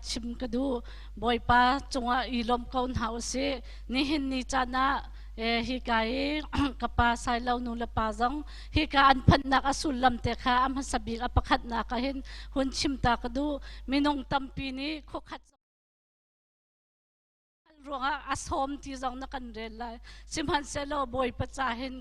chim ka duh. Bawipa cungah i lawm ko hna usih. Nihin ni caan ah hika i ka pa Sailo nu le pa zong hika an phanhnak a sullam te kha a hmasa bik a pakhatnak ah hin hun chim ta ka duh. Minung tampi nih khuakhat ruangah a sawm ti zong na kan rel lai. Sihmanhsehlaw Bawipa ca hin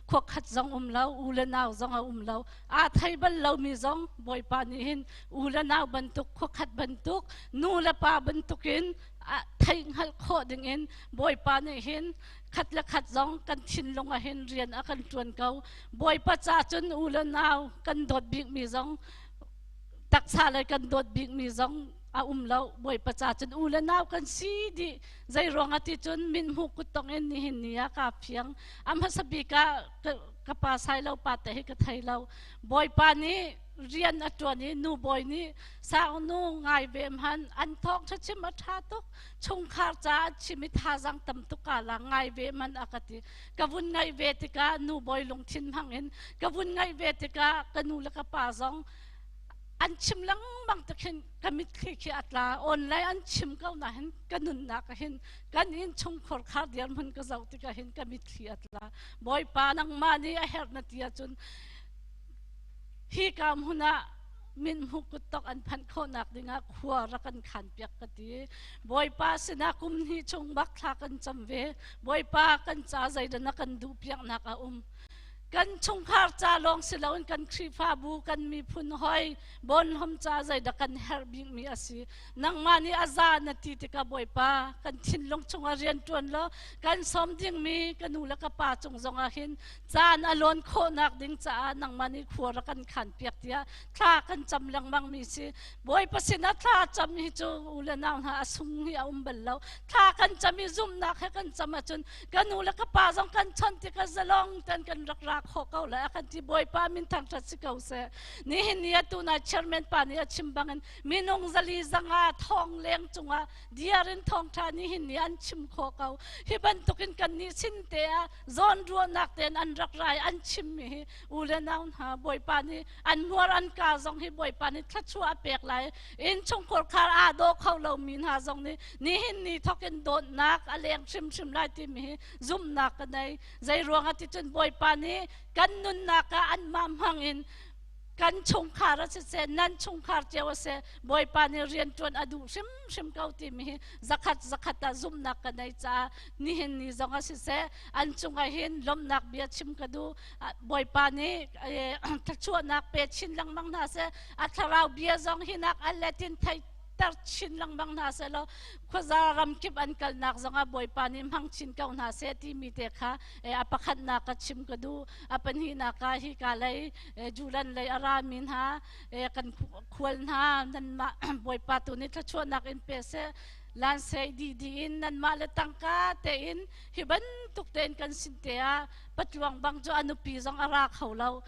khua khat zong um lo, u le nau zong a um lo. Aa thei bal lomi zong Bawipa nih hin u le nau bantuk, khua khat bantuk, nu le pa bantukin theih hngalh khawh dingin Bawipa nih hin khat le khat zong kan thinlung ah hin rian a kan ṭuan ko. Bawipa ca cun u le nau kan dawt bikmi zong taksa le kan dawt bikmi zong a um lo. Bawipa ca cun u le nau kan si dih. Zei ruangah ti cun min hmu kuttong in nihin ni ah kaa fiang. A hmasa bik ah ka pa Sailo pa te hi ka thei lo. Bawipa nih rian a ṭuan i nu bawi nih sang nu ngai ve hman an thawng ṭha chim a ṭha tuk. Chungkhar ca an chim i thazang tam tuk ka la ngai ve man a ka ti. Ka vun ngaih ve tikah nu bawi lungthin hmang in ka vun ngaih ve tikah ka nu le ka pa zong an chim lengmang te khin ka mitthli khi a tla. Online an chim ko na hin ka nunnak ah hin kan inn chungkhur khar dirhmun ka zoh tikah hin ka mitthli a tla. Bawipa, nangmah nih a herh na ti ahcun hi ka hmun ah min hmu kuttok an phanh khawhnak dingah khua rak kan khan piak ka ti. Bawipa sinah kum hnih chung bak thla kan cam ve. Bawipa, kan ca zeidah na kan duh piaknak a um? Kan chungkhar ca lawng si loin kan Khrihfabu, kan miphun hoi bonhlom ca zeidah kan herh bikmi a si? Nangmah nih a za na ti tikah Bawipa, kan thinlung chungah rian ṭuan law kan sawm dingmi ka nu le ka pa cung zongah hin caan a lawn khawhnak ding caah nangmah nih khua rak kan khan piak tiah thla kan cam lengmang mi si. Bawipa sinah thla cam hi cu u le nau hna, a sung hi a um bal lo. Thla kan cam i zumhnak he kan cam ahcun ka nu le ka pa zong kan chawnh tikah zalong ten kan rak ra khawh ko lai a kan ti. Bawipa min thangṭhat si ko seh. Nihin ni atu na chairman pa nih a chim bangin minung 400 thong leng cungah diar in thawngṭha nihin ni an chim khawh ko. Hi bantukin kan nih sin te ah zawn ruahnak tein an rak rai an chimmi hi, u le nau hna, Bawipa nih an hmuar an ka zong hi Bawipa nih thluachuah a pek lai. Innchungkhar khar aa daw kho lomi hna zong nih nihin ni thawkin dawtnak a leng hrimhrim lai timi hi zumhnak ka nei. Zei ruangah ti cun Bawipa nih kan nunnak ah anmah hmang in kan chungkhar a siseh, nan chungkhar cio a si, Bawipa nih rianṭuan a duh hrimhrim ko timi hi zakhat zakhat ah zumhnak ka nei caah nihin ni zong a siseh an cungah hin lawmhnak bia chim ka duh. Bawipa nih thluachuahnak pe chin lengmang hna seh. A thlarau bia zong hinak a let in theihter chin lengmang hna seh law khuaza ramkip an kalnak zongah Bawipa nih hmang chin ko hna seh timi te kha a pakhatnak ka chim ka duh. A pahnihnak ah hika lei Julan lei a rami hna, kan khual hna, nanmah Bawipa tu nih thluachuahnak in pe seh. Lansei di di in nanmah le tangka tein hi bantuk tein kan sin te ah patluang bang cu a nupi zong a ra kho lo.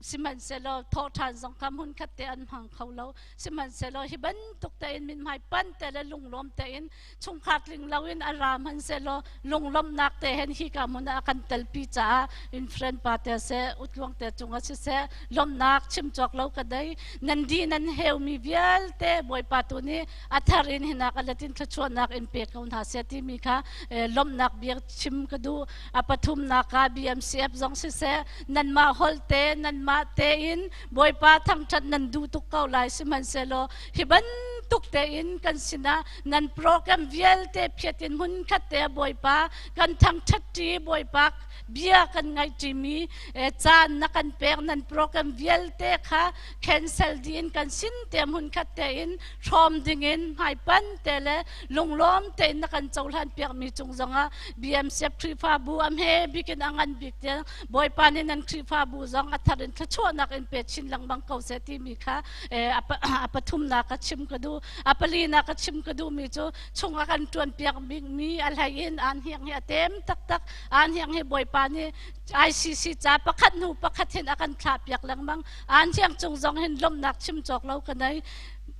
Sihmanhsehlaw thawhṭhan zong kha hmun khat te an hmang kho lo. Sihmanhsehlaw hi bantuk tein mithmai pan te le lunglawm tein chungkhar tling loin a ra hmanhsehlaw lunglawmhnak te hen hika hmun ah a kan telpi caah in friend pa te seh, utluang te cungah siseh, lawmhnak chim cawk lo ka dei. Nan di nan heumi vialte Bawipa tu nih a thar in hinak a let in thluachuahnak in pe ko hna seh timi kha lawmhnak bia chim ka duh. A pathumnak ah BMCF zong siseh, nanmah holh te nanmah tein Bawipa thangṭhat nan duh tuk ko lai. Sihmanhsehlaw hi bantuk tein kan sinah nan program vialte phiat in hmun khat te Bawipa kan thangṭhat ṭi, Bawipa bia kan ngaihṭimi caan na kan pek. Nan program vialte kha cancel dih in kan sin te hmun khat tein hrawm dingin hmaipan te le lunglawm tein na kan cohlan piakmi cung zongah BMCF Khrihfabu a hme bik in a ngan bik tiang Bawipa nih nan Khrihfabu zong a thar in thluachuahnak in pe chin lengmang ko seh timi kha a pathumnak ka chim ka duh. A palinak ka chim ka duhmi cu chungah kan ṭuan piak bikmi a hlei in an hiang hi a tem taktak. An hiang hi Bawipa nih ICC ca pakhat hnu pakhat hin a kan thlah piak lengmang. An hiang cung zong hin lawmhnak chim cawk lo ka nei.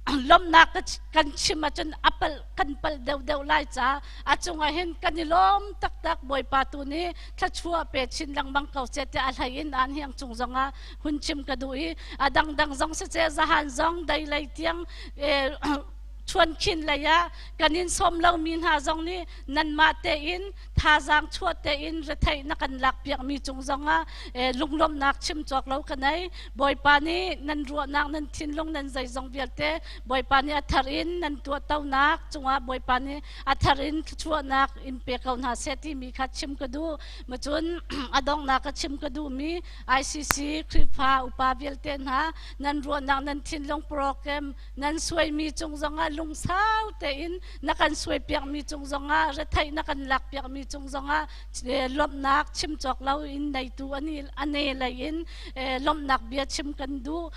Lawmhnak kan chim ahcun a palh kan palh deuhdeuh lai ca a cungah hin kan i lawm taktak. Bawipa tu nih thluachuah pe chin lengmang ko seh tiah a hlei in an hiang cung zongah hun chim ka duh i a dangdang zong siseh, zahan zong dei lei tiang. Chuankhin lei ah kan in sawm lomi hna zong nih nanmah tein thazaang chuah tein retheih na kan lakpiakmi cung zongah lunglawmhnak chim cawk lo ka nei. Bawipa nih nan ruahnak, nan thinlung, nan zeizong vialte Bawipa nih a thar in nan tuahtonak cungah Bawipa nih a thar in thluachuahnak in pe ko hna seh timi kha chim ka duh. Macun a donghnak ka chim ka duhmi ICC Khrihfa upa vialte hna nan ruahnak, nan thinlung program nan suaimi cung zongah lungsau tein na kan suaipiakmi cung zongah retheih na kan lakpiakmi cung zongah lawmhnak chim cawk lo in neitu ane lei in lawmhnak bia chim kan duh.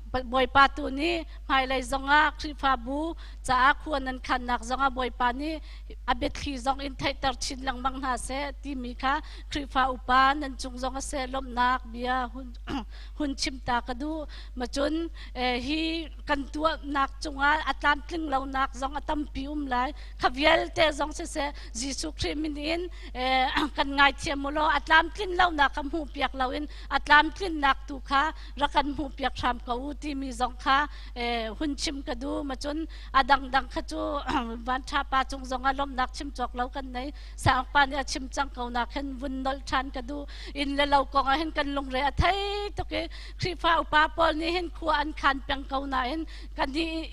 Bawipa tu nih hmailei zongah Khrihfabu caah khua nan khannak zongah Bawipa nih a biathli zong in theihter chin lengmang hna seh timi kha Khrihfa upa nan cung zong a seh lawmhnak bia hun chim ta ka duh. Macun hi kan tuahnak cungah a tlamtling lonak zong a tampi um lai. Kha vialte zong siseh Jesuh Khrih min in kan ngaithiam u law a tlamtlin lonak kha hmuhpiak loin a tlamtlinnak tu kha rak kan hmuhpiak hram ko u timi zong kha hun chim ka duh. Macun a dangdang kha cu van ṭha pa cung zongah lawmhnak chim cawk lo kan nei. Sangpa nih a chim cang ko nak hin vun nolh ṭhan ka duh. Inn le lo kong ah hin kan lungre a thei tuk i Khrihfa upa pawl nih hin khua an khan peng ko nain kan i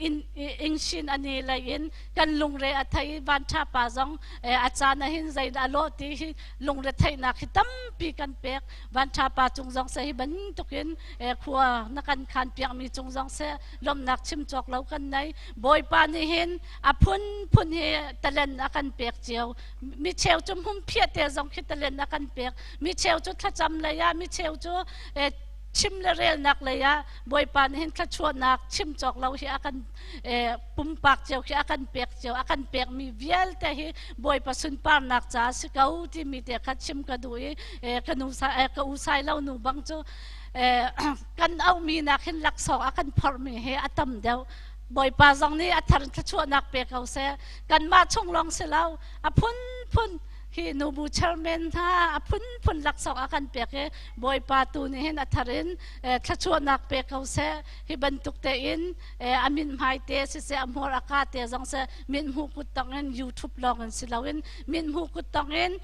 ingsin ani lei in kan lungre a thei. Van ṭha pa zong a caan ah hin zei dah a lawh ti hi lungre theihnak hi tampi kan pek. Van ṭha pa cung zong seh hi bantukin khua na kan khan piakmi cung zong seh lawmhnak chim cawk lo kan nei. Bawipa nih hin a phunphun hi talent a kan pek cio. Mi cheu cu hmunphiah te zong khi talent a kan pek. Mi cheu cu thlacam lei ah, mi cheu cu chim le relnak lei ah Bawipa nih hin thluachuahnak chim cawk lo hi a kan pumpak cio khi a kan pek cio. A kan pekmi vialte hi Bawipa sunparnak caah si ko timi te kha chim ka duh i ka nu ka u sai lo nu bang cu kan auhmi nak hin laksawng a kan phorhmi hi a tam deuh. Bawipa zong nih a thar thluachuahnak pe ko seh. Kanmah chung lawng si lo, a phunphun hi nubu chairman hna a phunphun laksawng a kan pek i Bawipa tu nih hin a thar in thluachuahnak pe ko seh. Hi bantuk tein a mithmai te siseh, a hmur a ka te zong seh, mithmuh kuttong in YouTube lawng in si loin mithmuh kuttong in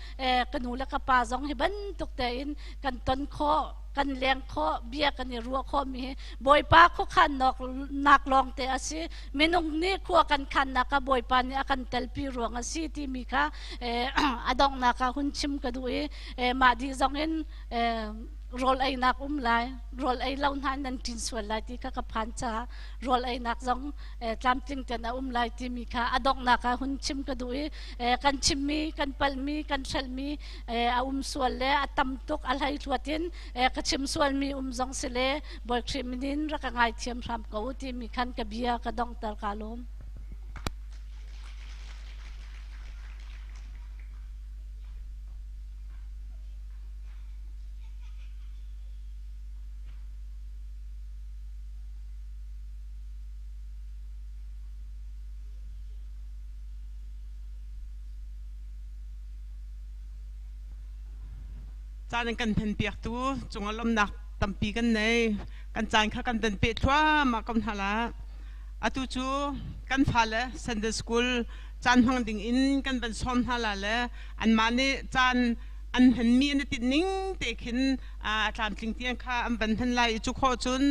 ka nu le ka pa zong hi bantuk tein kan ton khawh, kan leng khawh, bia kan i ruah khawh mi hi Bawipa khuakhan nak lawng te a si. Minung nih khua kan khannak ah Bawipa nih a kan telpi ruang a si timi kha a donghnak ah hun chim ka duh i mah dih zong in rawl einak um lai, rawl ei lo hna nan ṭin sual lai ti kha ka phan caah rawl einak zong tlamtling ten a um lai timi kha a donghnak ah hun chim ka duh i kan chimmi, kan palhmi, kan hrelhmi a um sual le a tam tuk a hlei hluat in ka chim sualmi um zong si le Bawi Khrih min in rak ka ngaithiam hram ko u timi khan ka bia ka donghter ka lawm. Caan an kan phenpiaktu cungah lawmhnak tampi kan nei. Kan caan kha kan dan peh thluahmah ko hna la. Atu cu kan fale Sunday School caan hmang ding in kan van sawm hna la le anmah nih caan an hmanmi an i tinh ning te khin a tlamtling tiang kha an van hman lai i cu khawh cun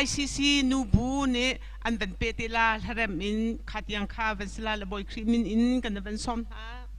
ICC nubu nih an van pe te la hlarem in kha tiang kha van si la le Bawi Khrih min in kan van sawm hna.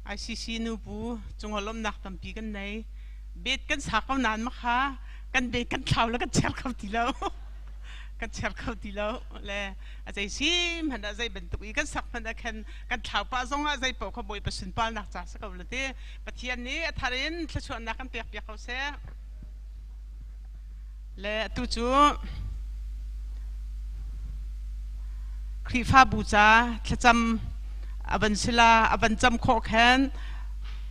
ICC nubu cungah lawmhnak tampi kan nei. Bet kan sa ko nain makha kan bet kan thlau le kan cher kho ti lo. Kan cher kho ti lo. Le a zei sim hmanh ah zei bantuk i kan sak hmanh ah khan kan thlau pah zong ah zei paoh kha Bawipa sunparnak ca si ko le ti. Pathian nih a thar in thluachuahnak kan pek piak ko seh. Le atu cu Khrihfabu ca thlacam a van sila a van cam khawh khan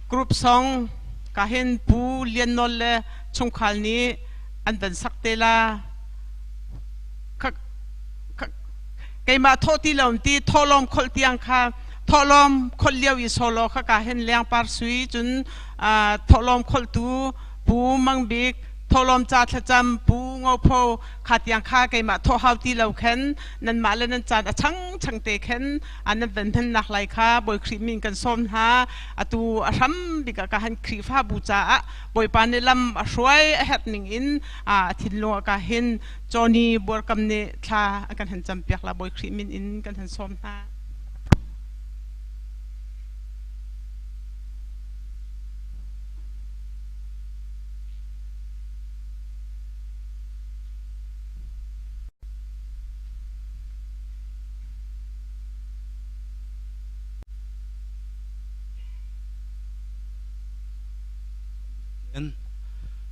group song ka hin Pu Lian Nawl le chungkhal nih an van sak te la. Keimah thawh ti lo ti thawhlawm kholh tiang kha thawhlawm kholh lio i solo kha ka hin lengpar sui cun thawhlawm kholhtu Pu Mang Bik thawhlawm ca thlacam Pu Ngo Pho kha tiang kha keimah thawh hau ti lo khan nanmah le nan caan a chang chang te khan nan van hmannak lai kha Bawi Khrih min kan sawm hna. Atu a hram bik ah ka han Khrihfabu caah Bawipa nih lam a hruai a herh ning in a thinlung ah ka hin Johnny Buarkam nih thla an kan han campiak la Bawi Khrih min in kan han sawm hna.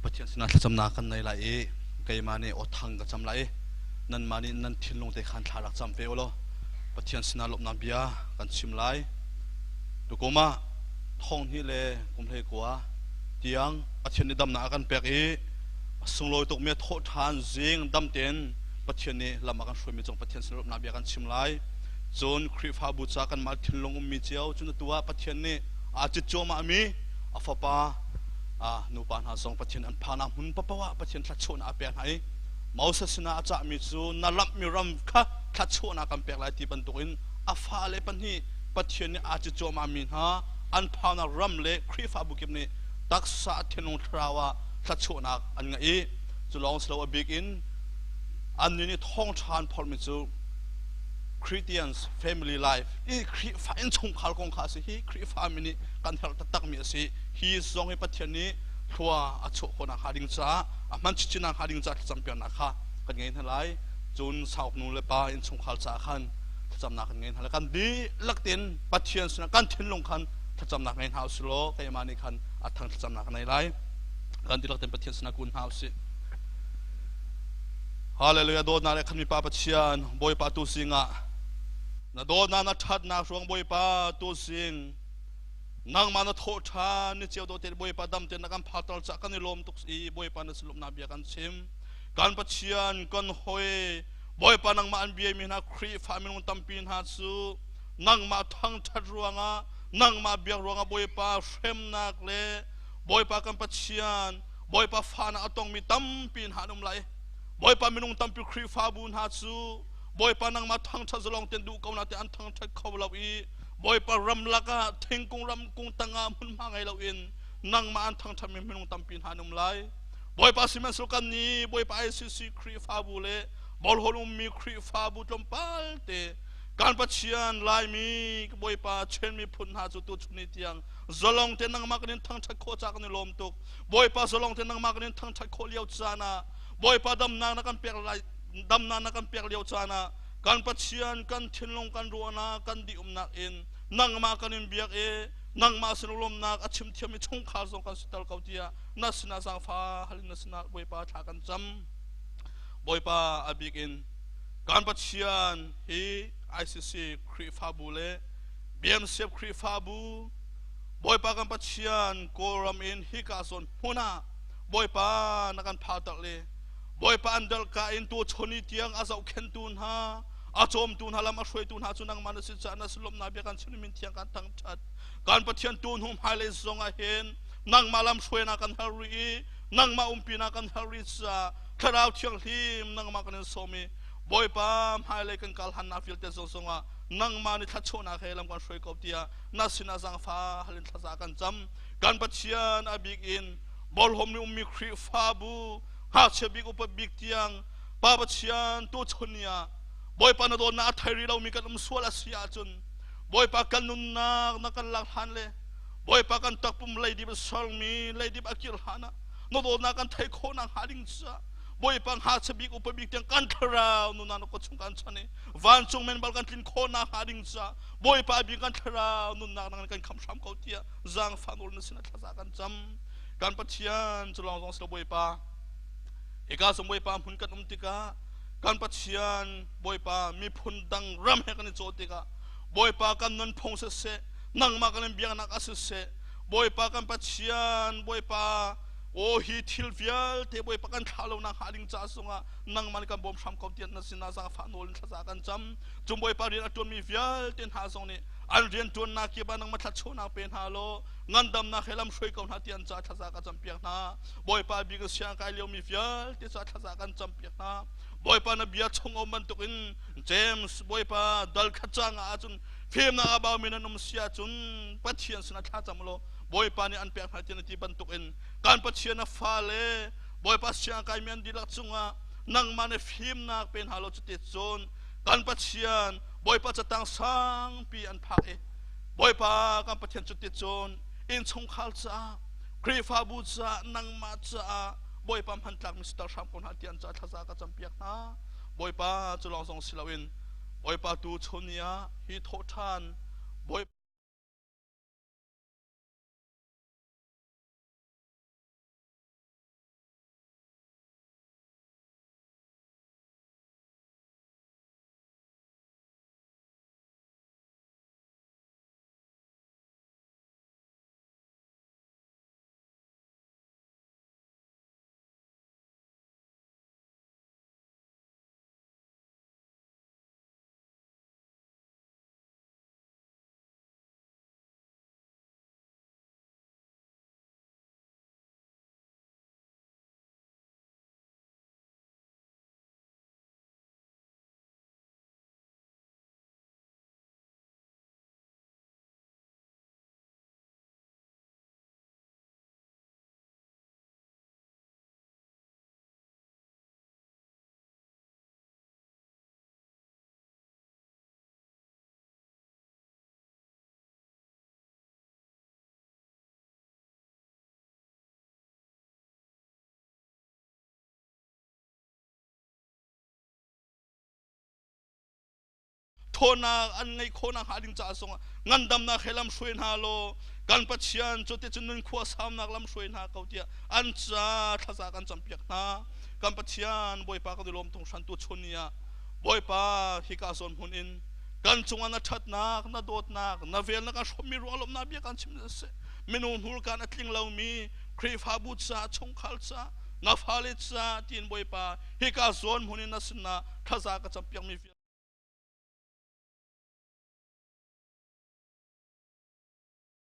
Pathian sinah thlacamnak kan nei lai i keimah nih aw thang ka cam lai i nanmah nih nan thinlung te khan thla rak cam ve u law Pathian sinah lawmhnak bia kan chim lai. Tukum ah thong hnih le kum hlei kua tiang Pathian nih damnak a kan pek i a sunglawi tukmi a thawh ṭhan zing dam tein Pathian nih lam a kan hruaimi cung Pathian sin lawmhnak bia kan chim lai. Cun Khrihfabu ca kanmah thinlung ummi cio cun atu ah Pathian nih aa cit cuahmahmi a fapa nupa hna zong Pathian an phanah hmun paoh ah Pathian thluachuahnak a pek hna i Moses sinah a cahmi cu na lamhmi ram kha thluachuahnak kan pek lai ti bantukin a fale pahnih Pathian nih aa cit cuahmahmi hna an phanak ram le Khrihfabu kip nih taksa thinlung thlarau ah thluachuahnak an ngeih i cu lawng si lo a bik in annih nih thawngṭha an phorhmi cu Christians family life i Khrihfa innchungkhar kong kha a si hi Khrihfa mi nih kan herh taktakmi a si. Hi zong hi Pathian nih thlua a chuah khawhnak hnga ding caah a hman chinchin hnga ding caah thlacam piaknak kha kan ngei hna lai. Cun sauk nu le pa innchungkhar caah khan thlacamnak kan ngei hna lai. Kan dihlak tein Pathian sinah kan thinlung khan thlacamnak ngei hna usih law keimah nih khan a thang thlacamnak ka nei lai. Kan dihlak tein Pathian sinah kun hna usih. Hallelujah. Dawtnak le khan mipa Pathian Bawipa tu singah na dawtnak na ṭhatnak ruang Bawipa tu sing nangmah na thawh ṭhan ni cio dawt te Bawipa dam te na kan phatal cah kan i lawm tuk i Bawipa na silumnak bia kan chim. Kan Pathian kan hoi Bawipa nangmah an biami hna Khrihfa minung tampi hna cu nangmah thangṭhat ruangah nangmah biak ruangah Bawipa hremnak le Bawipa kan Pathian Bawipa fahnak a tongmi tampi hna an um lai. Bawipa minung tampi Khrihfabu hna cu Bawipa nangmah thangṭhat zalong ten duh ko na te an thangṭhat kho lo i Bawipa ramlak ah thingkung ramkung tangah hmunhma ngei loin nangmah an thangṭhatmi minung tampi hna an um lai. Bawipa sihmanhsehlaw kan nih Bawipa ICC Khrihfabu le Borhol ummi Khrihfabu tlawmpal te kan Pathian Laimi Bawipa Chin miphun hna cu tuchun ni tiang zalong te nangmah kan in thangṭhat khawh ca kan i lawm tuk. Bawipa zalong te nangmah kan in thangṭhat khawh lio caan ah Bawipa damnak na kan pek lai damnak na kan pek lio caan ah kan Pathian kan thinlung kan ruahnak kan dih-umnak in nangmah kan in biak i nangmah sin lawmnak a chim thiam i chungkhar zong kan siter ko tiah na sinah zaangfa hal in na sinah Bawipa thla kan cam. Bawipa a bik in kan Pathian hi ICC Khrihfabu le BMCF Khrihfabu Bawipa kan Pathian Kawlram in hika zawn hmun ah Bawipa na kan phauter le Bawipa an dalka in tu choni tiang a zohkhentu hna a cawmtu hna lam a hruaitu hna cu nangmah na si caah na silomnak bia kan chim min thiang kan thangṭhat. Kan Pathian tu hnu hmailei zong ah hin nangmah lam hruainak kan hal rih i nangmah umpinak kan hal rih caah Thlarau Thianghlim nangmah kan in sawm i Bawipa hmailei kan kal hannak vialte zong zongah nangmah nih thluachuahnak he lam kan hruai ko tiah na sinah zaangfa hal in thlaza kan cam. Kan Pathian a bik in Borhom nih ummi Khrihfabu ngakchia bik upa bik tiang Pa Pathian tuchun ni ah Bawipa na dawtnak a thei rih lomi kan um sual a si ahcun Bawipa kan nunnak na kan lak hlan le Bawipa kan takpum leidip a sermi leidip a kir hlan ah na dawtnak kan theih khawh nak hnga ding caah Bawipa ngakchia bik upa bik tiang kan thlarau nuna na kut chung kan chan i vancung men bal kan tlin khawh nak hnga ding caah Bawipa bik kan thlarau nunnak nang kan khamh hram ko tiah zaangfah nawl na sinah thlaza kan cam. Kan Pathian cu lawng zong si lo Bawipa, hika sung Bawipa hmun kan um tikah kan Pathian Bawipa miphun dang ram he kan i cawh tikah Bawipa kan nunphung siseh, nangmah kan in biaknak ah siseh, Bawipa kan Pathian Bawipa, aw hi thil vialte Bawipa kan thlah lo nak hnga ding ca zongah nangmah nih kan bawm hram ko tiah na sinah zaangfah nawl in thlaza kan cam. Cung Bawipa rian a ṭuanmi vialte hna zong nih an rian ṭuannak kip ah nangmah thluachuahnak pe hna law ngandamnak he lam hruai ko hna ti an ca thlaza ka campiak hna. Bawipa bik siang kai liomi vialte ca thlaza kan campiak hna. Bawipa na bia chung um bantukin James Bawipa dal khat cang ah cun fimnak a baumi nan um si ahcun Pathian sinah thla cam law Bawipa nih an pek hna ti na ti bantukin kan Pathian a fale Bawipa siang kaimi an dihlak cungah nangmah nih fimnak pe hna law cuti cun kan Pathian Bawipa catang sangpi an phak i Bawipa kan Pathian cuti cun innchungkhar caah Khrihfabu caah nangmah caah Bawipa hmantlak mi siter hram ko hna ti an caah thlaza ka campiak hna. Bawipa cu lawng zong si loin Bawipa tu chun ni ah hi thawh ṭhan Bawipa Ṭhawnnak an ngeih khawhnak hnga ding caah zongah ngandamnak he lam hruai hna law kan Pathian cu ticun nun khua saunak lam hruai hna ko tiah an ca thlaza kan campiak hna. Kan Pathian Bawipa kan i lawm tung hran tu chun ni ah Bawipa hika zawn hmun in kan cungah na ṭhatnak, na dawtnak, na vel na kan hrawmmi ruang lawmhnak bia kan chim seh. Minung hnurkan a tling lomi Khrihfabu ca, chungkhar ca, na fale ca tiin Bawipa hika zawn hmun in na sinah thlaza ka campiakmi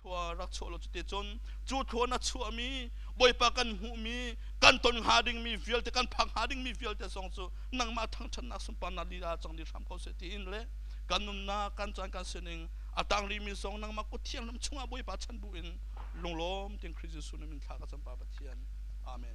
Thua rak chuah lo cuti cun cu thua na chuahmi Bawipa kan hmuhmi kan ton hnga dingmi vialte kan phak hnga dingmi vialte zong cu nangmah thangṭhatnak sunparnak lila cang dih hram ko seh tiin le kan nunnak kan caan kan sining a tang rihmi zong nangmah kut thianghlim chungah Bawipa chan bu in lunglawm tin Khrih Jesuh na min thla ka cam Pa Pathian. Amen.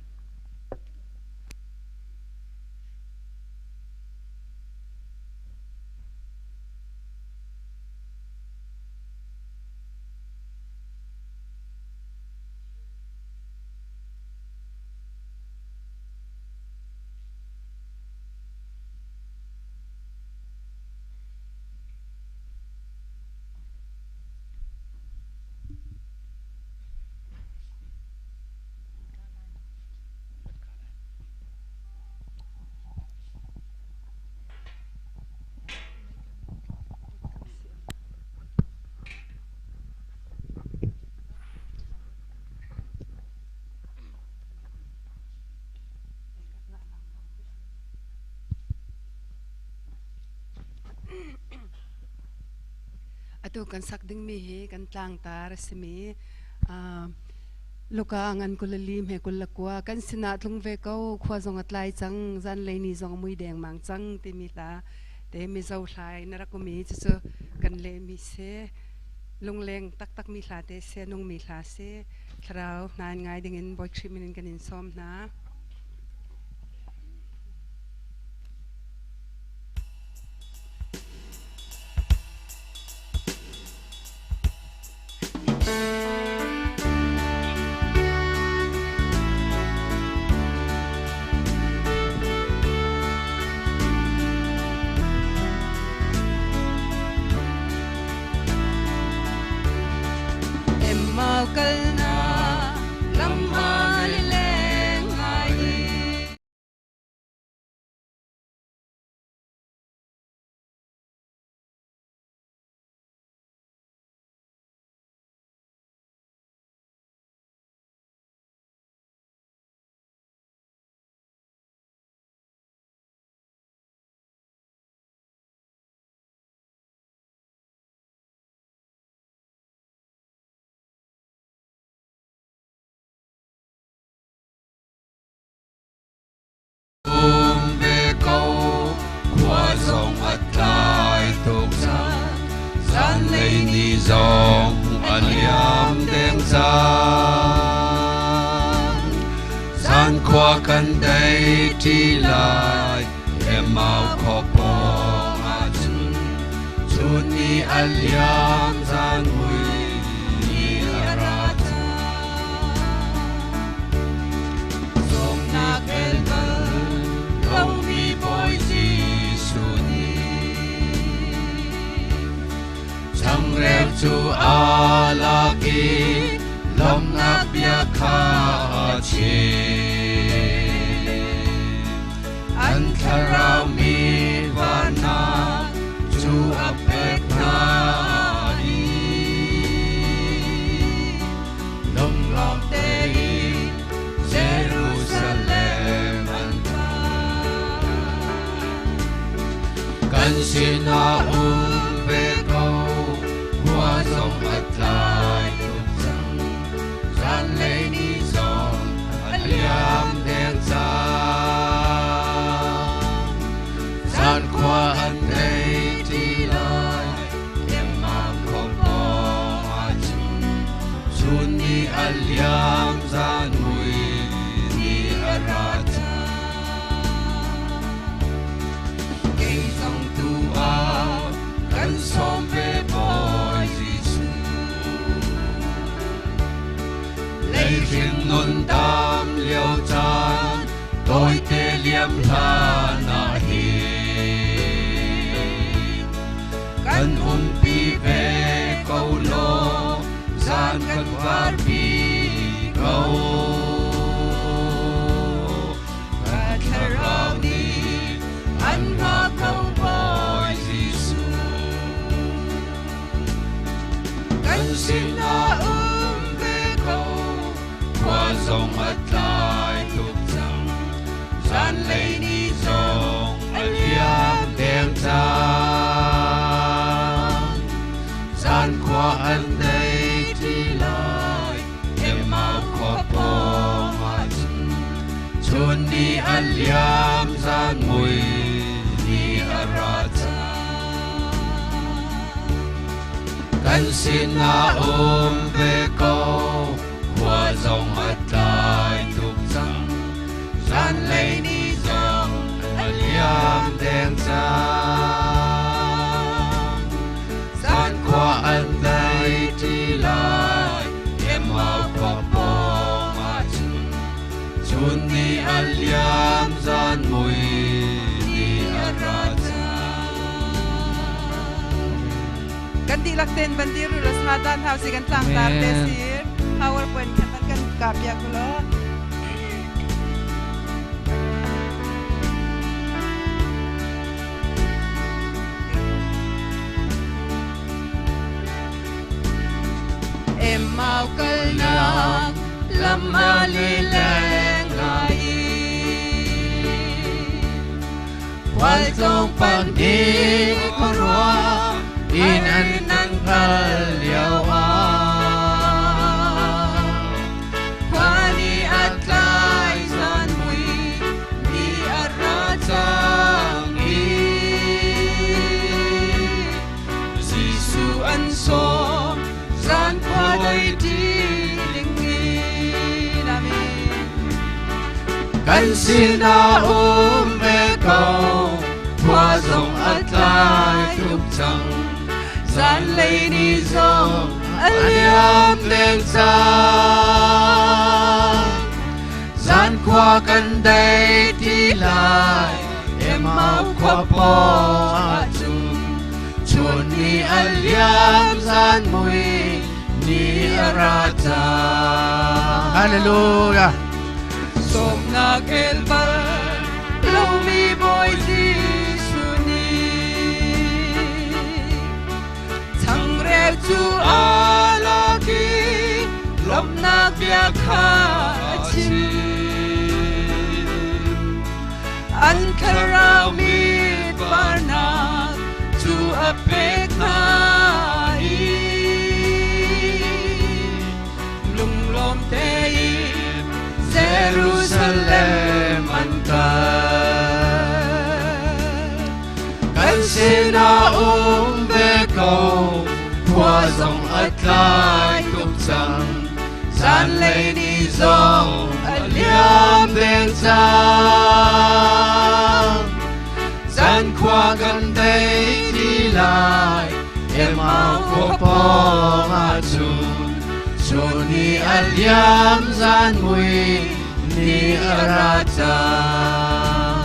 Atu kan sak dingmi hi kan tlangtar a simi Luka ngan 24 he 29 kan sinah tlung ve ko khua zong a tlai cang zanlei ni zong a mui dengmang cang timi hla te Mizo hla in a rak um i cucu kan lehmi si lungleng taktak mi hla te si a nungmi hla si thlarau hna in ngai dingin Bawi Khrih min in kan in sawm hna. Emau kalnak lam a leng ngai Um ve ko khua zong a tlai tuk cang zanlei ni zong a liam deng cang zan khua kan dei ṭi lai Emau khua pawng ah cun chun ni a liam zan mui ni a ra cang Zawtnak el bal lomi Bawi Jesuh nih changreu cu aa lak i lawmhnak bia kha a chim. An thlarau mi vannak cu a pek hna i lunglawm tein Jerusalem an phan. Kan sinah um ve ko, khua zong a tlai tuk cang. Zanlei ni zong a liam deng cang. Zan khua an dei ti lai, Emma khua pawng ah cun chun ni a liam zan mui ni a ra cang. Kei zong tu ah kan sawm ve Bawi Jesuh. Leihring nun dam lio caan tawite liam hlan ah hin kan umpi ve ko law zan kan varpi ko. Ka thlarau nih an hngak ko Bawi Jesuh. Kan sinah um ve ko, khua zong a tlai tuk cang. Zanlei ni zong a liam deng cang. Zan khua an dei ti lai, Emau khua pawng ah cun chun ni a liam zan mui ni a ra cang. Kan sinah um ve ko, khua zong a tlai tuk cang. Zanlei ni zong a liam deng cang. Zan khua an dai ti lai, Emau khua pawng ah cun chun ni a liam zan mui ni a ra cang. Kan dihlak ten van dir u lasma dan hau si kan tlangtar te Amen. si PowerPoint khan van kan ka piak u law. Emau kalnak lam a lileng ngai Khualtlawng pahnih khuaruah in an nan kal lio ah khua ni a tlai zan mui ni a ra cang i Jesuh an sawm zan khua dei ṭi ding in amen. Kan sinah um ve ko, khua zong a tlai tuk cang. Zanlei ni zong a liam deng cang. Zan khua kan dei ti lai, Emau khua pawng ah cun chun ni a liam zan mui ni a ra cang. Hallelujah. Sawmnak el bal lomi Bawi Jesuh nih changreu cu a lak i lawmhnak bia kha a chim. An thlarau mit varnak cu a pek hna i lunglawm tein Jerusalem an kal. Kan sinah um ve ko, khua zong a tlai tuk cang. Zanlei ni zong a liam deng cang. Zan khua kan dei ti lai, Emau khua pawng ahcun chun ni a liam zan mui ni a ra cang.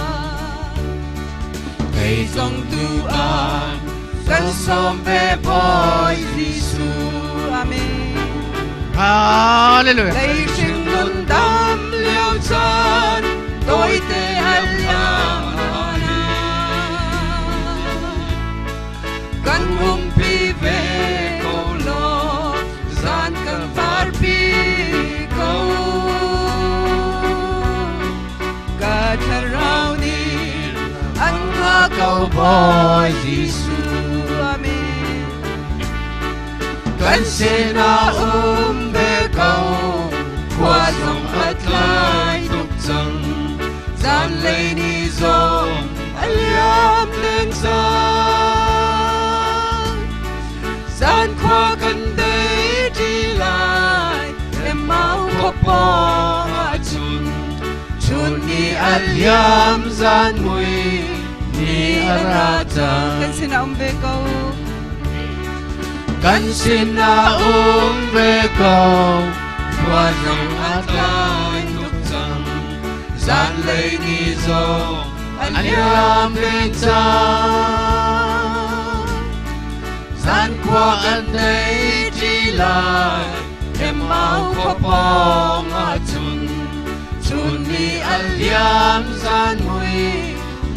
Kei zong tu ah kan sawm ve Bawi Jesuh. Amen. Hallelujah. Lei hring nun dam lio caan tawite al liam kan umpi ve ko law zan kan varpi ko. Ka thlarau nih an hngah ko Bawi Jesuh. Amen. Kan sinah um ve ko, khua zong a tlai tuk cang. Zanlei ni zong a liam deng cang. Zan khua kan dei ṭi lai, Emau khua pawng ahcun chun ni a liam zan mui ni a ra cang. Kan sinah um ve ko. Kan sinah um ve ko, khua zong a tlai tuk cang. Zanlei ni zong a liam deng cang. Zan khua kan dei ṭi lai, Emau khua pawng ahcun chun ni a liam zan mui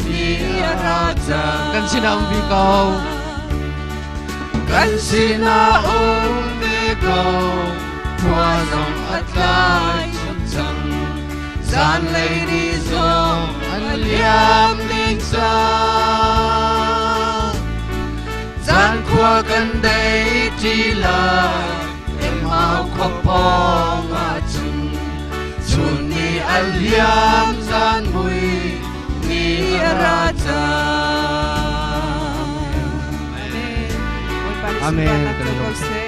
ni a ra cang. Kan sinah um ve ko. Kan sinah um ve ko, khua zong a tlai tuk cang. Zanlei ni zong a liam deng cang. Zan khua kan dei ṭi lai, Emau khua pawng ahcun chun ni a liam zan mui ni a ra cang. Amen. Bawipa nih Amen. sunparnak co ko seh.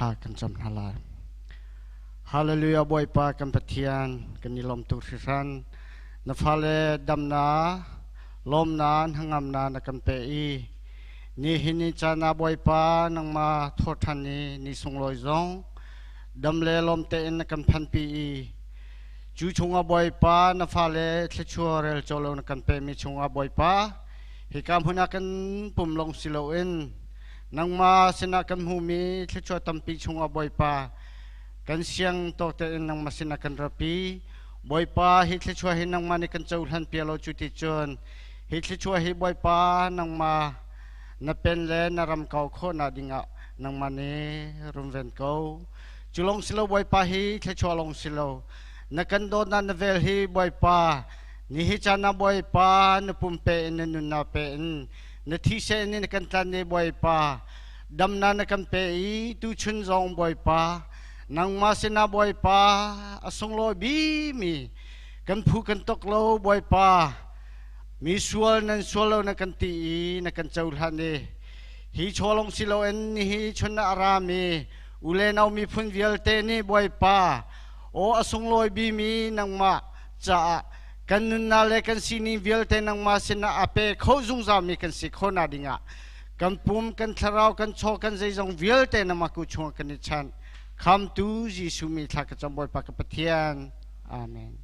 Thla kan cam hna lai. Hallelujah Bawipa kan Pathian kan i lawm tuk hringhran. Na fale damna lawmna hnangamna na kan pe i nihin ni caan ah Bawipa nangmah thawhṭhan ni ni sunglawi zong dam le lawm tein na kan phanpi i cu chungah Bawipa na fale thluachuah rel cawlo na kan pemi chungah Bawipa hika hmun ah kan pum lawng si loin nangmah sinah kan hmuhmi thluachuah tampi chungah Bawipa kan siang tawk tein nangmah sinah kan rapi. Bawipa hi thluachuah hi nangmah nih kan cohlan pia lo cu ti cun hi thluachuah hi Bawipa nangmah na pen le na ram kau khawhnak dingah nangmah nih runven ko. Cu lawng si lo Bawipa hi thluachuah lawng si lo na kan dawtnak na vel hi Bawipa nihi caan ah Bawipa na pumpe in na nunnak pe in na thisen in na kan tlan i Bawipa damnak na kan pe i tuchun zong Bawipa nangmah sinah Bawipa a sunglawi bimi kan phu kan tok lo Bawipa mi sual nan sual lo na kan ti i na kan cohlan i hi chawlong si loin nihi chun a rami u le nau miphun vialte nih Bawipa aw a sunglawi bimi nangmah caah kan nunnak le kan sining vialte nangmah sinah a pe kho zungzalmi kan si khawhnak dingah kan pum kan thlarau kan chaw kan zeizong vialte nangmah ku chungah kan i chanh khamtu Jesuh mi thla ka cam Bawipa ka Pathian amen.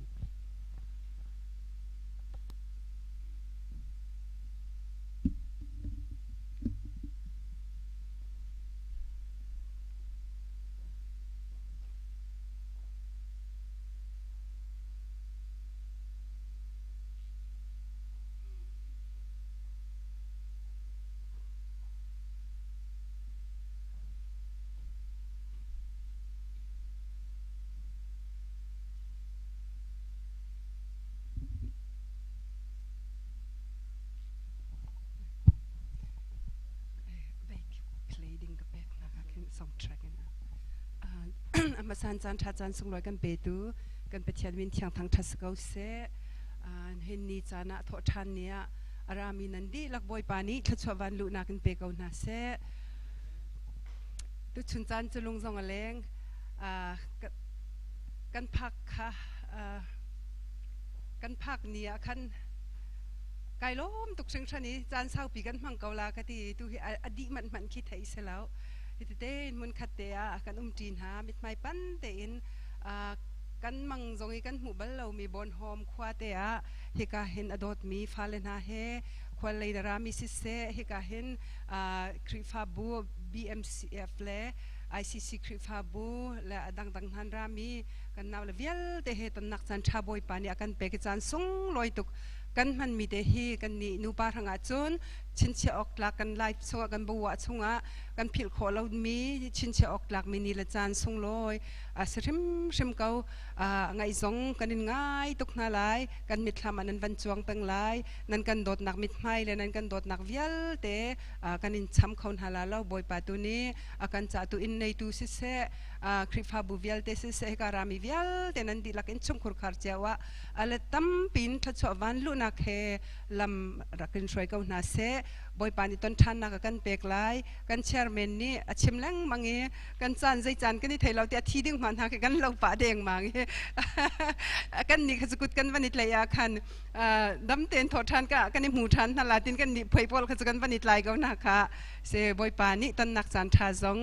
Amasan caan ṭha caan sunglawi kan petu kan Pathian min thiang thang ṭha si ko seh. Hin ni caan ah thawh ṭhan ni ah a rami nan dihlak Bawipa nih thluachuah van luhnak in pe ko hna seh. Tuchun caan cu lung zong a leng. Kan phak kha kan phak ni ah khan kai lawm tuk hringhran i caan saupi kan hmang ko la ka ti tu hi a dih manh hmanh khi thei si lo. Hi tete hmun khat te ah kan um ṭi hna mithmai pan tein kan mang zong i kan hmuh bal lomi Bornholm khua te ah hika hin a dawtmi fale hna he khual lei rami siseh hika hin Khrihfabu BMCF le ICC Khrihfabu le a dangdang hnan rami kan nau le vialte he tonnak caan ṭha Bawipa nih a kan pek i caan sunglawi tuk kan hmanmi te hi kan nih nupa hrangah cun chinchiah awk tlak kan life chungah kan bawah chungah kan philh khawh lomi chinchiah awk tlakmi ni le caan sunglawi a si hrimhrim ko. Ngaihzong kan in ngai tuk hna lai. Kan mitthlam ah nan van cuang peng lai. Nan kan dawtnak mithmai le nan kan dawtnak vialte kan in cham kho hna la lo. Bawipa tu nih a kan cahtu inn neitu siseh, Khrihfabu vialte siseh, hika rami vialte nan dihlak in chungkhur khar cio ah a let tampi in thluachuah van luhnak he lam rak in hruai ko hna seh. Bawipa nih ton ṭhannak a kan pek lai. Kan chairman nih a chim lengmang i kan caan zei caan kan i thei lo ti a thi ding hmanh hna khi kan lo pah dengmang i kan nih kha cu kut kan van i tlai ah khan dam tein thawh ṭhan ka kan i hmu ṭhan hna la tin kan nih phoi pawl kha cu kan van i tlai ko na kha se Bawipa nih tonnak caan ṭha zong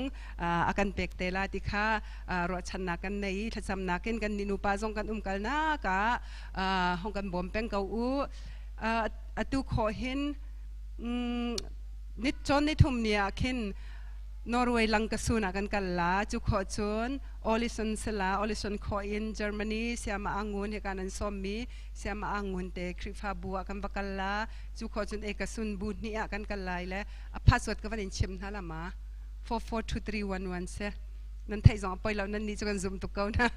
a kan pek te la ti kha ruahchannak kan nei i thlacamnak in kan nih nupa zong kan umkal nak ah hong kan bawm peng ko u. Atu khawh hin nit cawn ni thum ni ah khin Norway lang ka sun ah kan kal la. Cu khawh cun Olison sila Olison khawh in Germany siama angun he kan an sawm mi siama angun te Khrihfabu ah kan va kal la. Cu khawh cun e ka sun bu hnih ah kan kal lai le a password ka van in chim hna la ma 442311 se nan theih zong a poi lo nan nih cu kan zum tuk ko na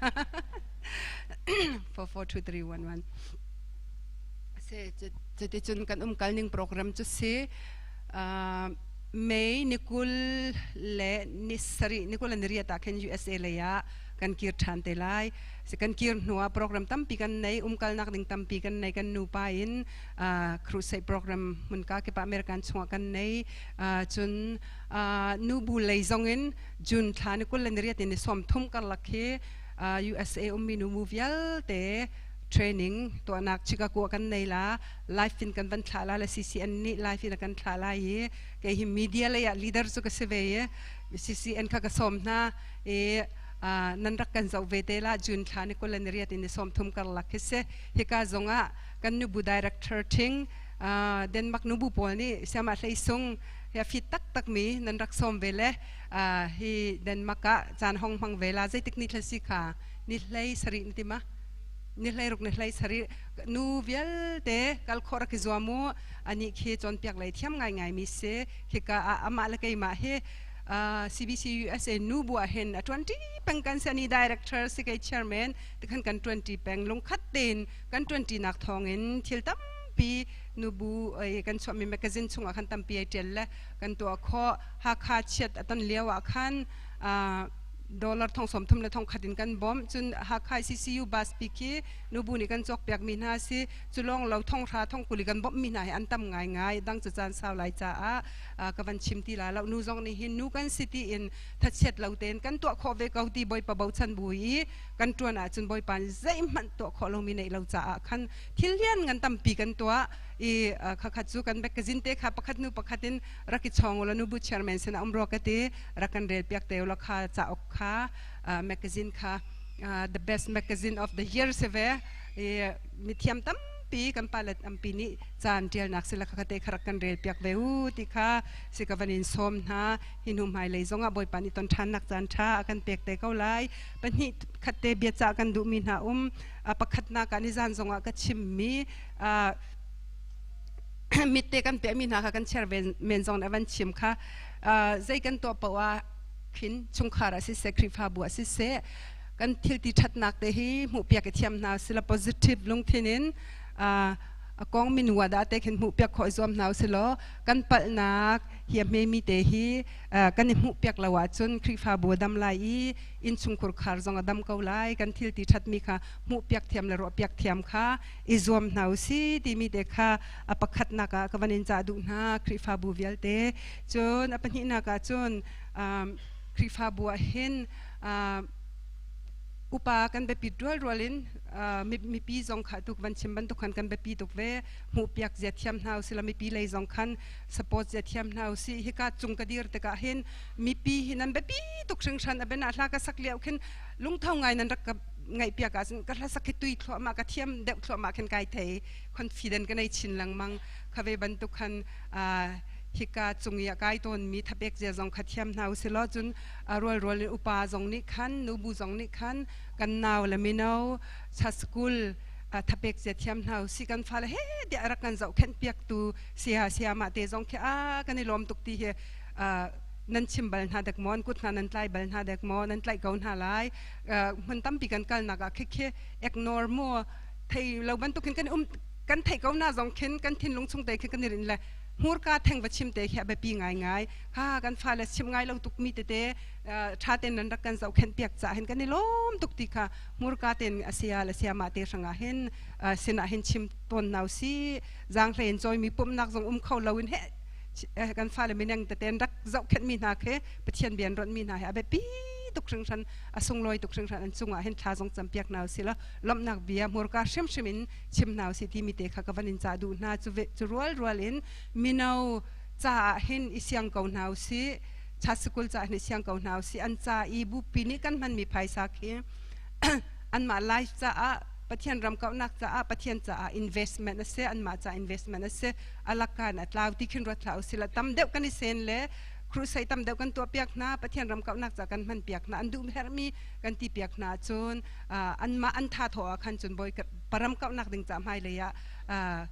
442311 se cuticun kan umkal ning program cu si. May ni 20 le ni sarih ni 20 le ni riat ah khin USA lei ah Kan kir ṭhan te lai. Si kan kir hnu ah program tampi kan nei, umkalnak ding tampi kan nei, kan nupa in crusade program hmunka kip ah American chungah kan nei. Cun nubu lei zong in June thla ni 28 in ni 30 karlak khi USA ummi nubu vialte training tuahnak Chicago kan nei la. Live in kan van thlah la le CCN nih live in a kan thlah lai i kei hi media lei ah leader cu ka si ve i CCN kha ka sawm hna i nan rak kan zoh ve te la. June thla ni 28 in ni 30 karlak khi si. Hika zongah kan nubu director thing, Denmark nubu pawl nih siama hlei sung hi a fit taktak mi nan rak sawm ve le hi Denmark ah caan hong hmang ve la. Zeitik ni thla si kha? Ni 17 ni tima ni 16, ni 17. Nu vialte kal khawh rak i zuam u. Ani khi cawnpiak lei thiam ngaingai mi si. Khika ah amah le keimah hi CBC USA nu bu ah hin a ṭuanṭi peng kan si. Ani director si, kei chairman. Tikhan kan ṭuanṭi peng, lungkhat tein kan ṭuanṭinak thawngin thil tampi nubu kan chuahmi magazine chungah khan tampi ai ṭial le kan tuah khawh. Hakha chiat a ton lio ah khan dollar thong 30 le thong khat in kan bawmh. Cun Hakha CCU bus pi khi nubu nih kan cawkpiak mi hna si. Cu lawng lo, thong 10, thong 20 kan bawmh mi hna hi an tam ngaingai. Dang cu caan sau lai caah ka van chim ti la lo. Nu zong nih hin nu kan si ti in thachiat lo tein kan tuah khawh ve ko ti Bawipa bochan bu i kan ṭuan ahcun Bawipa nih zeihmanh tuah khawh lomi neih lo caah khan thil lian ngan tampi kan tuah i khakhat cu kan magazine te kha pakhat nu pakhat in rak i chawng ulaw nubu chairman sinah um rua ka ti, rak kan rel piak te ulaw. Kha cauk kha, magazine kha the best magazine of the year si ve i mithiam tampi kan palet ampi nih caan ṭialnak sila kha te kha rak kan rel piak ve u ti kha si ka van in sawm hna. Hi hnu hmai lei zongah Bawipa nih ton ṭhannak caan ṭha a kan pek te ko lai. Pahnih khat te biacah kan duhmi hna um. Pakhatnak ah nizan zongah ka chimmi mit te kan pehmi hna kha kan chairman zong nih a van chim kha. Zei kan tuah paoh ah khin, chungkhar ah siseh, Khrihfabu ah siseh, kan thilti ṭhatnak te hi hmuhpiak i thiam hna sila, positive lungthin in a kong minu ah dah te khin hmuhpiak khawh i zuam hna usilaw, kan palhnak hi a hmemi te hi kan i hmuhpiak lo ahcun Khrihfabu a dam lai i innchungkhur khar zong a dam ko lai. Kan thilti ṭhatmi kha hmuhpiak thiam le ruahpiak thiam kha i zuam hna usih timi te kha a pakhatnak ah ka van in cah duh hna Khrihfabu vialte. Cun a pahnihnak ah cun Khrihfabu ah hin upa kan biapit rualrual in mipi zong kha tuk van chim bantuk khan kan biapi tuk ve. Hmuhpiak zia thiam hna usih la, mipi lei zong khan support zia thiam hna usih. Hika cung ka dir tikah hin mipi hi nan biapi tuk hringhran. A bena hla ka sak lio khin lungtho ngai nan rak ka ngaihpiak ahcun ka hlasak hi tui thluahmah, ka thiam deuh thluahmah khin kai thei, confident ka nei chin lengmang. Kha ve bantuk khan hika cung i a kai tawnmi thapek zia zong kha thiam hna usih law, cun rualrual in upa zong nih khan, nubu zong nih khan kan nau le mino cha school thapek zia thiam hna usih. Kan fale he tiah rak kan zohkhenh piaktu saya sayama te zong khi a kan i lawm tuk ti hi nan chim bal hna dek maw? An kut hna nan tlai bal hna dek maw? Nan tlaih ko hna lai. Hmun tampi kan kalnak ah khikhi ignore mu thei lo bantukin kan um, kan theih ko na zong khin kan thinlung chung te khin kan i rin le hmurka theng va chim te khi a biapi ngaingai. Ha kan fale chim ngai lo tuk mi tete ṭha ten nan rak kan zohkhenh piak caah hin kan i lawm tuk ti kha hmurka ten a sia le siama te hrangah hin sinah hin chim tawn nau si. Zaanghlei in cawimi pumhnak zong um kho lo in he kan fale mineng tete rak zohkhenh mi hna khi, Pathian bia an rawnh mi hna hi a biapi tuk hringhran, a sunglawi tuk hringhran. An cungah hin thla zong campiak hna usih law lawmhnak bia hmurka hrimhrim in chim hna usih timi te kha ka van in cah duh hna. Cu rual rual in mino caah hin i siang ko hna usih, chat sikul caah hin i siang ko hna usih. An ca i bupi nih kan hmanmi phaisa khi anmah life caah, Pathian ram kauhnak caah, Pathian caah investment a si, anmah ca investment a si. Alakka in a tlau ti khin ruat hlah usih la, tam deuh kan i sen le crusade tam deuh kan tuah piak hna, Pathian ram kauhnak ca kan hman piak hna, an duh herhmi kan ti piak hna cun anmah an tha thaw ah khan cun bawi param kauhnak ding ca hmailei ah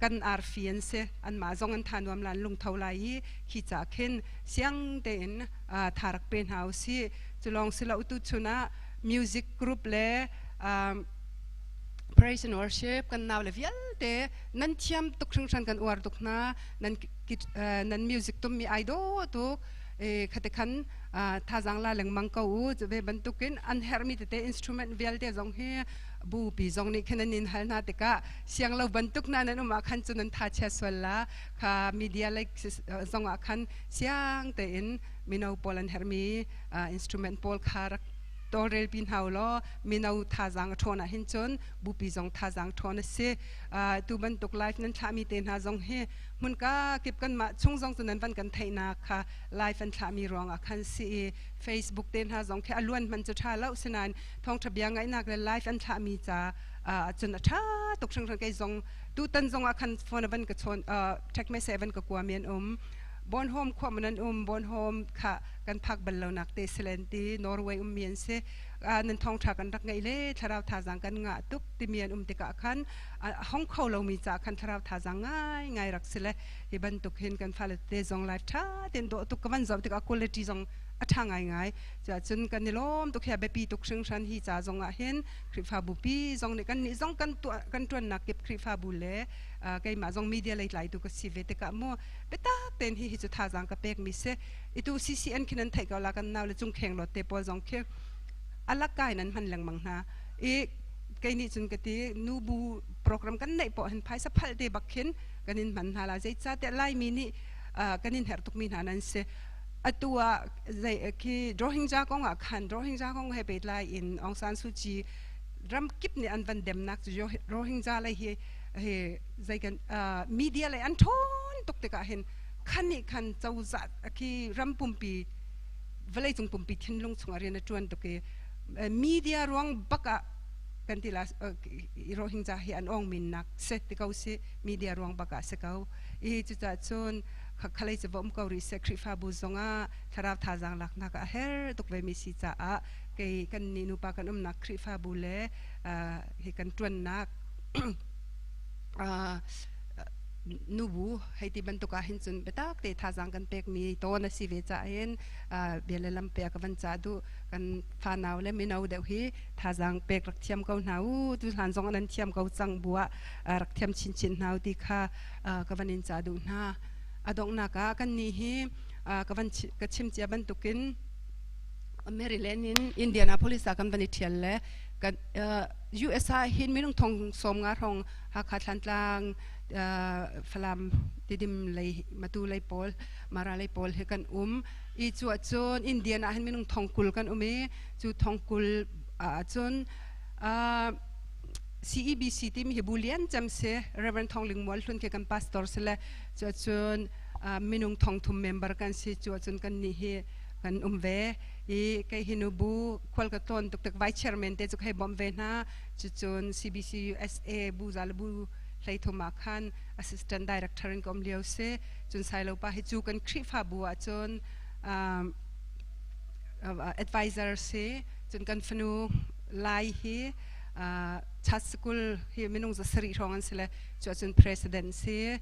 kan arfi an si. Anmah zong an tha nuam lan lungtho lai i khi ca khin siang tein tha rak pe hna usih. Cu lawng si lo, tu chun ah music group le praise and worship kan nau le vialte nan thiam tuk hringhran, kan uar tuk hna. Nan nan music tum mi ai do tuk. Khate khan Thazang la lengmang ko u. Cu ve bantukin an herhmi tete instrument vialte zong hi bu pi zong nih khin an in hal hna tikah siang lo bantuk na nan um ah khan cun nan tha chia sual la. Kha media lei zong ah khan siang tein mino pawl an herhmi instrument pawl kha rak tawlrel pi hna u law mino thazaang a ṭhawn ah hin cun bupi zong thazaang ṭhawn a si. Tu bantuk live nan thlahmi te hna zong hi hmunka kip kanmah chung zong cu nan van kan theihnak kha live an thlahmi ruangah khan si i Facebook te hna zong khi a luan hman cu ṭha lo, sinain thawngṭha bia ngaihnak le live an thlahmi ca cun a ṭha tuk hringhran. Kei zong tutan zong ah khan phone a van ka chawn, text message a van ka kuami an um. Bornholm khua man an um, Bornholm kha kan phak bal lonak te silen ti Norway ummi an si. Nan thawngṭha kan rak ngeih le thlarau thazaang kan ngah tuk timi an um tikah khan hong kho lomi ca khan thlarau thazaang ngai ngai rak si le hi bantuk hin kan fale te zong live ṭha tein dawh tuk ka van zoh tikah quality zong a ṭha ngai ngai. Cuahcun kan i lawm tuk. Hi a biapi tuk hringhran. Hi ca zong ah hin Khrihfabu pi zong nih kan nih zong kan tuah kan ṭuannak kip Khrihfabu le keimah zong media lei tlaitu ka si ve tikah mu biatak tein hi hi cu thazaang ka pekmi si. Itu CCN khi nan theih ko la, kan nau le cung kheng lot te pawl zong khi alak kai nan hman lengmang hna i kei nih cun ka ti, nubu program kan neih poh hin phaisa phalh te bak khin kan in hman hna la, zeicahtiah Laimi nih kan in herh tukmi hna nan si. Atu ah zei khi Rohingya kong ah khan, Rohingya kong he pehtlai in Aung San Suu Kyi ram kip nih an van demnak cu Rohingya lei hi he zei kan media lei an ṭhawn tuk tikah hin khan nih khan cozah khi ram pumpi, vawleicung pumpi thinlung chungah rian a ṭuan tuk i media ruang bak ah kan ti la Rohingya hi an ong min nak se ti ko si, media ruang bak ah si ko i. Cucaah cun khalei cu va um ko rih seh, Khrihfabu zongah thlarau thazaang laknak a her tuk ve mi si caah kei kan nih nupa kan umnak Khrihfabu le hi kan ṭuannak nubu hei ti bantuk ah hin cun biatak te thazaang kan pekmi tawn a si ve caah hin bia le lam pek ka van ca duh. Kan fanau le mino deuh hi thazaang pek rak thiam ko hna u. Tu hlan zong nan thiam ko cang bu ah rak thiam chinchin hna u ti kha ka van in ca duh hna. A donghnak ah kan nih hi ka van ka chim cia bantukin Maryland in Indianapolis ah kan van i ṭhial le kan US ah hin minung thong 50 hrawng Hakha, Thlantlang, Falam, Tidim lei, Matu lei pawl, Mara lei pawl hi kan um i cu ahcun Indian ah hin minung 20,000 kan um i cu 20,000 ahcun CEBC timi hi bu lian cem si. Reverend Thong Ling Mual Hlun khi kan pastor si le cu ahcun minung 3,000 member kan si. Cu ahcun kan nih hi kan um ve i kei hi nu bu khual ka tlawn tuk tik vice chairman te cu hei bawmh ve hna. Cucun CBC USA bu za le bu 33 ah khan assistant director in ka um lio si. Cun Sailo pa hi cu kan Khrihfabu ah cun advisor si. Cun kan fanu Lai hi chat school hi minung 700 hrawng an si le cu ahcun president si.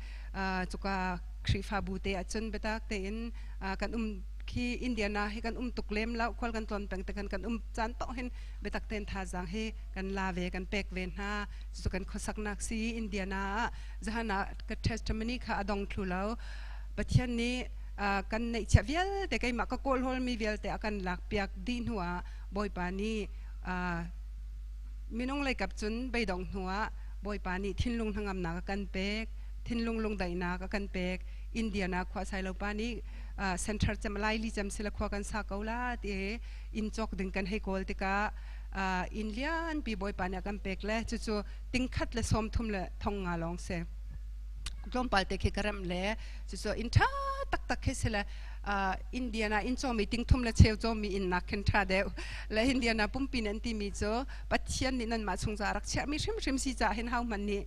Cuka Khrihfabu te ahcun biatak tein kan um khi Indiana hi kan um tuk lem lo, khual kan tlawn peng te kan kan um caan paoh hin biatak tein thazaang hi kan la ve, kan pek ve hna. Cucu kan khuasaknak si Indiana ah. Zahan ah ka testimony kha a dong thlu lo. Pathian nih kan neihchiah vialte, keimah ka kawl hawlmi vialte a kan lak piak dih hnu ah Bawipa nih minung leikap cun beidong hnu ah Bawipa nih thinlung hnangamnak a kan pek, thinlung lungdaihnak a kan pek. Indiana khua Sailopa nih center cem laili cem sila khua kan sa ko la ti inn cawk ding kan hei kawl tikah inn lianpi Bawipa nih a kan pek le cucu 135,000 lawng si. Tlawmpal te khi ka remh le cucu inn ṭha taktak khi si le Indiana inn cawmi 3.5 cawmi inn nak khin ṭha deuh le Indiana pumpi nan timi cu Pathian nih nanmah chung ca rak chiahmi hrimhrim si caah hin ho hmanh nih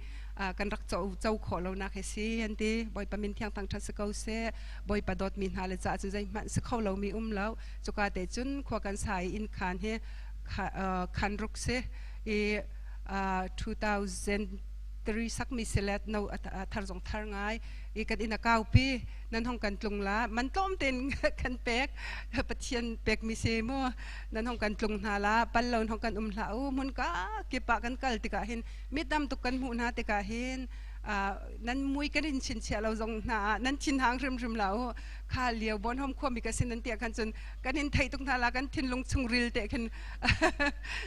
kan rak co co khawh lonak hi si an ti. Bawipa min thiang thangṭhat si ko seh. Bawipa dawtmi hna le caah cun zeihmanh si kho lomi um lo. Cuka te cun khua kan sa i inn khaan hi khan ruk si i 2003 sakmi silet no thar zong thar ngai i kan inn a kaupi. Nan hong kan tlung la, man tlawm tein kan pek, Pathian pekmi si mu. Nan hong kan tlung hna la, pal lo hong kan um hlah u. Hmun ka kip ah kan kal tikah hin mi tam tuk kan hmuh hna tikah hin Nan mui kan in chinchiah lo zong hna nan thinhang hrimhrim la u. Kha lio bon hom khuami ka sin nan tia khan cun kan in thei tuk hna la, kan thinlung chungril te khin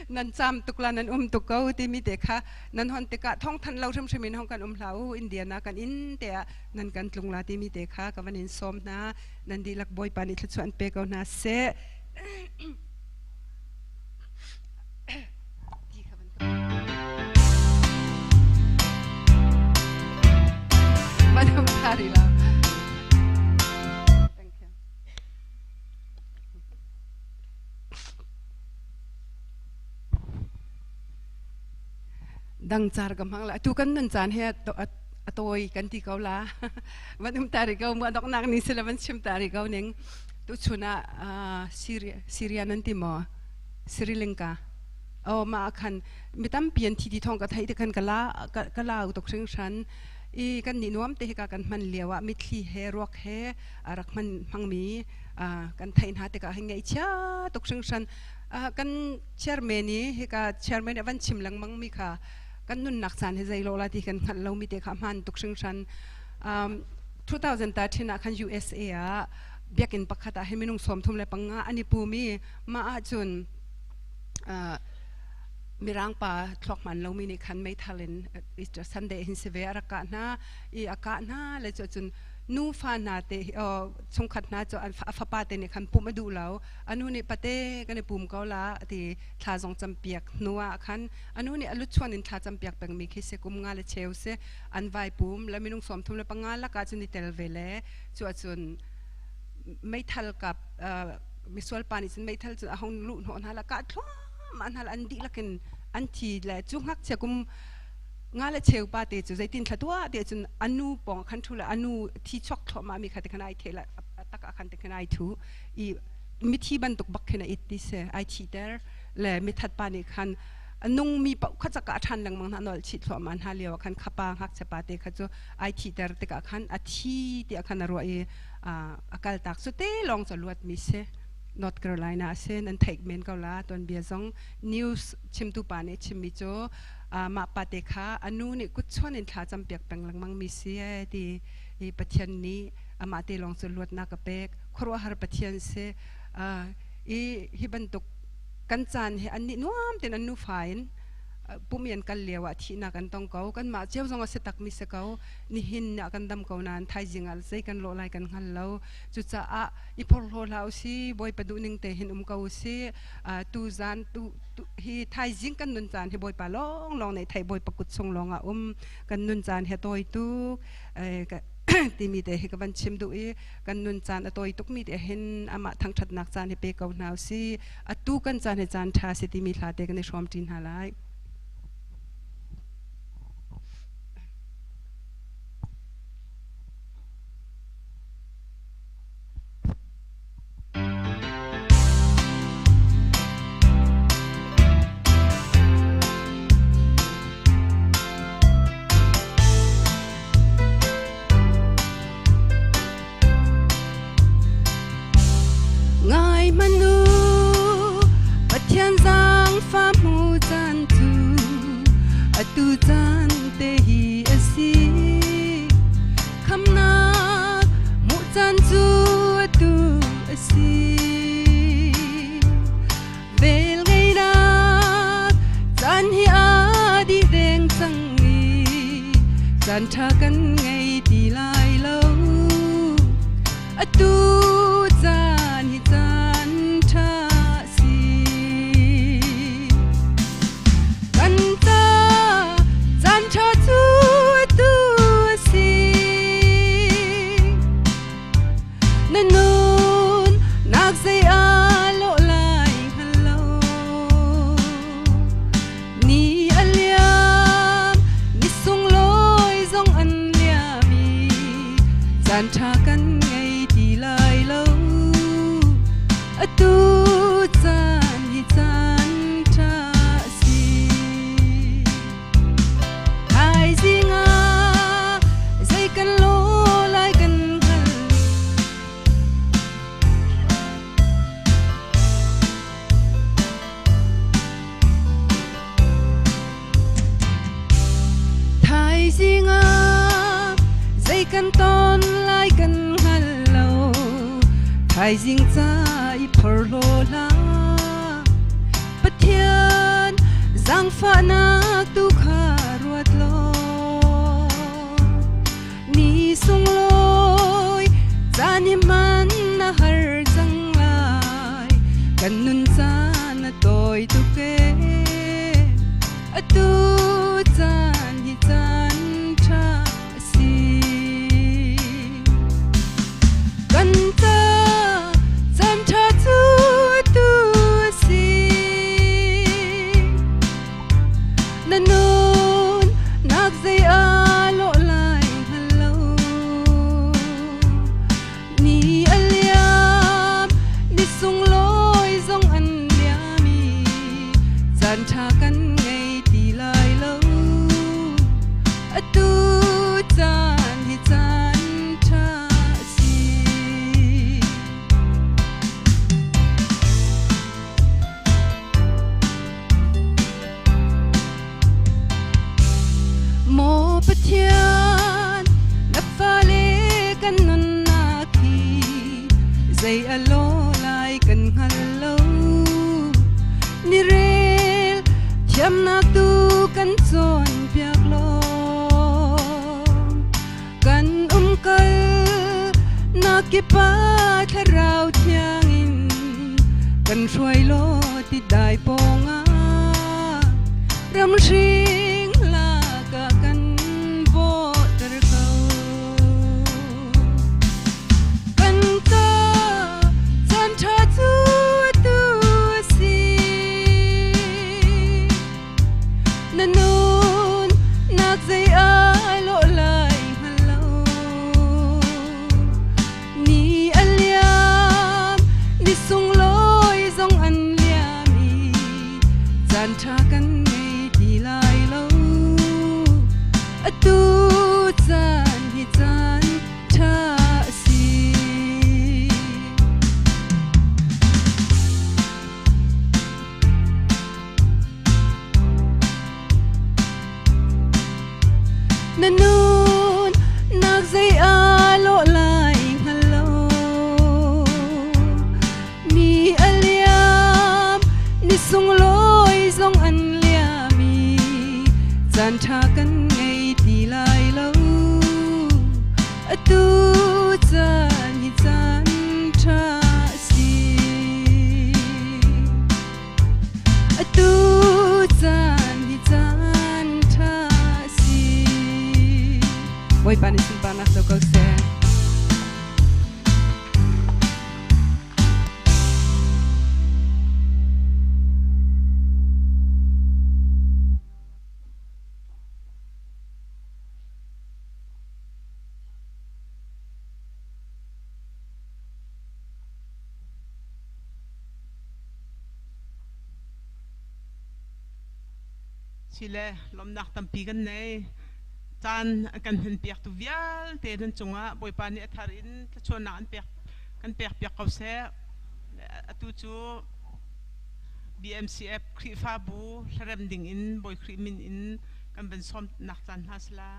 nan cham tuk la, nan um tuk ko timi te kha nan hon tikah thong than lo hrimhrim in hong kan um hla u. Indiana kan in te ah nan kan tlung la timi te kha ka van in sawm hna. Nan dihlak Bawipa nih thluachuah an pe ko hna seh. Madam Karila. Thank you. Dang char ka mang la tu kan nan chan he atoi kan ti ko la van um tari ko mu adok nak ni sila van chim tari ko ning tu chuna Syria Syria nan ti mo Sri Lanka o ma khan mi tampi an thi ti thong ka thei te khan ka la ka lau tok hring hran i kan ni nuam te ka kan hman liawa mitthli he ruak he rak hman hmangmi kan thei hna tikah hin ngai chia tuk hring hran. Kan chairman i hika chairman avan chim lengmang mi kha kan nunnak caan hi zei lo la ti kan hngalh lo mi te kha hman tuk hring hran. 2013 ah khan USA ah biakinn pakhat ah hi minung 35 an i pumi mah ahcun mirang pa thluak hman lomi nih khan meithal in Sunday hin si ve a rak kah hna i a kah hna le cu cun nufa hna te chungkhat hna cu a fapa te nih khan pumh a duh lo. Anu nih pate kan i pum ko la ti thla zong campiak hnu ah khan anu nih a luchuan in thla campiak pengmi khi si kum nga le cheu si an vai pum le minung 35 lakah cun i tel ve le cu ahcun meithal kap misual pa nih cun meithal cu a hung luh hnawh hna la kah thluahmah hna la an dihlak in an thi le cu ngakchia kum nga le cheu pa te cu zeitin thla tuah te cun anu pawng khan thu le anu thi chuak thluahmah mi kha te khan ai the la tak ah khan te khan ai thu i mithi bantuk bak khin a it ti se ai thi ter le mithat pa nih khan nung mi paoh kha chaka ṭhan lengmang hna nol chih thluahmah hna lio ah khan khapa ngakchia pa te kha cu ai thi ter tikah khan a thi tiah khan a ruah i a kal tak cu te lawng cu luat mi si. North Carolina a si, nan theih men ko la tuan bia zong. News chimtu pa nih chimmi cu mah pa te kha anu nih kutchuan in thla campiak peng lengmang mi si ti i Pathian nih amah te lawng cu luatnak a pek. Khuaruahhar Pathian si. I hi bantuk kan caan hi an nih nuam ten an nufa in pum an kal lio ah thihnak an tong ko. Kanmah cio zong a si takmi si ko. Nihin ah kan dam ko nain thaizing ah zei kan lawh lai kan hngal lo. Cucaah i phorhlaw hlah usih, Bawipa duhning te hin um ko usih. Tu zan tu hi thaizing kan nun caan hi Bawipa lawng lawng nih theih, Bawipa kut chung lawng ah um. Kan nun caan hi a tawi tuk timi te hi ka van chim duh i kan nun caan a tawi tukmi te hin amah thangṭhatnak caan hi pe ko hna usih. Atu kan caan hi caan ṭha si timi hla te kan i hrawm ṭi hna lai. Ngai hmanh u, Pathian zaangfah hmu caan cu atu caan te hi a si. Khamnak hmuh caan cu atu a si. Vel ngeihnak caan hi a dih deng cang i caan ṭha kan ngei ti lai lo. Atu caan hi caan ṭha a si. Kan ca caan ṭha cu atu a si. Na nun nak zei aa lawh lai hngal lo. Ni a liam, ni sunglawi zong an liam i caan ṭha kan ngei ti lai lo. Atu caan hi caan ṭha a si. Thaizing ah zei kan lawh lai kan hngal. Thaizing ah kan ton lai kan hngal lo. Thaizing ca i phorhlaw hlah. Pathian zaangfahnak tu kha ruat law. Ni sunglawi caan i man na har cang lai. Kan nun caan a tawi tuk ee. Atu caan hi caan ṭha a si. Kan ca caan ṭha cu atu a si. Na nun nak zei aa lawh lai hngal lo. Ni a liam, ni sunglawi zong an liam i caan ṭha kan ngei ti lai lo. Atu caan hi caan ṭha a si. Maw Pathian, na fale kan nunnak hi zei a lawh lai kan hngal lo. Ni rel thiamnak tu kan cawnpiak law. Kan umkal nak kip ah thlarau thiang in kan hruai law ti dai pawng ah ramhring lak ah kan bawhter ko. Kan ca caan ṭha cu atu a si. Na nun nak zei ai lawh lai hngal lo. Ni a liam, ni sunglawi zong an liam i caan ṭha kan ngei ti lai lo. Atu caan hi caan ṭha a si. Na nun nak zei aa lawh lai hngal lo. Ni a liam, ni sunglawi zong an liam i caan ṭha kan ngei ti lai lo. Atu caan hi caan ṭha a si. Atu caan hi caan ṭha a si. Bawipa nih sunparnak co ko seh. Sile lawmnak tampi kan nei. Caan kan hun piaktu vialte nan cungah Bawipa nih a thar in thluachuahnak an pek kan pek piak ko seh. Atu cu BMCF Khrihfabu hlarem ding in Bawi Khrih min in kan van sawmnak caan hna sila.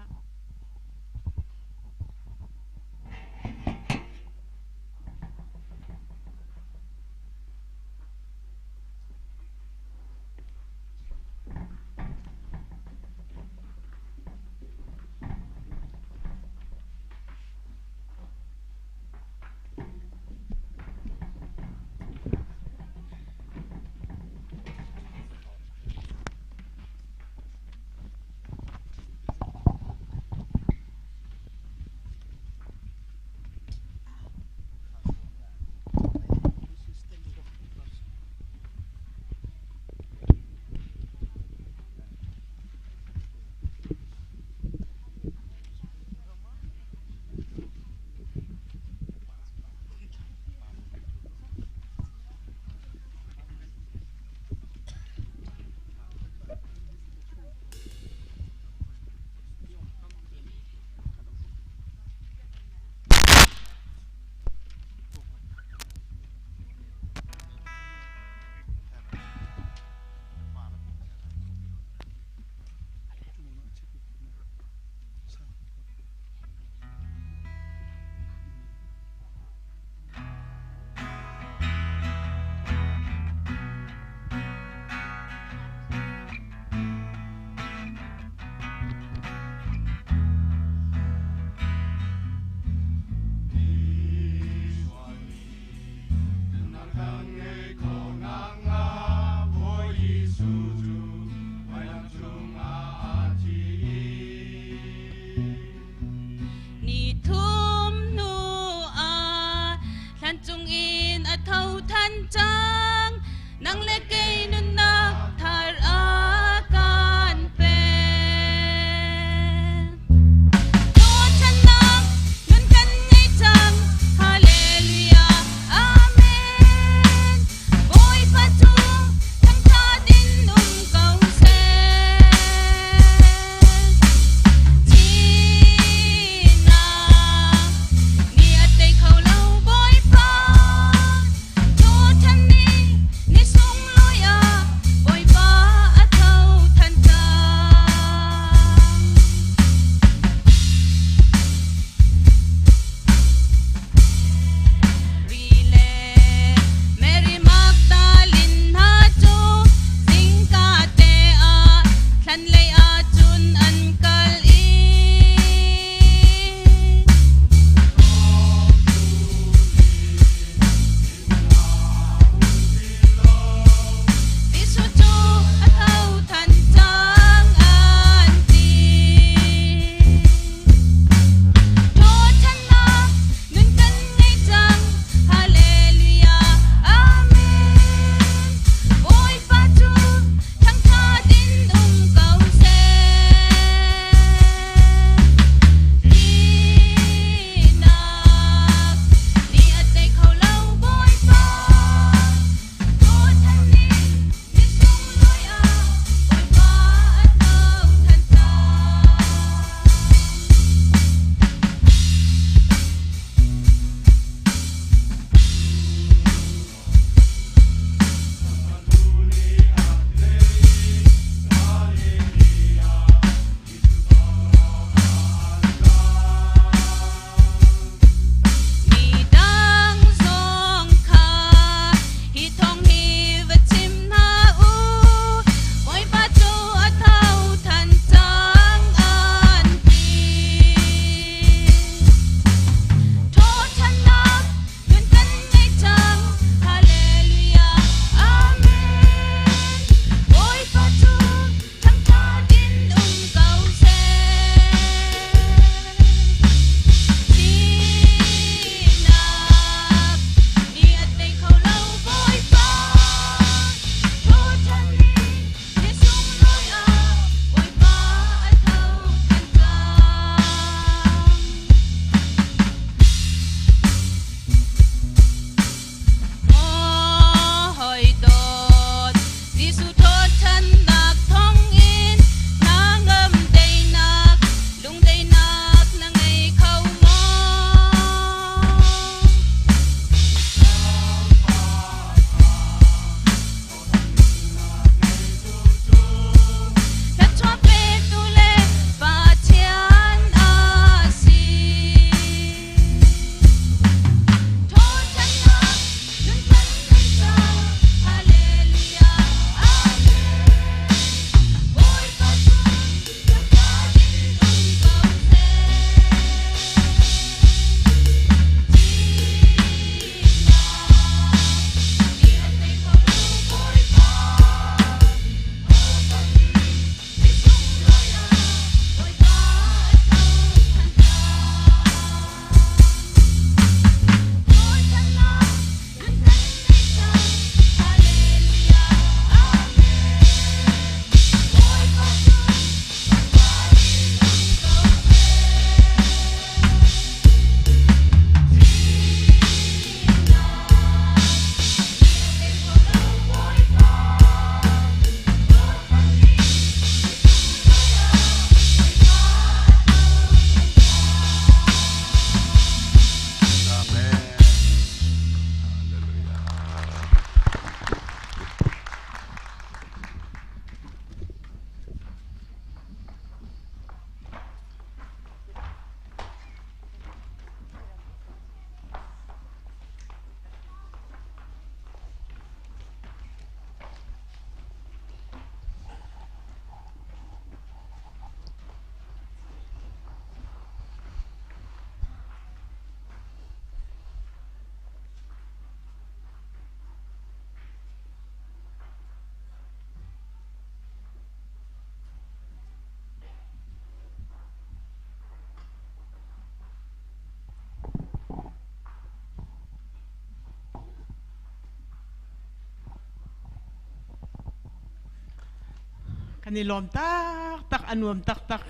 Kan i lawm taktak, a nuam taktak.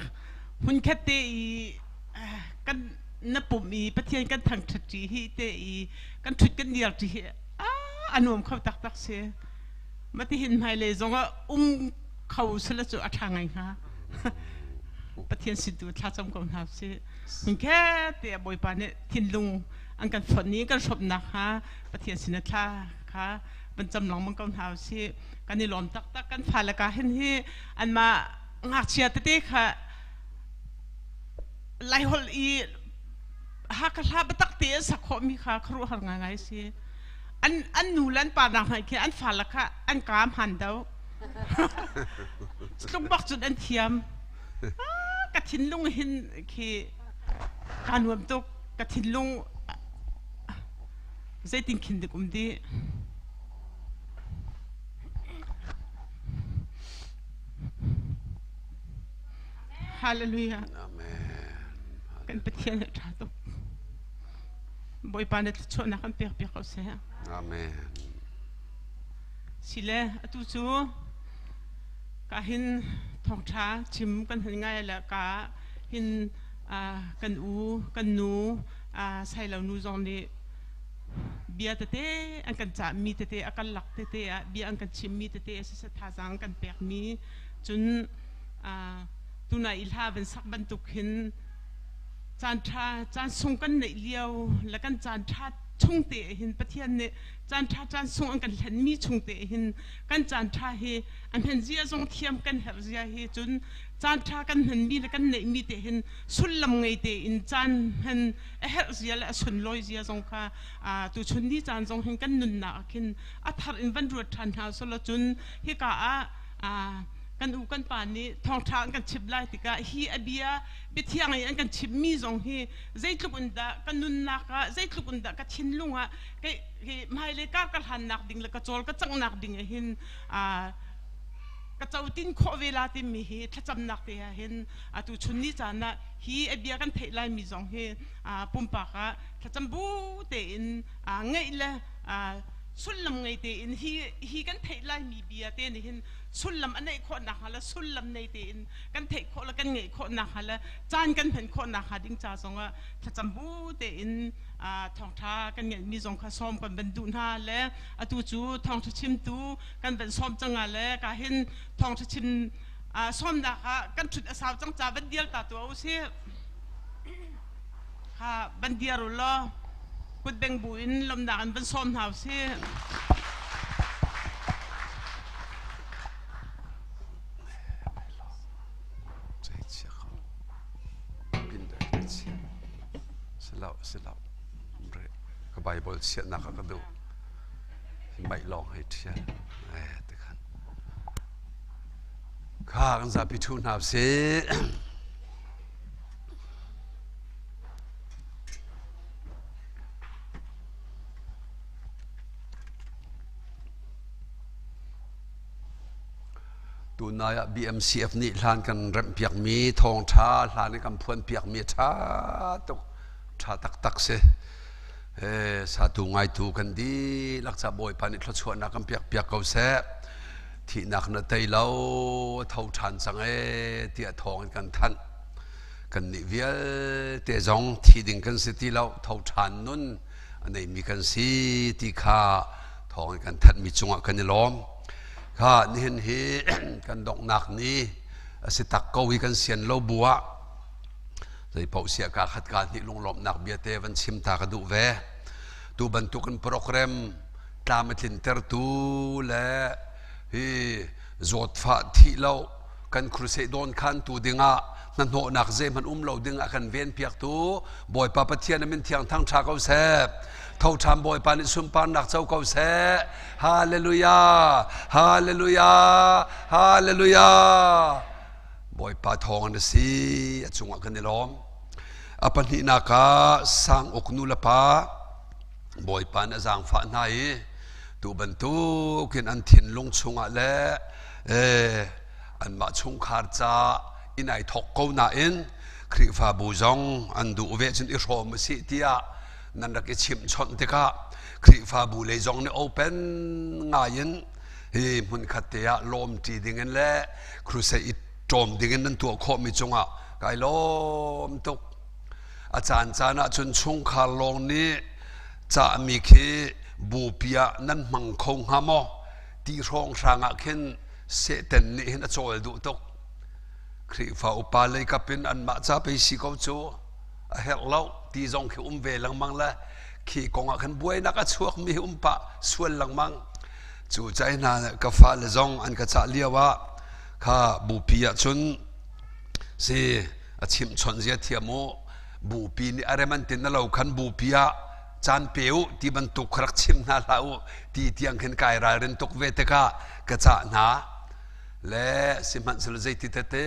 Hmunkhat te i kan na pumh i Pathian kan thangṭhat ṭi hi te i kan ṭhut kan dir ṭi hi a nuam kho taktak si. Matihin hmailei zongah um kho sila cu a ṭha ngai hnga. Pathian sin tu thlacam ko hna usih. Hmunkhat te ah Bawipa nih thinlung an kan fonh i kan hrawmnak hnga Pathian sin ah thla kha van cam lengmang ko hna usih. Kan i lawm taktak. Kan fale ka hin hi anmah ngakchia tete kha Laiholh i Hakha hla biatak te an sak khawhmi kha khuaruahhar ngaingai si. An nu le an pa nak hna khi an fale kha an kaam han do. Tlung bak cun an thiam. Ka thinlung hin khi kaa nuam tuk. Ka thinlung zeitin khin dik um dih. Hallelujah. Amen. Kan Pathian hi ṭha tuk. Bawipa na thluachuahnak kan pek piak ko seh. Amen. Sile atu cu ka hin thawngṭha chim kan hun ngai le ka hin kan u kan nu sailo nu zong nih bia tete an kan cahmi tete a kan lak tete ah bia an kan chimmi tete siseh thazaang an kan pekmi cun tunai i hla van sak bantuk hin caan ṭha caan sung kan neih lio le kan caan ṭha chung te hin Pathian nih caan ṭha caan sung an kan hlenmi chung te hin kan caan ṭha hi a hman zia zong thiam kan herh zia hi cun caan ṭha kan hmanmi le kan neihmi te hin sullam ngei tein caan hman a herh zia le a sunlawi zia zong kha tuchun ni caan zong hin kan nunnak ah khin a thar in van ruat ṭhan hna selaw cun hika ah kan u kan pa nih thawngṭha an kan chimh lai tikah hi a bia biathiang i an kan chimhmi zong hi zeitluk in dah ka nunnak ah zeitluk in dah ka thinlung ah kei hmailei kar ka hlannak ding le ka cawl ka canghnak ding ah hin ka cotin khawh ve la timi hi thlacamnak te ah hin atu chun ni caan ah hi a bia kan theih laimi zong hi pumpak ah thlacam bu tein ngeih le sullam ngei tein hi hi kan theih laimi bia te nih hin sullam a neih khawh nakhnga le sullam nei tein kan theih khawh le kan ngeih khawh nakhnga le caan kan hman khawh nakhnga ding ca zongah thlacam bu tein thawngṭha kan ngeihmi zong kha sawm kan van duh hna le atu cu thawngṭha chimtu kan van sawm cang ah le ka hin thawngṭha chim sawmnak ah kan ṭhut a sau cang ca van dial ta tuah usih kha van diar u law kut beng bu in lawmnak in van sawm hna usih. Silau, ka Bible chiahnak a ka duh. Maih lawng hei ṭhial. Eh, tikhan. Kha kan zapi ṭhu hna sih. Tunai ah BMCF nih hlan kan remhpiakmi thawngṭha hlan i kan phuanpiakmi a ṭha tuk ṭha taktak si. Satu ngaitu kan dihlak ca Bawipa nih thluachuahnak kan piakpiak ko seh. Thihnak na tei lo, a tho ṭhan cang ee tiah thawng in kan thanh. Kannih vialte zong thi ding kan si ti lo, tho ṭhan nun a neimi kan si ti kha thawng in kan thanhmi cungah kan i lawm. Kha nihin hi kan donghnak ni a si tak ko hi kan sian lo bu ah Zeipaoh siah kaa khat kaa hnih lunglawmhnak biate van chim ta ka duh ve. Tu bantukin program tlam a tlintertu le hi zawtfah thih lo kan crusade dawn khantu dingah hnahnawhnak zeihmanh um lo dingah kan ven piaktu Bawipa Pathian a min thiang thang ṭha ko seh. Tho ṭhan Bawipa nih sunparnak co ko seh. Hallelujah! Hallelujah! Hallelujah! Bawipa thawng na si a cungah kan i lawm. A pahnihnak ah sang uk nu le pa Bawipa nih a zaangfah hna i tu bantukin an thinlung chungah le anmah chungkhar ca in ai thawk ko nain Khrihfabu zong an duh ve cun i hrawm u sih tiah nan rak i chimhchawnh tikah Khrihfabu lei zong nih open ngai in Hi hmun khat te ah lawm ṭi ding in le crusade i ṭawm ding in nan tuah khawhmi cungah kai lawm tuk. A caan caan ah cun chungkhar lawng nih cahmi khi bupi ah nan hmang kho hnga maw ti hrawnghrang ah khin Satan nih hin a cawl duh tuk. Khrihfa upa lei kap in anmah ca pei si ko cu a herh lo ti zong khi um ve lengmang le khi kong ah khan buainak a chuakmi hi um pah sual lengmang. Cu cai hna ka fale zong an ka cah lio ah kha bupi ah cun si a chimh chawnh zia thiam u bupi nih a rem an tin na lo khan bupi ah caan pe u ti bantuk kha rak chim hna hlah u ti tiang khin kai ralrin tuk ve tikah ka cah hna le sihmanhsehlaw zeiti tete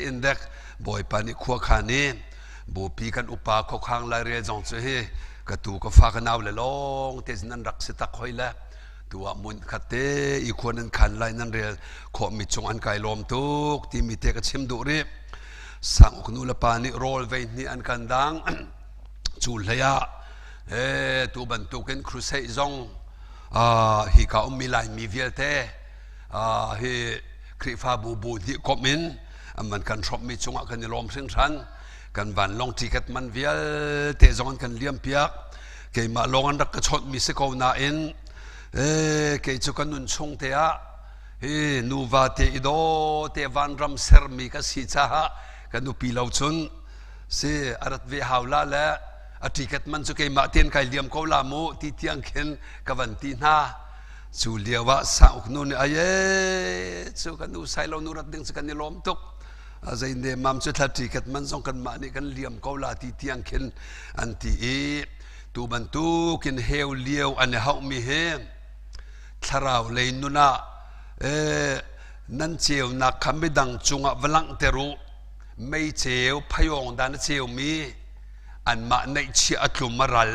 in dek Bawipa nih khua khan i bupi kan upa khuakhang lairel zong cu hi ka tu ka fa ka nau le lawng te nan rak si tak hoi le tu ah mun khat te i khua nan khan lai nan rel khawh mi cung an kai lawm tuk timi te ka chim duh rih. Sang uk nu le pa nih rawl vei hnih an kan dang. Cu hlei ah tu bantukin crusade zong hi ka ummi Laimi vialte hi Khrihfabu bu hnih komh in an van kan hrawmhmi cungah kan i lawm hringhran. Kan vanlawng ticket man vialte zong an kan liam piak. Keimah lawng an rak ka chawnhmi si ko nain kei cu ka nun chung te ah hi nuva te i daw te vanram sermi ka si caah ka nupi lo cun si a rat ve hau la le a ticket man cu keimah ten kai liam ko la mu ti tiang khin ka van ti hna. Cu lio ah sang uk nu nih aye cu kan nu sai lo nu rat ding cu kan i lawm tuk, zei ne mam cu thla ticket man zong kan mah nih kan liam ko la ti tiang khin an ti i tu bantukin heu lio an i hauh mi hi thlarau lei nun ah nan ceunak kha midang cungah va langhter u. Mei ceu phayawng dan a ceumi anmah neihchiah a tlum a ral,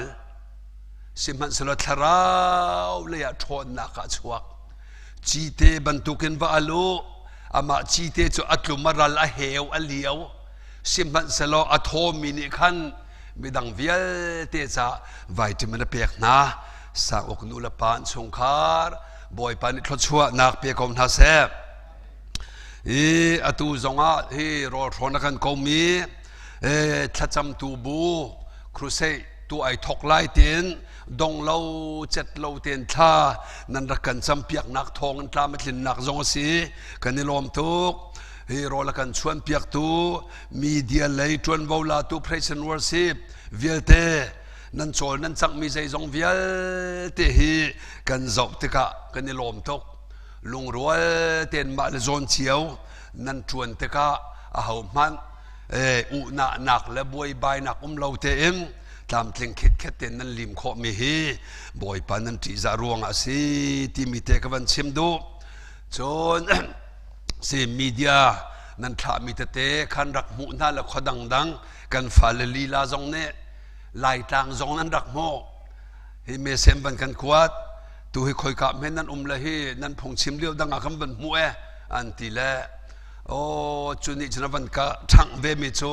sihmanhsehlaw thlarau lei ah ṭhawnnak ah chuak. Cite bantukin va al u. Amah cite cu a tlum a ral, a heu a lio, sihmanhsehlaw a thawmi nih khan midang vialte ca vitamin a pek hna. Sang uk nu le pa an chungkhar Bawipa nih thluachuahnak pe ko hna seh. I atu zongah hi rawlhrawn a kan komi thlacamtu bu crusade tu ai thok lai tin dong lo cet lo ten thla nan rak kan campiaknak thawng in tlam a tlinnak zong a si, kan i lawm tuk. Hi rawl a kan chuan piaktu media lei ṭuanvo latu praise and worship vialte nan cawl nan cangmi zeizong vialte hi kan zoh tikah kan i lawm tuk. Lungrual tein mah le zawn cio nan ṭuan tikah aho hmanh uhnahnak le buaibainak um lo tein tlamtling khitkhet tein nan lim khawhmi hi Bawipa nan ṭihzah ruangah a si timi te ka van chim duh. Cun si media nan thlahmi tete khan rak hmuh hna le khua dangdang kan fale lila zong nih Laitlang zong nan rak hmuh. Hi mesem van kan kuat tu hi khoika men nan um le hi nan phungchim lio dang ah kan van hmuh e an ti le o cu nih cun van ka ṭhangh ve mi cu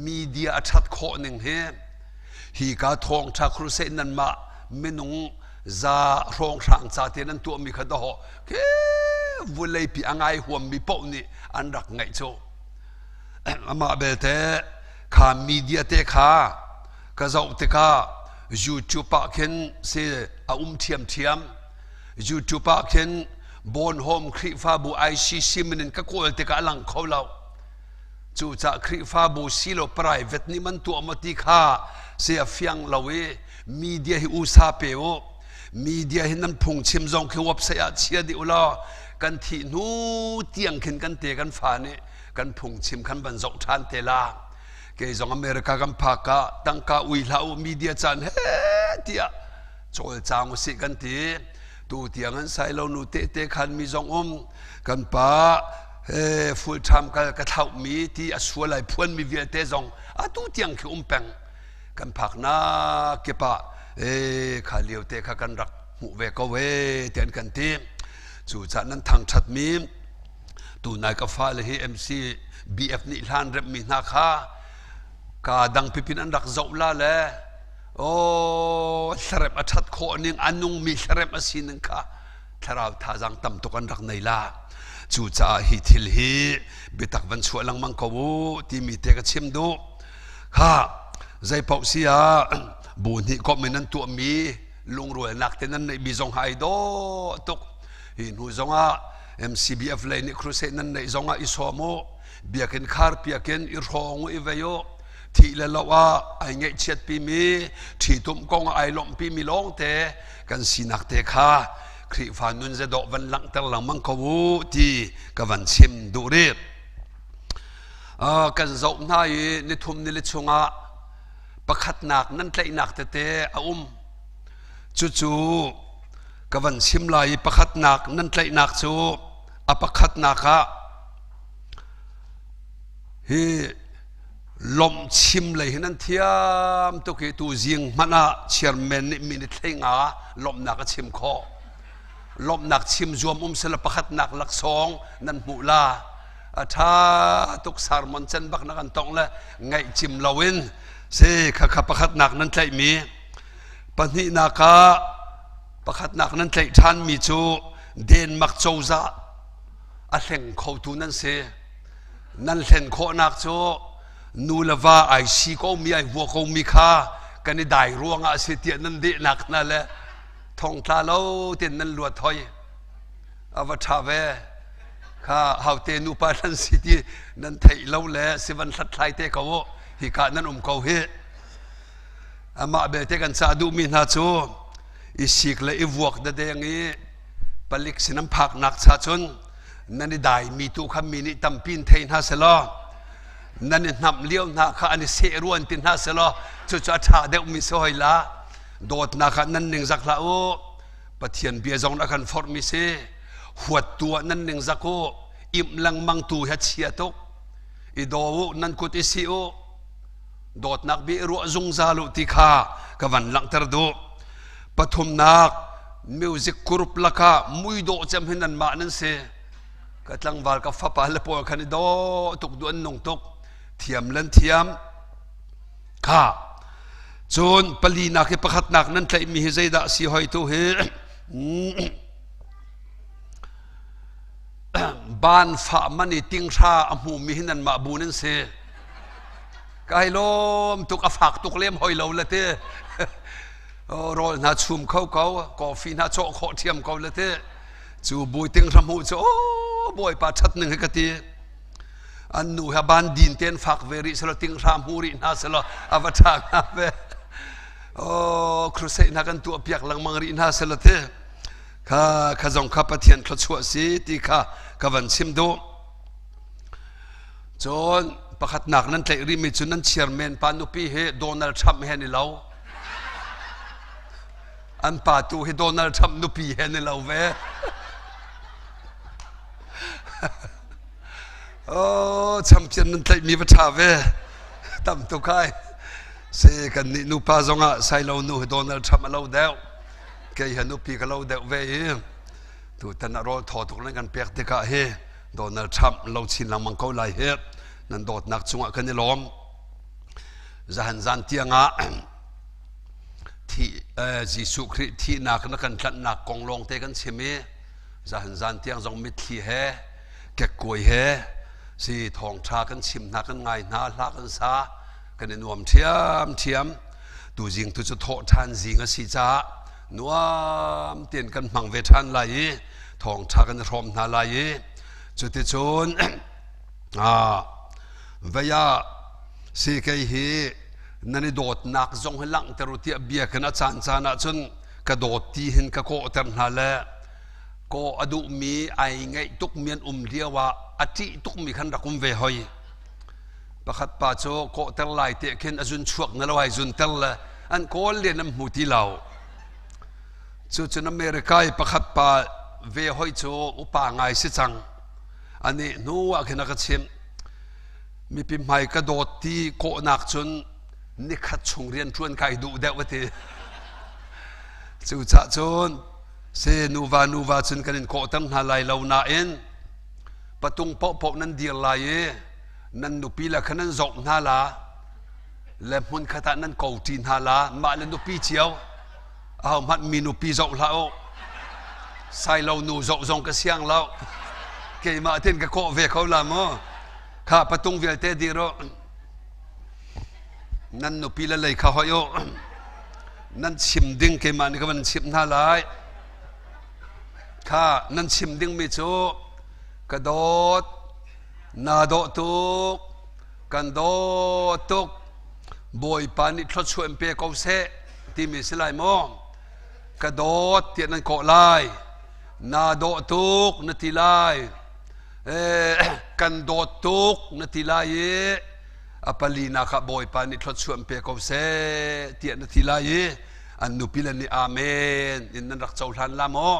media a ṭhat khawh ning hi hi ka thawngṭha crusade nan mah minung za hrawnghrang ca te nan tuah mi kha dawh ke vulei pi a ngai huam mi paoh nih an rak ngaih cu. Amah belte kha media te kha ka zoh tikah YouTube ah khin si a um ṭhiamṭhiam. YouTube ah khin Born Home Khrihfabu ICC min in ka kawl tikah a lang kho lo. Cucaah Khrihfabu silo private nih man tuah maw ti kha si a fiang lo i media hi usa pe u. Media hi nan phungchim zong khi website ah chia dih u law kan thih hnu tiang khin kan te kan fa nih kan phungchim khan van zoh ṭhan te la. Kei zong America kan phak ah tangka ui hlah u, media caan he tiah cawlcang usih kan ti. Tu tiang an sai lo nu te te khan mi zong um kan pa full time kal ka thlauh mi ti a sual ai phuan mi vialte zong atu tiang khi um peng. Kan phak nak kip ah kha lio te kha kan rak hmuh ve ko e ti an kan ti. Cu cah nan thangthat mi tunai ka fale hi MC BF nih hlan rep mi hna kha ka dang pipin an rak zoh la le o thlarep a that khawh ning a nung mi thlarep a si ning kha. Thlarau thazaang tam tuk an rak nei la. Cucaah hi thil hi biatak van chuah lengmang ko u timi te ka chim duh. Kha zei paoh si ah bu hnih komh in nan tuahmi lungrualnak te nan neihmi zong ha ai dawh tuk. Hi hnu zongah MCBF lei nih crusade nan neih zongah i sawm u. Biakinn khar piakin i hrawng u i vei u. Thih le lo ah ai ngaihchiat pimi, ṭhitumh kong ah ai lawmhpi mi lawngte kan sinak te kha Khrihfa nun zedawh van langhter lengmang ko u ti ka van chim duh rih. Kan zoh hna i nithum nili chungah pakhatnak nan tlaihnak tete a um. Cucu ka van chim lai i pakhatnak nan tlaihnak cu a pakhatnak ah hi lawmh chim lei hi nan thiam tuk i tu zing hmanh ah chairman nih minute hlei nga lawmhnak a chim khawh. Lawmhnak chim zuam um sela pakhatnak laksawng nan hmuh la. A ṭha tuk sermon can bak na kan tong le ngaih cim loin si khakha pakhatnak nan tlaihmi. Pahnihnak ah pakhatnak nan tlaih ṭhanmi cu Denmark cozah a hleng khotu nan si. Nan hlen khawhnak cu nu le va ai si komi ai vua komi kha kan i dai ruangah a si tiah nan dehnak hna le thongtla lo tein nan luat hoi. A va ṭha ve. Kha haute nupa nan si ti nan theih lo le si van hlathlai te ko u. Hika nan um ko hi. Amah belte kan cah duhmi hna cu i sik le i vuak dadeng i palik sin an phaknak cha cun nan i daimi tu kha mi nih tampi in thei hna selaw nan i hnamh lio hna kha an i seh ruan ti hna selaw cucu a ṭha deuhmi si hoi la. Dawtnak ah nan ningzak hlah u. Pathian bia zong a kan forhmi si. Huat tu ah nan ningzak u. Imh lengmang tu hi a chia tuk. I daw u, nan kut i sih u. Dawtnak bi i ruah zungzal u ti kha ka van langhter duh. Pathumnak, music group lakah muidawh cem hi nanmah nan si. Ka tlangval ka fapa le pawl khan i dawh tuk duh an nung tuk. Thiam len thiam. Kha. Cun palinak hi pakhatnak nan tlaihmi hi zeidah si hoi tu hi ban fah man i tinghra a hmumi hi nanmah bu nan si. Kai lawm tuk a fak tuk lem hoi lo le ti. Rawl hna chum kho ko, coffee hna cawh khawh ṭhiam ko le ti. Cu bui tinghra hmuh cu aw bawipa ṭhat ning hi ka ti. An nu he ban din ten fak ve rih selaw tinghra hmu rih hna selaw a va ṭha hnga ve. Oh, crusade hna kan tuah piak lengmang rih hna selaw ti. Kha kha zong kha Pathian thluachuah si ti kha ka van chim duh. Cun pakhatnak nan tlaih rihmi cu nan chairman pa nupi hi Donald Trump he ni lo. An pa tu hi Donald Trump nupi he ni lo ve. Oh, champion nan tlaihmi va ṭha ve. Tam tuk ai. Si kan nih nupa zongah sailo nu hi Donald Trump a lo deuh. Kei hi nupi ka lo deuh ve i tutan a rawl thaw tuk nan kan pek tikah hi Donald Trump lo chin lengmang ko lai hi. Nan dawtnak cungah kan i lawm. Zahan zan tiangah thi Jesuh Khrih thihnak na kan tlanhnak kong lawng te kan chim i zahan zan tiang zong mitthli he kekkuai he si thawngṭha kan chim hna kan ngai hna hla kan sa kan i nuam ṭhiamṭhiam. Tuzing tu cu thawh ṭhan zing a si caah nuam tein kan hmang ve ṭhan lai i thawngṭha kan i hrawm hna lai i cuticun vei ah si kei hi nan i dawtnak zong hi langhter u tiah bia kan a caan caan ahcun ka dawt ti hin ka kawhter hna le kawh a duhmi ai ngaih tukmi an um lio ah a ṭih tukmi khan rak um ve hoi. Pakhat pa cu kawhter lai te khin a zun chuak na lo ai zunter le an kawl len an hmu ti lo. Cucun America i pakhat pa ve hoi cu upa ngai si cang. Ani hnu ah khin a ka chimh. Mipi hmai ka dawt ti kawhnak cun nikhat chung rian ṭuan kai duh deuh a ti. Cucah cun se nuva nuva cun kan in kawhter hna lai lo nain patung paohpaoh nan dir lai i nan nupi le kha nan zoh hna la le hmun khat ah nan ko ṭi hna la mah le nupi cio ahohmanh mi nupi zoh hlah u. Sailo nu zoh zong ka siang lo. Keimah tin ka kawh ve ko la mu. Kha patung vialte dir u. Nan nupi le lei kha hoi u. Nan chim ding keimah nih ka van chimh hna lai. Kha nan chim ding mi cu ka dawt, naa dawh tuk, kan dawt tuk, Bawipa nih thluachuah in pe ko seh timi si lai maw? Ka dawt tiah nan kawh lai. Naa dawh tuk na ti lai. Kan dawt tuk na ti lai i a palinak ah Bawipa nih thluachuah in pe ko seh tiah na ti lai i an nupi le nih amen in nan rak cohlan la maw?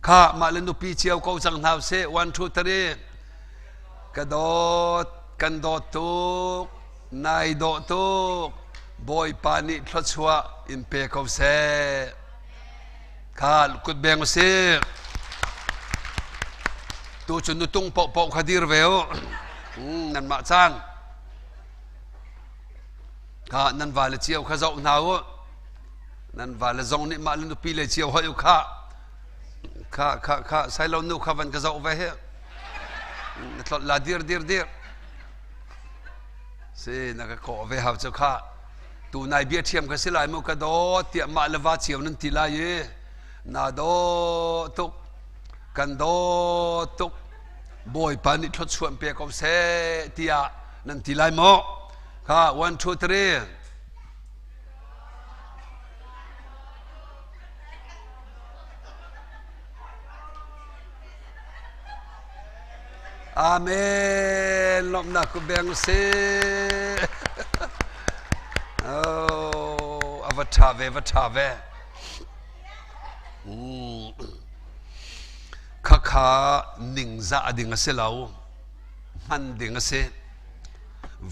Kha mah le nupi cio ko cang hna usih. 1 2 3 Ka dawt, kan dawt tuk, nai dawh tuk, Bawipa nih thluachuah in pe ko seh. Kha kut beng usih. Tu cu nutung paohpaoh kha dir ve u. Nanmah caan. Kha nan vale cio kha zoh hna u. Nan vale zong nih mah le nupi le cio hoi u kha. Kha kha kha sailo nu kha van ka zoh ve hi. Na tlolh la dir dir dir. Si na ka kawh ve hau cu kha. Tu nai bia thiam ka si lai mu ka dawt tiah mah le va cio nan ti lai i na dawt tuk kan dawt tuk Bawipa nih thluachuah pe ko seh tiah nan ti lai maw? Kha 1 2 3 Amen. Lawmhnak ku beng si. Oh, a va ṭha ve, va ṭha ve. Khakha ningzah a ding a si lo. Hman ding a si.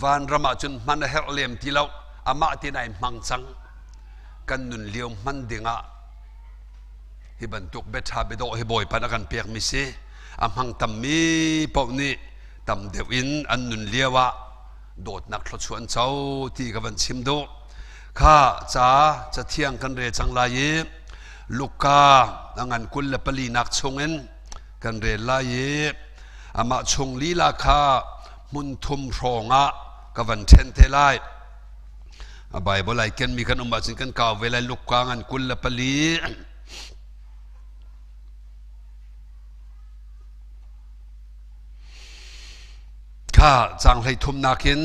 Vanram ah cun hman a herh lem ti lo. Amah tin ai hmang cang. Kan nun lio hman ding ah hi bantuk biaṭha biadawh hi Bawipa a kan pekmi si. A hmang tammi paoh nih tam deuh in an nun lio ah dawtnak thluachuah an co ti ka van chim duh. Kha ca cathiang kan rel cang lai i Luka a ngan 24 nak chungin kan rel lai i amah chung lila kha hmun thum hrawng ah ka van ṭhen te lai. A Bible ai kenmi kan um ahcun kan kau ve lai Luka ngan 24. Kha caang hlei thumnak in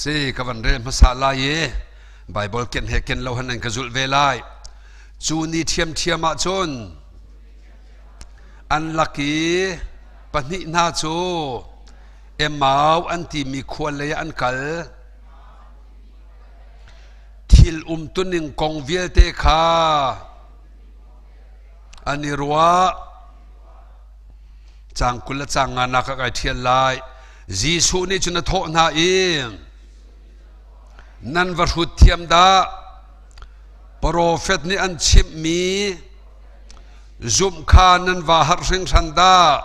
si ka van rel hmasa lai i Bible ken he ken lo han an ka zulh ve lai. Cu ni ṭhiamṭhiam ah cun an lak i pahnih hna cu Emau an timi khua lei ah an kal. Thil umtuning kong vialte kha an i ruah. Caang 20 le caang nganak ah kai ṭhial lai. Jesuh nih cun a thawh hna i, Nan va hrut thiam dah! Profet nih an chimhmi zumh kha nan va harh hringhran dah!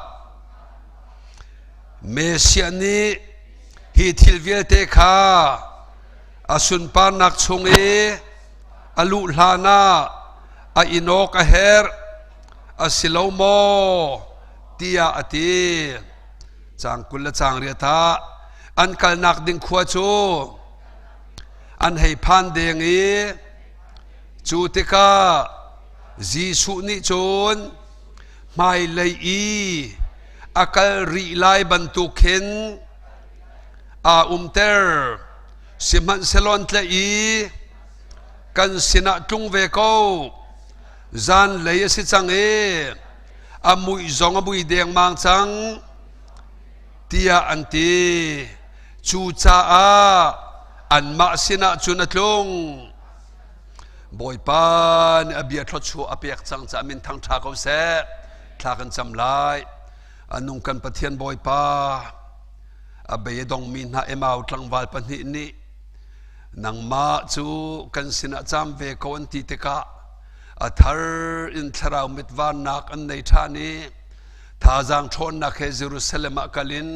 Messiah nih hi thil vialte kha a sunparnak chung i a luh hlanah a in awk a herh a si lo maw tiah a ti. Caang 20 le caang riat ah an kalnak ding khua cu an hei phan deng i cu tikah Jesuh nih cun hmailei i a kal rih lai bantuk khin aa umter. Sihmanhsehlaw an tlaih i kan sinah tlung ve ko. Zanlei a si cang i a muih zong a mui dengmang cang tiah an ti. Cucaah anmah sinah cun a tlung. Bawipa nih a bia thluachuah a pek cang caah min thangṭha ko seh. Thla kan cam lai. A nung kan Pathian Bawipa, a bei a dongmi hna Emau tlangval pahnih nih nangmah cu kan sinah caam ve ko an ti tikah a thar in thlarau mitvannak an nei ṭhan i thazaang ṭhawnnak he Jerusalem ah kal in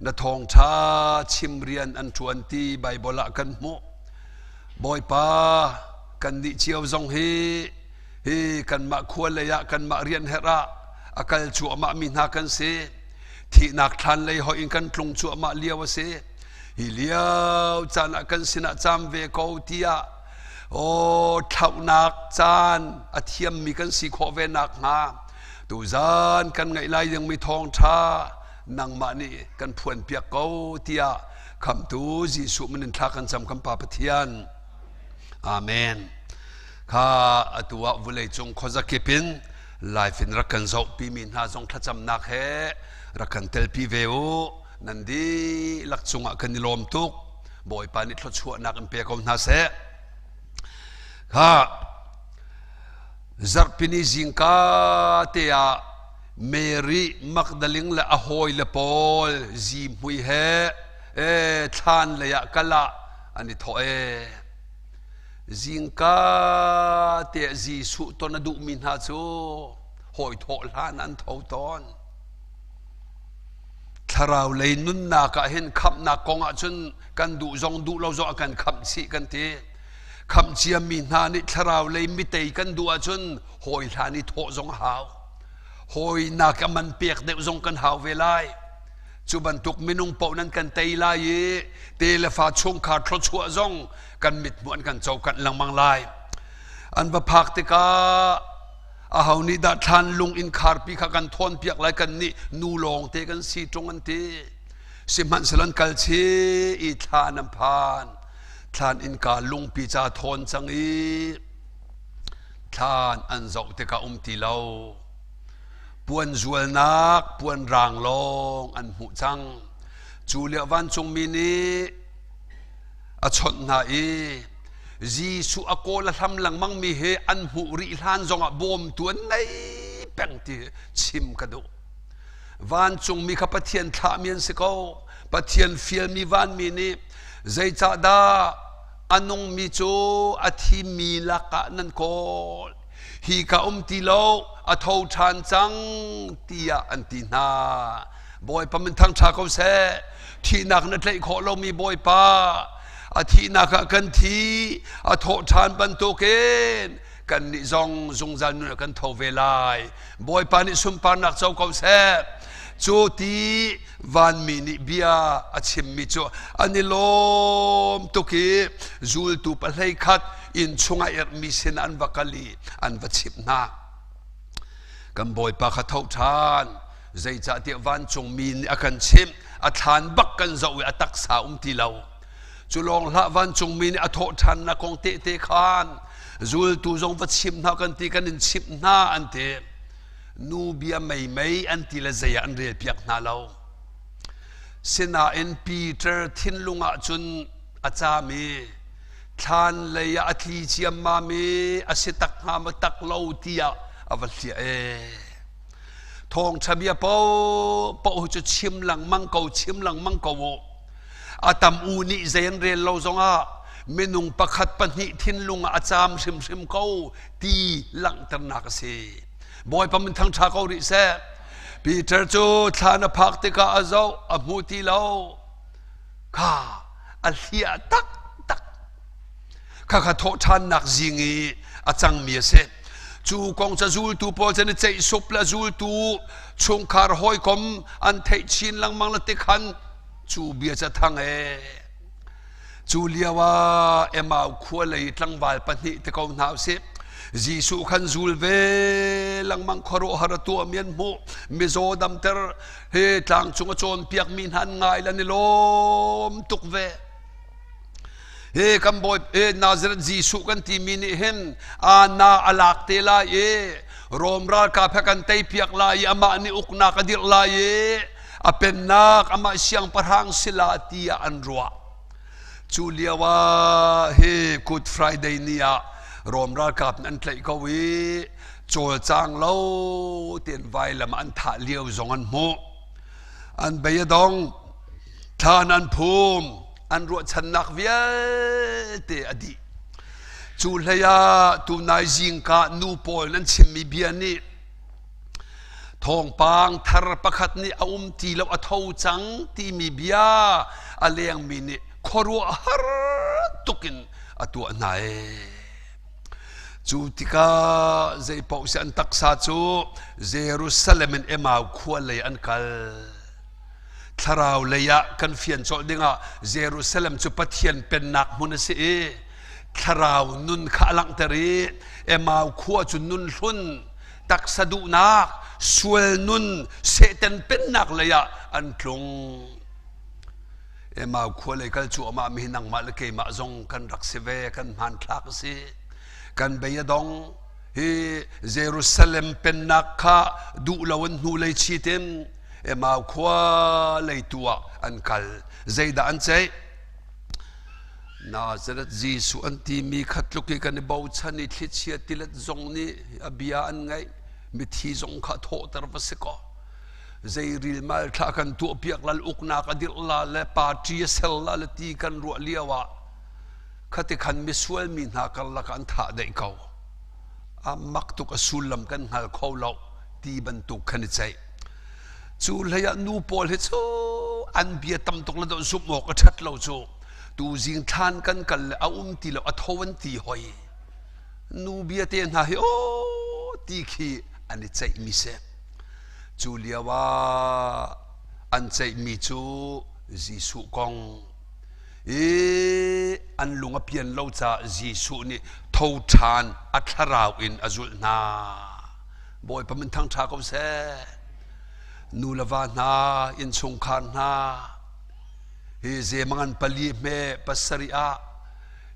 na thawngṭha chim rian an ṭuan ti Baibal ah kan hmuh. Bawipa, kannih cio zong hi Hi kanmah khua lei ah kanmah rian herh ah a kal cuahmah mi hna kan si. Thihnak thlan lei hoih in kan tlung cuahmah lio a si. Hi lio caan ah kan sinah caam ve ko tiah aw thlauhnak caan a thiammi kan si khawh ve nak hnga tuzan kan ngaih lai dingmi thawngṭha nangmah nih kan phuan piak ko tiah khamtu Jesuh min in thla kan cam kan Pa Pathian. Amen. Kha atu ah vulei cung khuazakip in live in rak kan zohpi mi hna zong thlacamnak he rak kan telpi ve u. Nan dihlak cungah kan i lawm tuk. Bawipa nih thluachuahnak in pe ko hna seh. Kha zarhpini zingka te ah Mary Magdalene le a hawile pawl zihmui he thlan lei ah kal ah an i thawh ee. Zingka te Jesuh ton a duhmi hna cu hawi thawh hlan an tho tawn. Thlarau lei nunnak ah hin khamhnak kong ah cun kan duh zong duh lo zong a kan khamh chih kan ti. Khamh ciami hna nih thlarau lei mitei kan duh ahcun hawi hlan i thawh zong a hau. Hawinak a man pek deuh zong kan hau ve lai. Cu bantuk minung paoh nan kan tei lai i te le fa chungkhar thluachuah zong kan mithmuh an kan cokanh lengmang lai. An va phak tikah aho nih dah thlan lung in kharpi kha kan thawn piak lai kan nih nu lawng te kan si ṭung an ti. Sihmanhsehlaw an kal chih i thlan an phan. Thlan innka lungpi ca thawn cang i thlan an zoh tikah um ti lo. Puan zualnak puan rang lawng an hmuh cang. Cu lio vancungmi nih a chawnh hna i Jesuh a kawl a hlam lengmang mi hi an hmuh rih hlan zongah bawmtu an nei peng ti chim ka duh. Vancungmi kha Pathian thlahmi an si ko. Pathian fialmi vanmi nih zeicahdah a nungmi cu a thimi lakah nan kawl? Hi ka um ti lo, a tho ṭhan cang tiah an ti hna. Bawipa min thangṭha ko seh. Thihnak na tlaih khawh lomi Bawipa, a thihnak ah kan thi, a thawh ṭhan bantukin kannih zong zungzal nun ah kan tho ve lai. Bawipa nih sunparnak co ko seh. Cu ti vanmi nih bia a chimmi cu an i lawm tuk i zultu pahlei khat inn chungah erhmi sin an va kal i an va chimh hna. Kan Bawipa kha tho ṭhan, zeicahtiah vancungmi nih a kan chimh, a thlan bak kan zoh i a taksa um ti lo. Cu lawng hlah vancungmi nih a thawh ṭhannak kong tehte khan zultu zong va chim hna kan ti kan in chimh hna an ti. Nu bia meimei an ti le zei ah an rel piak hna lo. Sinain Peter thinlung ah cun a caam i thlan lei ah a tli ciammam i a si tak hnga maw tak lo tiah a va hliah ee. Thawngṭha bia paohpaoh cu chim lengmang ko chim lengmang ko u. A tam u nih zei an rel lo zongah minung pakhat pahnih thinlung ah a caam hrimhrim ko ti langhternak a si. Bawipa min thangṭha ko rih seh. Peter cu thlan a phak tikah a zoh a hmu ti lo. Kha a hliah taktak. Khakha thawhṭhannak zing i a cangmi a si. Cu kong ca zultu pawl cu an i ceih sup le zultu chungkhar hawikom an theih chin lengmang le tikhan cu bia ca thang ee. Cu lio ah Emau khua lei tlangval pahnih te ko hna usih. Jesuh khan zul ve lengmang khuaruahhar a tuahmi an hmuh. Mizaw damter he tlang cung a cawnpiakmi hna an ngai le an i lawm tuk ve. Hi kan bawi he Nazareth Jesuh kan timi nih hin na a lak te lai i Rom ralkap he kan teipiak lai i amah nih uknak a dirh lai i a pennak amah siangpahrang sila tiah an ruah. Cu lio ah hi Good Friday ni ah Rom ralkap nih an tlaih ko i cawlcang lo tein vailam an thah lio zong an hmuh. An bei a dong, thlan an phum, an ruahchannak vialte a dih. Cu hlei ah tunai zingka nu pawl an chimmi bia nih thawngpang thar pakhat nih a um ti lo a tho cang timi bia a lengmi nih khuaruahhar tuk in a tuah hna ee. Cu tikah zeipaoh si an taksa cu Jerusalem in Emau khua lei an kal. Thlarau lei ah kan fian colh dingah Jerusalem cu Pathian pennak hmun a si i thlarau nun kha a langhter i Emau khua cu nun hlun, taksa duhnak, sual nun, Satan pennak lei ah an tlung. Emau khua lei kal cuahmah mi hi nangmah le keimah zong kan rak si ve, kan hmanthlak a si. Kan bei a dong. Hi Jerusalem pennak kha duh lo in hnu lei chit in Emau khua lei tu ah an kal. Zeidah an ceih? Nazareth Jesuh an timi kha tluk i kan i bochan i thlichia tilet zong nih a bia an ngaih. Mithi zong kha thawhter va si kaw. Zei rilmal thla kan tuahpiak lal uknak a dirh la le party a ser la le ti kan ruah lio ah khati khan misual mi hna karlak an thah deih ko. A mak tuk a sullam kan hngal kho lo ti bantuk khan i ceih. Cu hlei ah nu pawl hi cu an bia tam tuk le zumh awk a ṭhat lo cu. Tu zing thlan kan kal le a um ti lo a tho an ti hoi. Nu bia te hna hi aw ti khi an i ceih mi si. Cu lio ah an ceihmi cu Jesuh kong i an lung a pian lo caah Jesuh nih tho ṭhan a thlarau in a zulh hna. Bawipa min thangṭha ko seh. Nu le va hna, innchungkhar hna, hi zemangan pali hme pasarih ah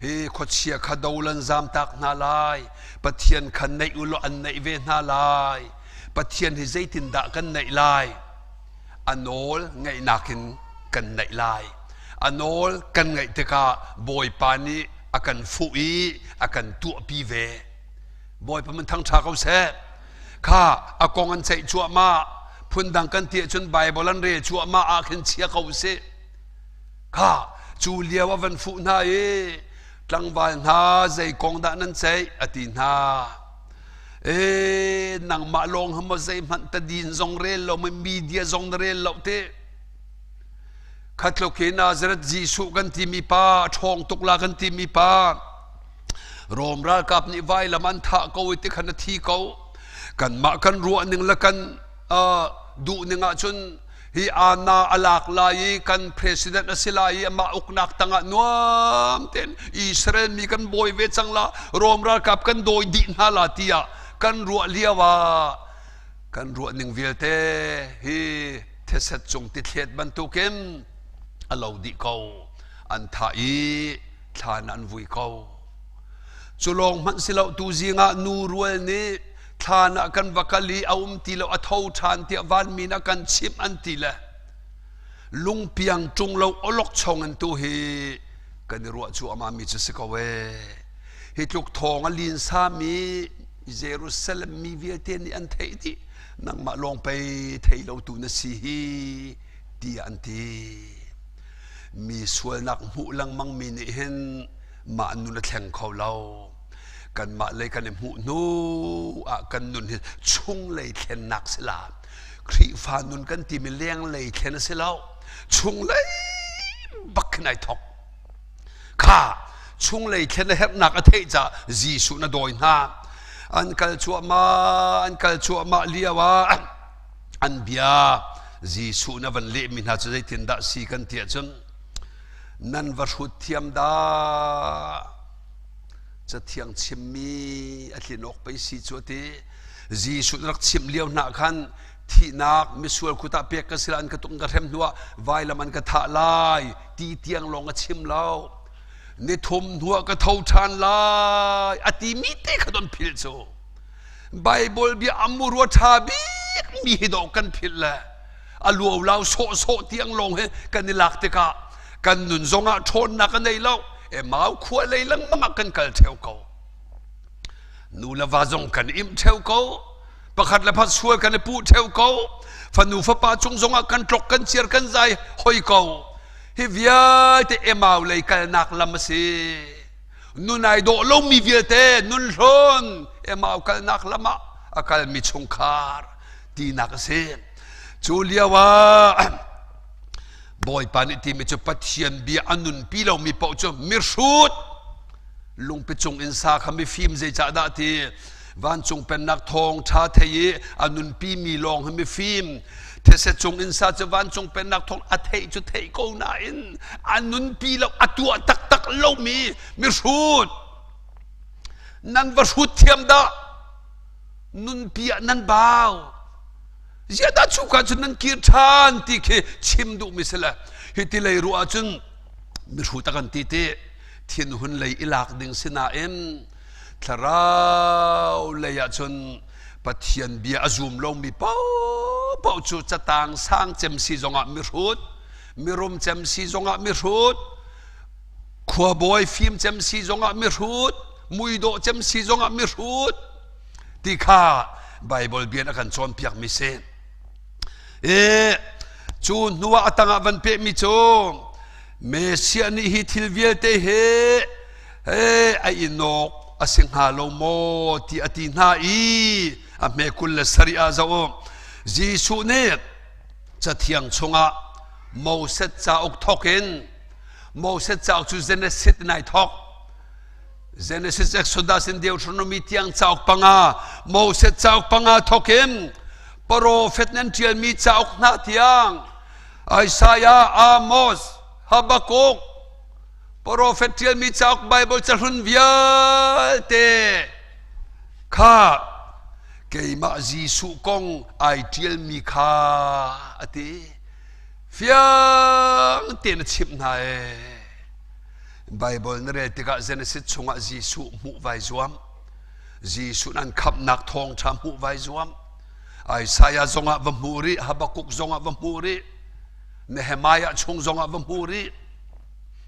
hi khuachia kha dolan zamtak hna lai Pathian kha neih u law an neih ve hna lai Pathian hi zeitindah kan neih lai a nawl ngaihnak in kan neih lai a nawl kan ngaih tikah Bawipa nih a kan fuh i a kan tuahpi ve Bawipa min thangṭha ko seh kha a kong an ceih cuahmah phundang kan ti ahcun Bible an rel cuahmah ah khin chia ko usih kha cu lio a van fuh hna i tlangval hna zei kong dah nan ceih a ti hna e nangmah lawng ha maw zeihmanh tadin zong rel lo mi media zong na rel lo te khatluk hi Nazareth Jesuh kan timi pa ṭhawng tuk la kan timi pa Rom ralkap nih vailam an thah ko i tikhan a thi ko kanmah kan ruah ning le kan duh ning ahcun hi ana a lak lai i kan president a si lai i amah uknak tangah nuam tein Israel mi kan bawi ve cang la Rom ralkap kan dawi dih hna la tiah kan ruah lio ah kan ruah ning vialte hi theset cung tithlet bantukin a lo dih ko an thah i thlan an vui ko cu lawng hmanh si lo tu zing ah nu rual nih thlan ah kan va kal i a um ti lo a tho ṭhan tiah vanmi na kan chimh an ti le lungpiang ṭung lo olok chong in tu hi kan i ruah cu ama mi cu si ko ee hi tluk thawng a linsa mi Jerusalem mi vialte nih an theih dih nangmah lawng pei thei lo tu na si hi tiah an ti mi sualnak hmuh lengmang mi nih hin mah nun a thleng kho lo kanmah lei kan i hmuh hnu ah kan nun hi chunglei thlennak si la Khrihfa nun kan timi lenglei thlen a si lo chunglei bak khin ai thok kha chunglei thlen a herhnak a theih caah Jesuh na dawi hna an kal cuahmah an kal cuahmah lio ah an bia Jesuh na van lehmi hna cu zeitindah si kan ti ahcun nan va hrut thiam dah Cathiang chimmi a tlin awk pei si cu a ti. Jesuh rak chimh lio hna khan thihnak misual kut ah pek ka si an ka tuk ka hrem hnuah vailam an ka thah lai ti tiang lawng a chim lo. Ni thum hnuah ka tho ṭhan lai a ti mi te kha don philh cu. Bible bia amurua ṭha bik mi hi dawh kan philh le a luau sawh sawh tiang lawng he kan i lak tikah kan nun zongah ṭhawnnak a nei lo Emau khua lei lengmang ah kan kal ṭheo ko. Nu le va zong kan imh ṭheo ko. Pakhat le pakhat sual kan i puh ṭheo ko. Fanu fapa cung zongah kan tlok kan ciar kan zai hoi ko. Hi vialte Emau lei kalnak lam a si. Nun ai dawh lomi vialte nun hlawn Emau kalnak lam ah a kalmi chungkhar tinak a si. Cu lio ah Bawipa nih timi cu Pathian bia a nunpi lomi paoh cu mihrut. Lungpi cung in sa kha mifim zeicahdah ti vancung pennak thawng ṭha thei i a nunpi mi lawng hi mifim. These cung in sa cu vancung pennak thawng a theih cu theih ko nain a nunpi lo, a tuah taktak lomi mihrut. Nan va hrut thiam dah! Nunpi ah nan bau. Ziah dah chuka cun nan kir ṭhan ti khi chim duhmi si le hi ti lei ruah ahcun mihrut a kan ti ti thinhun lei i lak ding si nain thlarau lei ahcun Pathian bia a zum lomi paohpaoh cu catang sang cem si zongah mihrut, mirum cem si zongah mihrut, khuabawi fim cem si zongah mihrut, muidawh cem si zongah mihrut ti kha Bible bia a kan cawnpiakmi si. E cu hnuah a tangah van pehmi cu Messiah nih hi thil vialte hi a i nawk a si hnga lo maw ti a ti hna i a hme 27 ah zoh u. Jesuh nih Cathiang chungah Moses cauk thawk in Moses cauk cu Genesis in ai thawk. Genesis, Exodus in Deuteronomy tiang cauk panga, Moses cauk panga thawk in profet nan ṭialmi cauk hna tiang Isaiah, Amos, Habakkuk, profet ṭialmi cauk Bible cahlun vialte kha keimah Jesuh kong ai ṭialmi kha a ti. Fiang tein a chimh hna ee. Bible na rel tikah Genesis chungah Jesuh hmuh vai zuam. Jesuh nan khamhnak thawngṭha hmuh vai zuam. Isaiah zongah va hmu rih, Habakkuk zongah va hmu rih, Nehemiah chung zongah va hmu rih.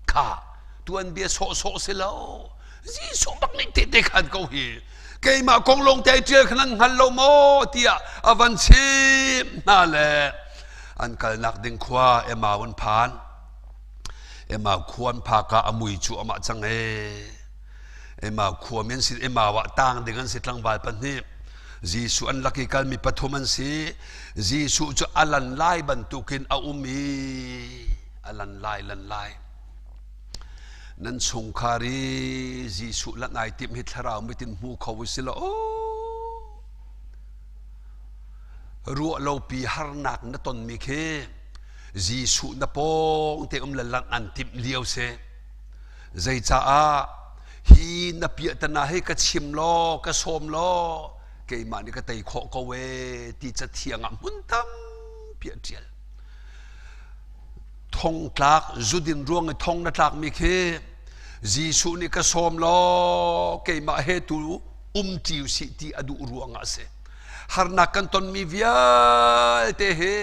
Kha tuanbia sawhsawh si lo. Jesuh bak nih tehte khan ko hi. Keimah kong lawng te ai ṭial kha nan hngal lo maw tiah a van chimh hna le an kalnak ding khua Emau an phan. Emau khua an phak ah a mui cu amah cang ee. Emau khua mi an si Emau ah tang ding an si tlangval pahnih. Jesuh an lak i kalmi pathum an si. Jesuh cu a lan lai bantukin a um i a lan lai lan lai. Nan chungkhar i Jesuh lan ai timh hi thlarau mitin hmu kho u si lo. Ruah lopi harnak na tonmi khi Jesuh na pawng te um le langh an timh lio si. Zeicaah hi na piahtana hi ka chim law ka sawm law keimah nih ka tei khawh ko ee ti cathiang ah hmun tampi a ṭial. Thongtlak zudin ruang i thong na tlakmi khi Jesuh nih ka sawm law keimah he tu um ṭi usih ti a duh ruangah a si. Harnak kan tonmi vialte hi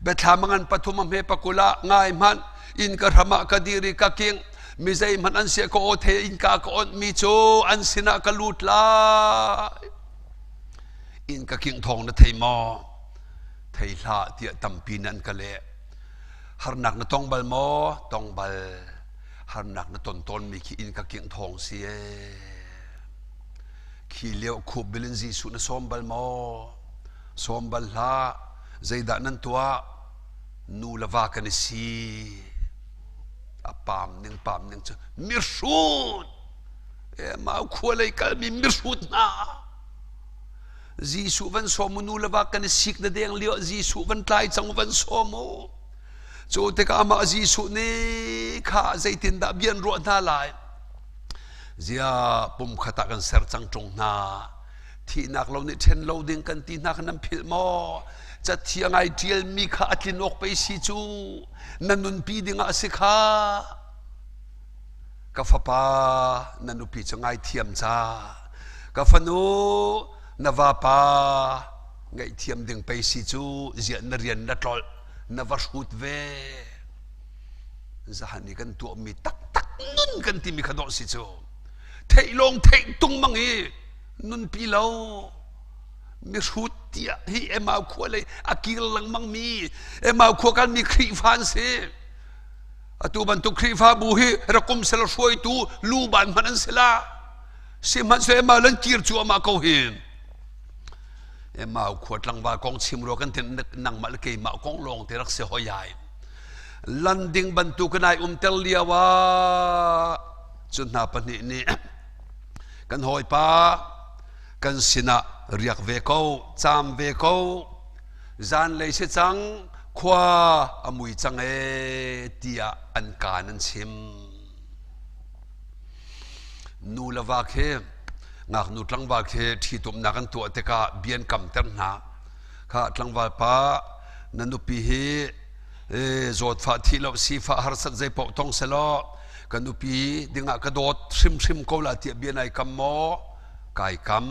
biathlam a ngan pathum a hme pakul ah ngai hmanh inn ka hram ah ka dir i ka king mi zeihmanh an siah ka aw the innka ka onh mi cu an sinah ka lut lai inn ka king thawng na thei maw thei hlah tiah tampi nan ka leh harnak na tong bal maw tong bal harnak na ton tawn mi khi inn ka king thawng si ee Khi lio khup bil in Jesuh na sawm bal maw? Sawm bal hlah. Zeidah nan tuah? Nu le va kan i si. A pam ning pam ning cu mihrut. E mau khua lei kalmi mihrut hna. Jesuh van sawm u nu le va kan i sik na deng lio Jesuh van tlai cang u van sawm u. Cu tikah amah Jesuh nih kha zeitindah bia an ruah hna lai? Zia pumkhat ah kan ser cang ṭung hna. Thihnak lo nih ṭhen lo ding kan ti hna kha nan philh maw? Cathiang ai ṭialmi kha a tlin awk pei si cu na nunpi dingah a si kha. Ka fapa na nupi cu ngaithiam ca. Ka fanu na vapa ngaihthiam ding pei si cu ziah na rian na tlolh na va hrut ve. Zahan i kan tuahmi taktak nun kan timi kha dawh si cu theih lawng theih tung mang i nunpi lo mihrut tiah hi Emau khua lei a kir lengmang mi Emau khua kan mi Khrihfa an si atu bantuk Khrihfabu hi rakum sel hruaitu luban hmanh an si la sihmanhsehlaw Emau lan kir cu amah ko hi Emau khua tlangval kong chim rua kan tin nangmah le keimah kong lawng te rak si hoi ai landing bantuk in ai umter lio ah. Cu hna pahnih nih kan hawipa kan sinah riak ve ko, caam ve ko, zanlei si cang, khua a mui cang ee tiah an kaan an chim. Nu le va khi ngaknu tlangval khi ṭhitumnak an tuah tikah bia an kamter hna. Kha tlangval pa na nupi hi zawtfah thih lo sifah harsat zeipaoh tong selaw ka nupi dingah ka dawt hrimhrim ko la tiah bia nai kam maw? Kai kam.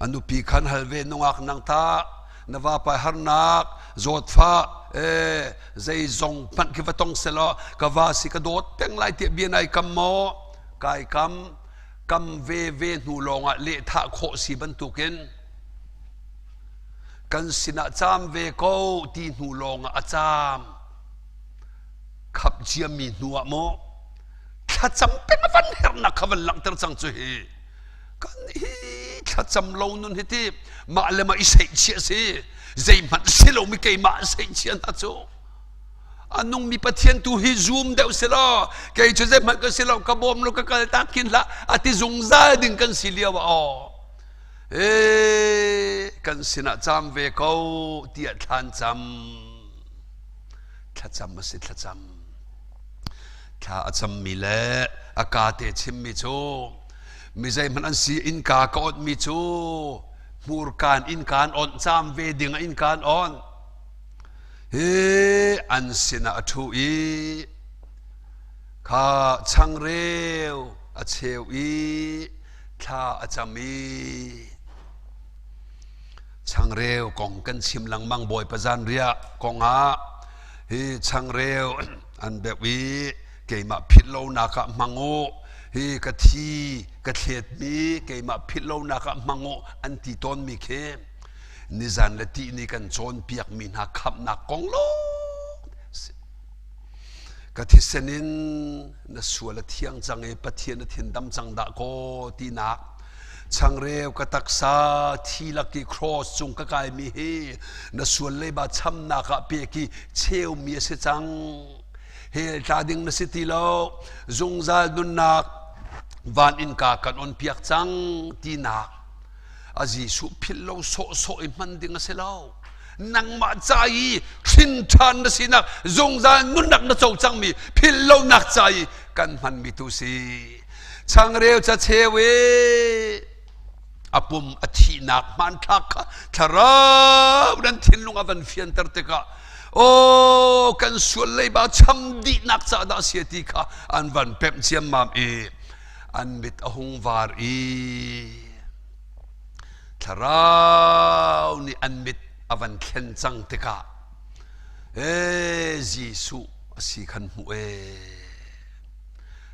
A nupi khan hal ve nungak nang ta na vapa harnak zawtfah zeizong hmanh khi va tong selaw ka va si ka dawt peng lai tiah bia nai kam maw? Kai kam. Kam ve ve hnu lawngah lehthah khawh si bantukin kan sinah caam ve ko ti hnu lawngah a caam. Khap ciami hnu ah maw thlacam peng a van herhnak kha van langhter cang cu hi. Kan hi thlacam lo nun hi ti mah le mah i seihchiah si zeihmanh si lomi keimah seihchiah hna cu a nungmi Pathian tu hi zoom deuh si law kei cu zeihmanh ka si lo ka bawm lo ka kal tak khin hlah a ti zungzal ding kan si lio ah aw ee kan sinah caam ve ko tiah thlan cam thlacam a si thlacam thla a cammi le a ka te chimmi cu mi zeihmanh an si innka ka onhmi cu hmurkaan innka an onh caam ve ding ah innka an onh hi an sinah a ṭhu i kha changreu a cheu i thla a cam i changreu kong kan chim lengmang Bawipa zanriah kongah hi changreu an beuh i keimah philh lonak ah hmang u hi ka thi ka thletmi keimah philh lonak ah hmang u an ti tawnmi khi nizan le tihni kan cawnpiakmi hna khamhnak kong lawng ka thisen in na sual a thiang cang i Pathian a thin dam cang dah kaw tinak changreu ka taksa thi lak i cross cung ka kaimi hi na sual leiba chamnak ah pek i cheumi a si cang hell tla ding na si ti lo zungzal nunnak van innka kan on piak cang tinak a Jesuh philh lo sawhsawh i hman ding a si lo nangmah ca i hrin ṭhan na sinak zungzal nunnak na co cangmi philh lonak ca i kan hmanmi tu si changreu ca cheu i a pum a thihnak hmanthlak kha thlarau nan thinlung a van fianter tikah aw kan sual leiba cham dihnak ca dah sia ti kha an van pemh ciammam i an mit a hung var i thlarau nih an mit a van thlen cang tikah ee Jesuh a si khan hmuh ee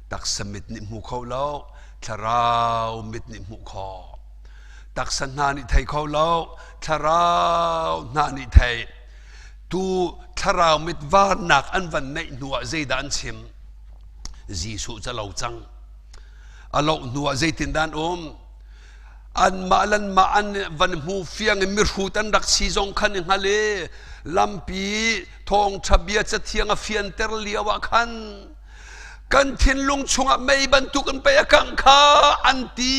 taksa mit nih hmu kho lo thlarau mit nih hmuh kho taksa hna nih thei kho lo thlarau hna nih thei tu thlarau mit varnak an van neih hnu ah zeidah an chim Jesuh cu a lo cang a loh hnu ah zeitindah an um anmah le anmah an van hmu fiang i mihrut an rak si zong khan i hngal i lampi thawngṭha bia cathiang a fianter lio ah khan kan thinlung chungah mei bantuk in pei a kangh kha an ti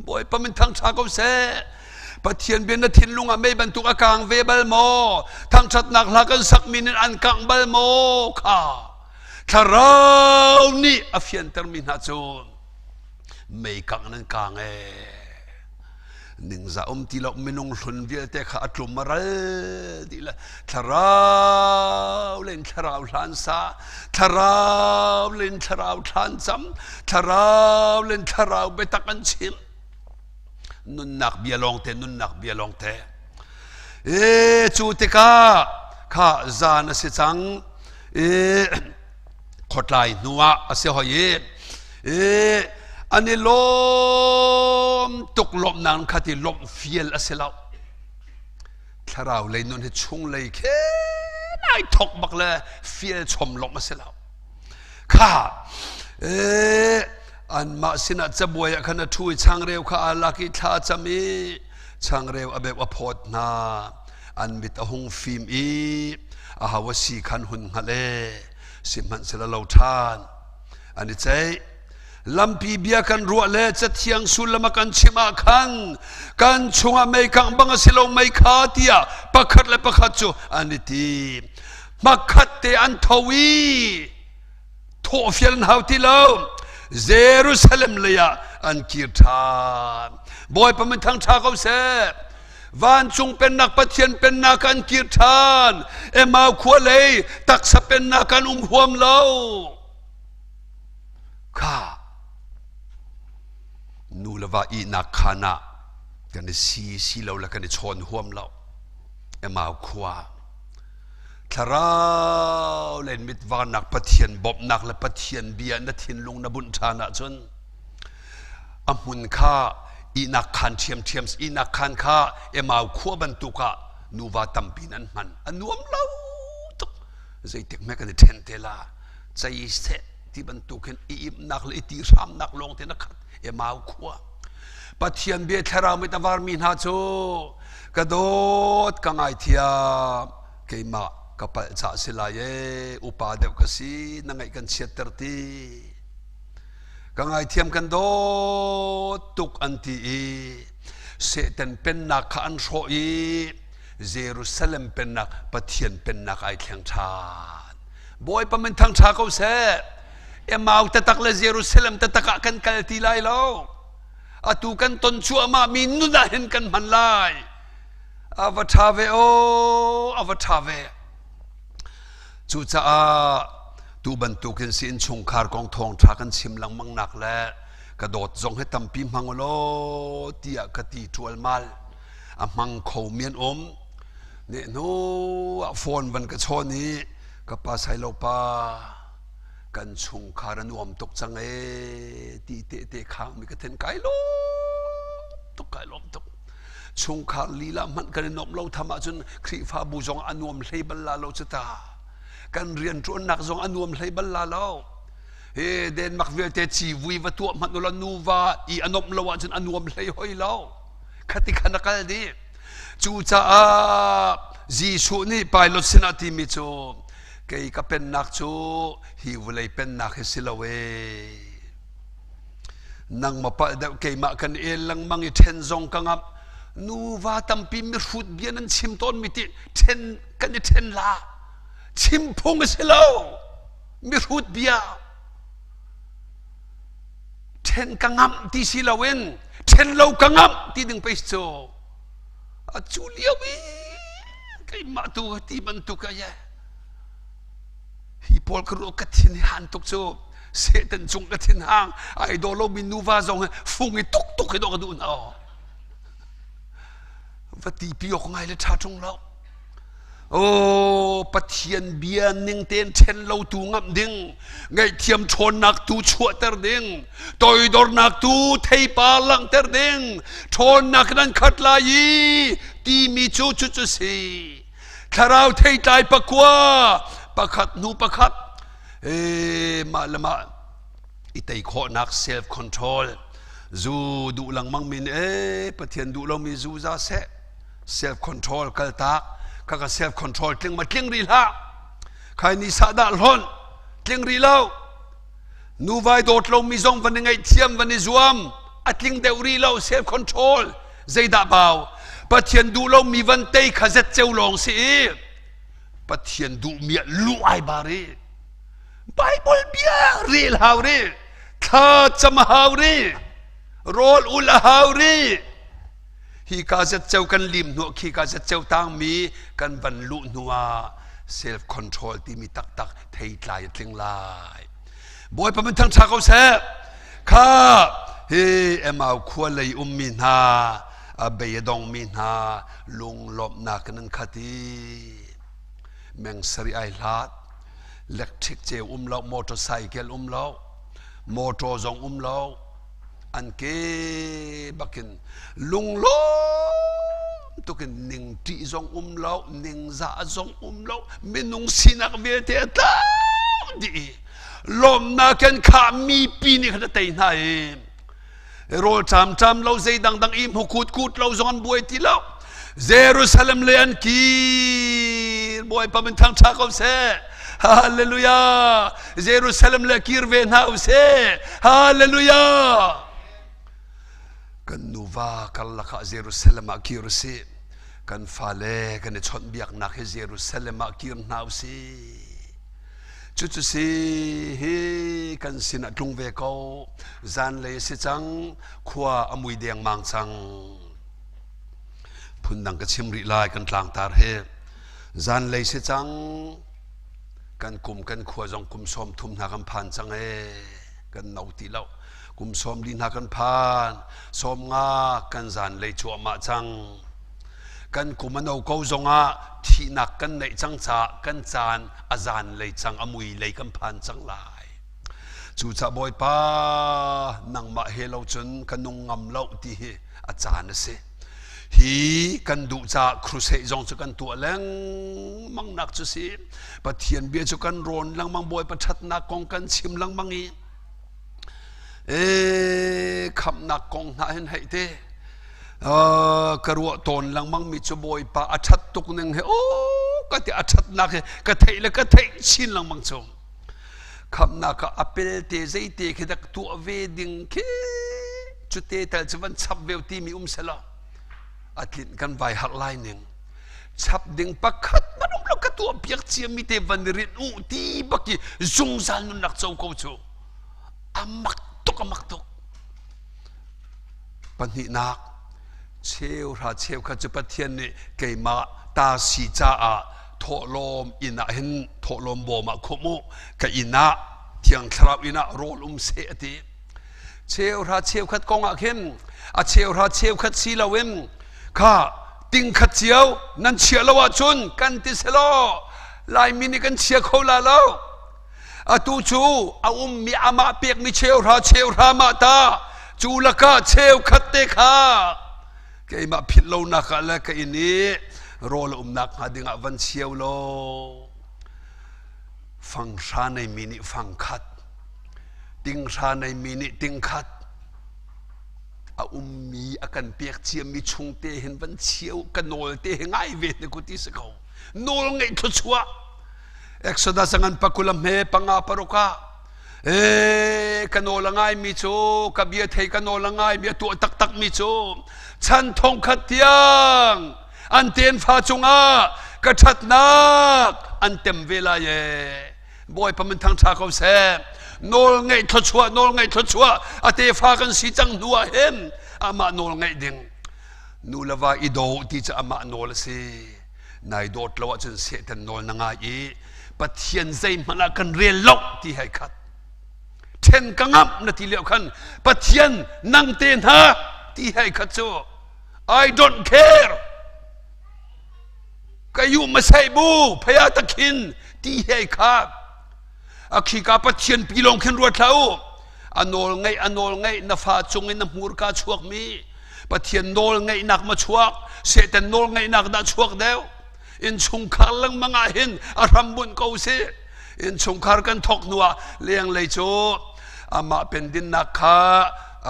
Bawipa min thangṭha ko seh Pathian bia na thinlung ah mei bantuk a kang ve bal maw thangṭhatnak hla kan sakmi nin an kangh bal maw kha thlarau nih a fiantermi hna cu mei kangh nan kang ee ningzah um ti lo minung hlun vialte kha a tlum a ral dih le thlarau len thlarau hlan sa thlarau len thlarau thlan cam thlarau len thlarau biatak an chim nunnak bia lawngte nunnak bia lawngte e cu tikah kha zan a si cang e khuatlai hnu ah a si hoi i e an i lawm tuk lawmhnak kha ti lawmh fial a si lo thlarau lei nun hi chung lei khe nai thok bak le fial chom lawmh a si lo kha e anmah sinah cabuai ah khan a ṭhu i changreu kha aa lak i thla a cam i changreu a beuh a phawt hna an mit a hung fim i aho a si khan hun hngalh e sihmanhsehlaw lo ṭhan. An i ceih. Lampi bia kan ruah le cathiang sullam a kan chimh ah khan kan chungah mei kangh bang a si lo mei kha tiah pakhat le pakhat cu an i ti. Hmakhat te an tho i thawh fial an hau ti lo. Jerusalem lei ah an kir ṭhan. Bawipa min thangṭha ko seh. Vancung pennak Pathian pennak an kir ṭhan. Emau khua lei taksa pennak an um huam lo. Kha nu le va ihnak khaan ah kan i si si lo le kan i chawn huam lo. Emau khua thlarau len mitvanak Pathian bawmhnak le Pathian bia na thinlung na bunh ṭhan ahcun a hmun kha ihnak khaan ṭhiamṭhiam ihnak khaan kha Emau khua bantuk ah nuva tampi in an hman a nuam lo tuk zeitik hme kan i ṭhen te la cei seh ti bantuk hin i imnak le i ti hramnak lawng te na khat Emau khua Pathian bia thlarau mit a varmi hna cu ka dawt ka ngaithiam keimah ka palh cah si lai e upa deuh ka si na ngaih kan chiatter ti ka ngaithiam kan dawt tuk an ti i Satan pennak kha an hrawh i Jerusalem pennak Pathian pennak ai thleng ṭhan Bawipa min thangṭha ko seh Emau tatak le Jerusalem tatak ah kan kal ti lai lo atu kan ton cuahmah mi nun ah hin kan hman lai a va ṭha ve o a va ṭha ve cucaah tu bantukin si innchungkhar kong thawngṭha kan chim lengmang nak le ka dawt zong hi tampi hmang ulaw tiah ka ti ṭualmal a hmang kho mi an um ne hnu ah phone van ka chawn i ka pa sailo pa kan chungkhar a nuam tuk cang ee ti te te khang mi ka then kai lawm tuk kai lawm tuk chungkhar lila hmanh kan i nuamh lo tham ahcun Khrihfabu zong a nuam hlei bal la lo cu ta kan rian ṭuannak zong a nuam hlei bal la lo he Denmark vialte civui va tuah hmanh ula nuva i a nuamh lo ahcun a nuam hlei hoi lo khati khan a kal dih cucaah Jesuh nih Pilot sinah timi cu kei ka pennak cu hi vawlei pennak hi si lo ee nangmah palh deuh keimah kan el lengmang i ṭhen zong ka ngamh nuva tampi mihrut bia nan chim tawn mi ti ṭhen kan i ṭhen la chim phung a si lo mihrut bia ṭhen ka ngamh ti si loin ṭhen lo ka ngamh ti ding pei cu a cu lio i keimah tu ti bantuk a ye hi pawl ka ruah ka thin hi han tuk cu Satan cung ka thin hang ai daw lo mi nuva zong hi fung i tuk tuk hi dawh ka duh hna va ti pi awk ngai le ṭha ṭung lo Oh, Pathian bia ning tein ṭhen lo tu ngamh ding, ngaihthiam ṭhawnnak tu chuahter ding, toidornak tu theipar langhter ding, ṭhawnnak nan khat lai i timi cu cucu si. Thlarau theitlai pakua, pakhat hnu pakhat, e, mah le mah i tei khawhnak self control, zu duh lengmang min e, Pathian duh lomi zu za seh, self control kaltak ka ka self control tling ma tling rih hlah khai ni sa dah hlon tling rih lo nu vai dawt lo mi zong van i ngaih thiam van i zuam a tling deuh rih lo self control zeidah bau pathian duh lo mi van tei kha zet ceu lawng si i pathian duh mi ah lu ai bar i bible bia rel hau ri thla cam hau ri rawl ul a hau ri Hi ka zatceo kan lim hnu khi ka zatceo tangmi kan van luh hnu ah self control timi taktak theitlai a tling lai. Bawipa min thangṭha ko seh. Kha hi Emau khua lei ummi hna a bei a dongmi hna lunglawmhnak in an khat i meng sarih ai hlat electric ceu um lo motorcycle um lo motor zong um lo an ke bakin lunglawm tukin ningṭih zong um lo ningzah zong um lo minung sinak vialte a tlau dih i lawmnak kan khah mipi nih khan a tei hna i rawl ṭamṭam lo zei dangdang i hmu kut kut lo zong an buai ti lo Jerusalem le an kir Bawipa min thangṭha ko seh. Hallelujah! Jerusalem le kir ve hna usih. Hallelujah! Kan nuva karlak ah Jerusalem ah kir usih. Kan fale kan i chawnhbiaknak hi Jerusalem ah kir hna usih. Cucu si hi kan sinah tlung ve ko. Zanlei a si cang, khua a mui dengmang cang. Phundang ka chim rih lai kan tlangtar hi. Zanlei si cang, kan kum kan khua zong kum 30 hna kan phan cang ee. Kan no ti lo. Kum 40 hna kan phan. 50 kan zanlei cuahmah cang. Kan kum a no ko zongah thihnak kan neih cang caah kan caan a zanlei cang a mui lei kan phan cang lai. Cucaah Bawipa nangmah he lo cun ka nung ngam lo ti hi a caan a si. Hi kan duh caah crusade zong cu kan tuah lengmang nak cu si. Pathian bia cu kan rawn lengmang Bawipa ṭhatnak kong kan chim lengmang i e khamnak kong hna hin hei te ka ruah tawn lengmang mi cu Bawipa a ṭhat tuk ning he o ka ti a ṭhatnak he ka theih le ka theih chin lengmang cu. Khamnak ah a pelte zeite khi dak tuah ve ding khi cute tal cu van chap ve timi um selaw a tlinh kan vai harh lai ning chap ding pakhat man um lo ka tuah piak cia mi te van rin u ti bak i zungzal nunnak co ko cu amak tuk amak tuk pahnihnak cheu hra cheu kha cu Pathian nih keimah ta si caah thawhlawm inn ah hin thawhlawm bawm ah khumh u ka inn ah thiang thlarau inn ah rawl um seh a ti cheu hra cheu khat kong ah khin a cheu hra cheu khat si loin kha ting khat cio nan chia lo ahcun kan ti selaw Laimi nih kan chia kho la lo atu cu a ummi amah pekmi cheu hra cheu hra mah ta cu lakah cheu khat te kha keimah philh lonak ah le ka inn i rawl a umnak hnga dingah van cheu law fang hra neimi nih fang khat ting hra neimi nih ting khat a ummi a kan pek ciami chung te hin van cheu ka nawl te hi ngai ve ne ku ti si ko nawl ngeih thluachuah Exodus ngan pakula hme panga paruka e ka nawl a ngai mi cu ka bia thei ka nawl a ngai mi a tuah taktak mi cu chan thong khat tiang an tenfa cungah ka ṭhatnak an tem ve lai e Bawipa min thangṭha ko seh nawl ngeih thluachuah nawl ngeih thluachuah a tefa kan si cang hnu ah hin amah nawl ngeih ding nu le va i do ti cu amah nawl a si nai dawt lo ahcun Satan nawl na ngai i Pathian zeihmanh ah kan rel lo ti hei khat then ka ngamh na ti lio khan Pathian nang te hna ti hei khat cu I don't care ka yu masai bu phaya takhin ti hei kha a khika Pathian pi lawng khin ruat hlah u a nawl ngaih a nawl ngaih na fa cung in na hmurka chuak mi Pathian nawl ngeihnak ma chuak Satan nawl ngeihnak dah chuak deuh innchungkhar lengmang ah hin a hram bunh ko si innchungkhar kan thok hnu ah lenglei cu amah pendinnak kha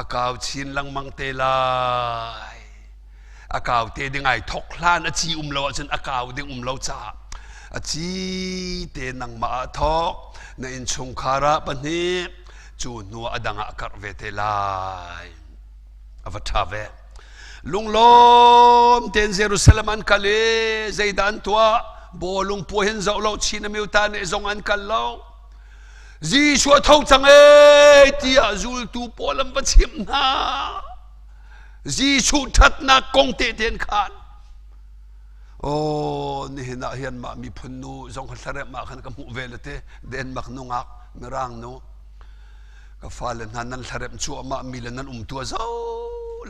a kau chin lengmang te lai a kau te ding ai thok hlan a ci um lo ahcun a kau ding um lo caah a ci te nangmah ah thok na innchungkhar ah pahnih cu hnu ah a dang ah a karh ve te lai A va ṭha ve. Lunglawm tein Jerusalem an kal i zeidah an tuah? Bawlung puai hin zoh lo chin a miuta nih zong an kal lo. Jesuh a tho cang ee tiah zultu pawl an va chimh hna. Jesuh ṭhatnak kong tehte an khan. Oh, nihin ah hin mah miphun nu zong kha thlarem ah khan ka hmuh ve le te Denmark nungak Mirang nu Ka fale hna nan hlaremh cuahmah mi le nan umtu a zo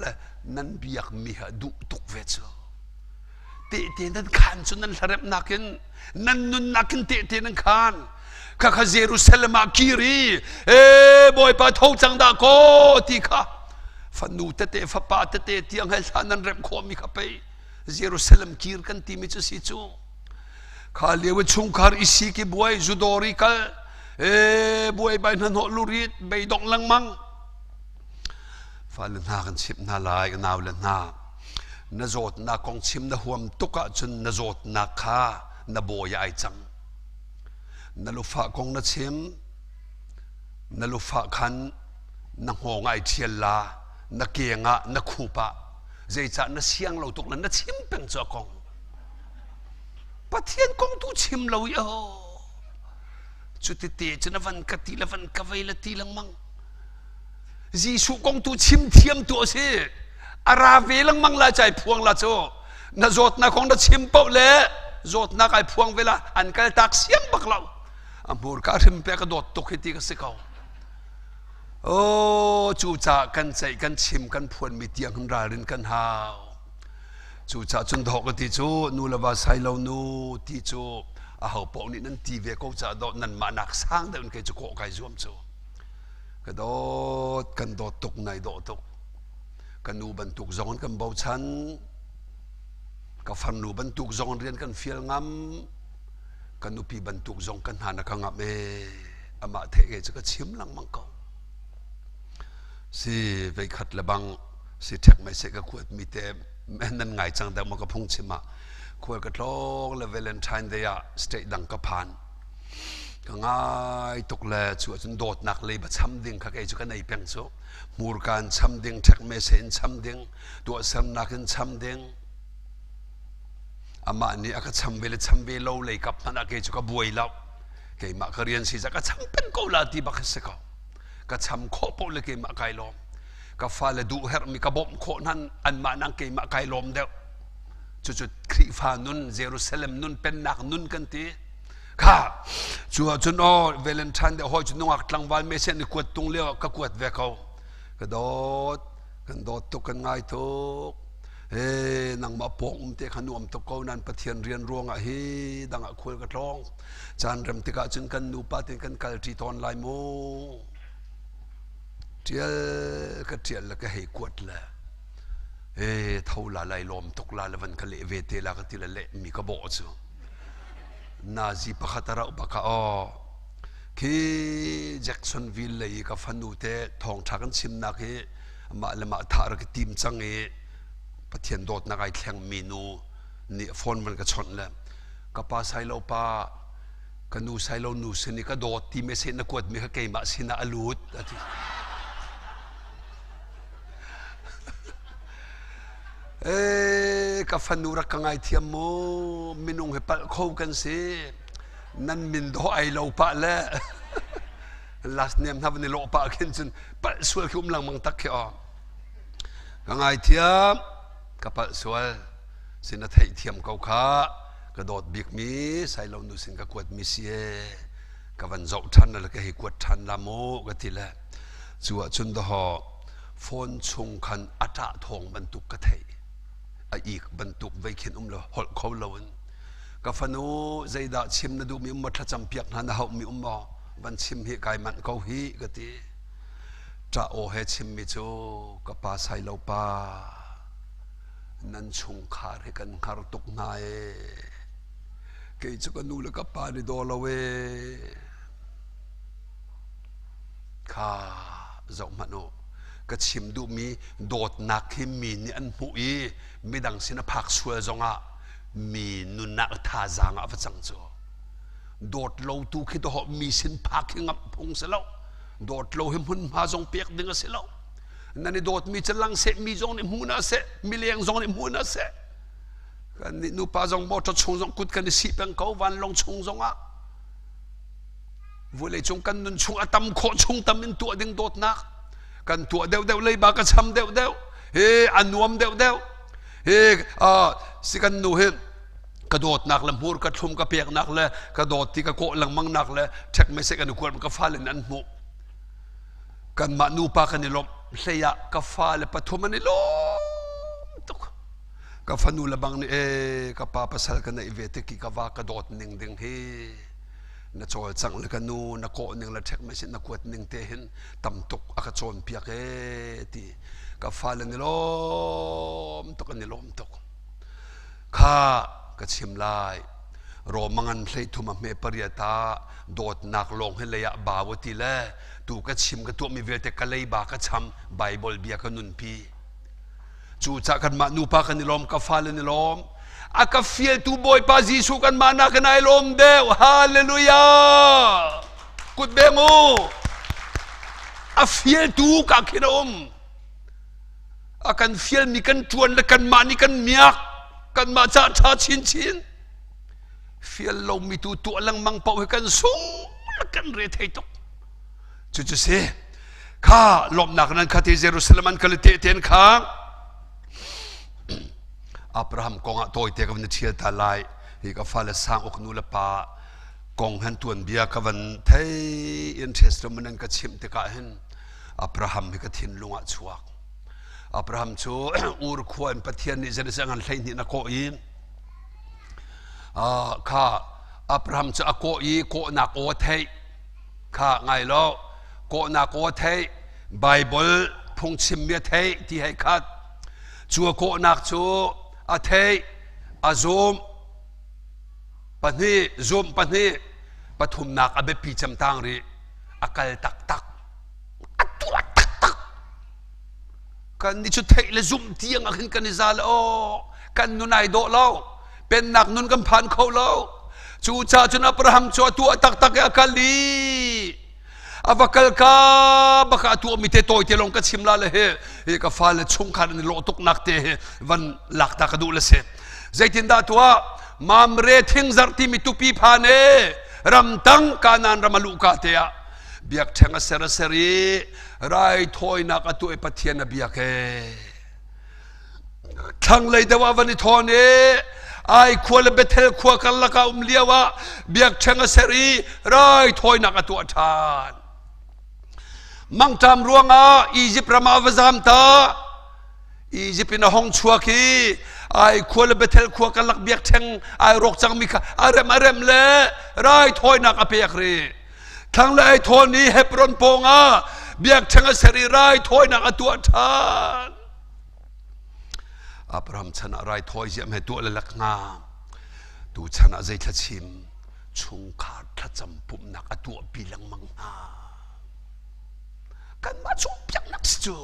le nan biak mi ha duh tuk ve cu. Tehte nan khaan cu nan hlaremh nakin nan nunnak in tehte nan khaan. Khakha Jerusalem ah kir i e Bawipa tho cang dah kaw ti kha fanu tete fapa tete tiang he hla nan remh khawh mi kha pei Jerusalem kir kan timi cu si cu. Kha lio i chungkhar i sik i buai zudawr i kal e buai bai hnahnawh lurit beidongh lengmang fale hna kan chimh hna lai ka nau le hna na zawtnak kong chim na huam tuk ahcun na zawtnak kha na bawi ai cang. Na lufa kong na chim, na lufa khan na hngawng ai ṭhial la, na keng ah, na khup ah, zeicah na siang lo tuk le na chim peng cu a kong. Pathian kong tu chim lo i oh. Cuti te cu na van ka ti le van ka vei le ti lengmang. Jesuh kong tu chim thiam tu a si. A ra ve lengmang la cai phuang la cu. Na zawtnak kong na chim paoh le zawtnak ai phuang ve la an kal tak siang bak lo. A hmurka hrim pe ka dawt tuk hi ti ka si ko. Oh, cu ca kan ceih kan chim kan phuan mi tiang hin ralrin kan hau. Cu ca cun dawh ka ti cu nu le va sai lo nu ti cu a ho paoh nih nan ti ve ko ca dawh nan mah nak sang deuh in kei cu kawh kai zuam cu. Ka dawt kan dawt tuk nai dawh tuk. Ka nu bantuk zong in kan bochan. Ka farnu bantuk zong in rian kan fial ngam. Ka nupi bantuk zong kan hna na ka ngam ee. Amah the ke cu ka chim lengmang ko. Si veikhat le bang si ṭhek mei se ka kuat mi te nan ngai cang deuh maw ka phung chim ah khual ka tlawng le Valentine Day ah state dang ka phan ka ngai tuk le cu ahcun dawtnak lei ba cham ding kha kei cu ka nei peng cu hmurka in cham ding ṭhek me se in cham ding tuahsernak in cham ding amah nih a ka cham ve le cham ve lo lei kap hmanh ah kei cu ka buai lo keimah ka rian si ca ka cham peng ko la ti bak si ko ka cham khawh paoh le keimah kai lawm ka fale duh herhmi ka bawmh khawh hnan anmah nang keimah kai lawm deuh cucu Khrihfa nun Jerusalem nun pennak nun kan ti kha cu ahcun aw Valentine de hoi cu nungak tlangval me sen i kuat tung lio ka kuat ve ko ka dawt kan dawt tuk kan ngai tuk e nangmah pawng um te kha nuam tuk ko nan Pathian rian ruangah hi dangah khual ka tlawng caan rem tikah cun kan nupa ten kan kal ṭi tawn lai mu ṭial ka ṭial le ka hei kuat le e tho la lai lawm tuk la le van ka leh ve te la ka ti le leh mi ka bawh cu nazi pakhat a rauh baka aw khi Jacksonville lei ka fanu te thawngṭha kan chimnak hi mah le mah thah rak i tim cang i Pathian dawtnak ai thleng mi nu nih phone van ka chawnh le ka pa sailo pa ka nu sailo nu sin i ka dawt ti message na kuat mi kha keimah sinah a lut a ti ee ka fanu rak ka ngaithiam mu minung he palh kho kan si nan min dawh ai lo pah le last name hna van i lawh pah khin cun palh sual khi um lengmang tak khi aw ka ngaithiam ka palh sual sin a theihthiam ko kha ka dawt bikmi sailo nu sin ka kuatmi si e ka van zoh ṭhan le ka hei kuat ṭhan la mu ka ti le cu ahcun dahaw phone chung khan a ṭah thawng bantuk ka theih a ik bantuk vei khin um lo holh kho lo in ka fanu zeidah chim na duhmi um maw thlacam piak hna na hauhmi um maw van chim hi kai manh ko hi ka ti ṭah aw he chimmi cu ka pa sailo pa nan chungkhar hi kan hngar tuk hna ee kei cu ka nu le ka pa ni daw lo ee kha zoh hmanh u ka chim duhmi dawtnak hi mi nih an hmuh i midang sin a phak sual zongah mi nunnak thazaang ah va cang cu dawt lo tu khi to mi sin phak hi ngamh phung si lo dawt lo hi hmunhma zong pek ding a si lo nan i dawtmi cu lang seh mi zong nih hmu na seh mileng zong nih hmu na seh kan nih nupa zong motor chung zong kut kan i sih peng ko vanlawng chung zong ah vulei cung kan nun chung a tam khawh chung tam in tuah ding dawtnak kan tuah deuh deuh leiba ka cham deuh deuh he a nuam deuh deuh he si kan nu hi ka dawtnak le hmur ka thlum ka peknak le ka dawt ti ka kawh lengmang nak le ṭhek me se kan i kuat ka fale in an hmuh kanmah nupa kan i lawmh hlei ah ka fale pathum an i lawm tuk ka fanu le bang nih ee ka pa pasal ka neih ve tik i ka va ka dawt ning ding hi na cawlcangh le ka nu na kawh ning le ṭhek me sin na kuat ning te hin tam tuk a ka cawnpiak ee ti ka fale an i lawm tuk an i lawm tuk kha ka chim lai Romangan hlei thum a hme pariat ah dawtnak lawng hi lei ah bau ti le tu ka chim ka tuahmi vialte ka leiba ka cham Bible bia ka nunpi cu cah kanmah nupa kan i lawm ka fale ni lawm A ka fialtu Bawipa Jesuh kan mah nak in ai lawm deuh. Hallelujah! Kut beng u. A fialtu ka khin a um. A kan fialmi kan ṭuan le kanmah nih kan miak. Kanmah ca ṭha chinchin. Fial lomi tu tuah lengmang paoh hi kan sung le kan re thei tuk. Cucu si. Kha lawmhnak nan khat i Jerusalem an kal i tehten kha Abraham kong ah tawite ka van i ṭhial ta lai. Hi ka fale sang uk nu le pa kong han tuanbia ka van thei interest ram nan ka chimh tikah hin Abraham hi ka thinlung ah chuak. Abraham cu Ur khua in Pathian nih Jerusalem an 12 na kawh i kha Abraham cu a kawh i kawhnak aw theih kha ngai lo kawhnak aw theih Bible phungchimmi a theih ti hei khat cu a kawhnak cu a theih a zum pahnih zum pahnih pathumnak a biapi cem tang rih a kal taktak a tuah taktak kan ni cu theih le zumh tiang ah khin kan i za le aw kan nun ai dawh lo pennak nun kan phan kho lo cu ca cun Abraham cu a tuah taktak i a kal i a va kal ka baka a tuahmi te tawi te lawng ka chim la le he hi ka fale chungkhar an i lawh tuk nak te he van lak ta ka duh le si zeitindah tuah Mamre thingzarh timi tupi phan e ramtang Kanaan ram a luh ka te ah biakṭheng a ser a ser i raithawinak a tuah i Pathian a biak e thlanglei deuh ah van i thawn i ai khua le Bethel khua karlak ah um lio ah biakṭheng a ser i raithawinak a tuah ṭhan. Mangṭam ruangah Izipt ram ah va zam ta. Izipt in a hong chuak i ai khua le Bethel khua karlak biakṭheng ai rawk cangmi kha a rem a rem le raithawinak a pek rih. Thlanglei ai thawn i Hebron pawngah biakṭheng a ser i raithawinak a tuah ṭhan. Abraham chan ah raithawi ziam he tuah le lak hnga. Tu chan ah zei thlachim chungkhar thlacam pumhnak a tuahpi lengmang hna. Kanmah chung piaknak si cu.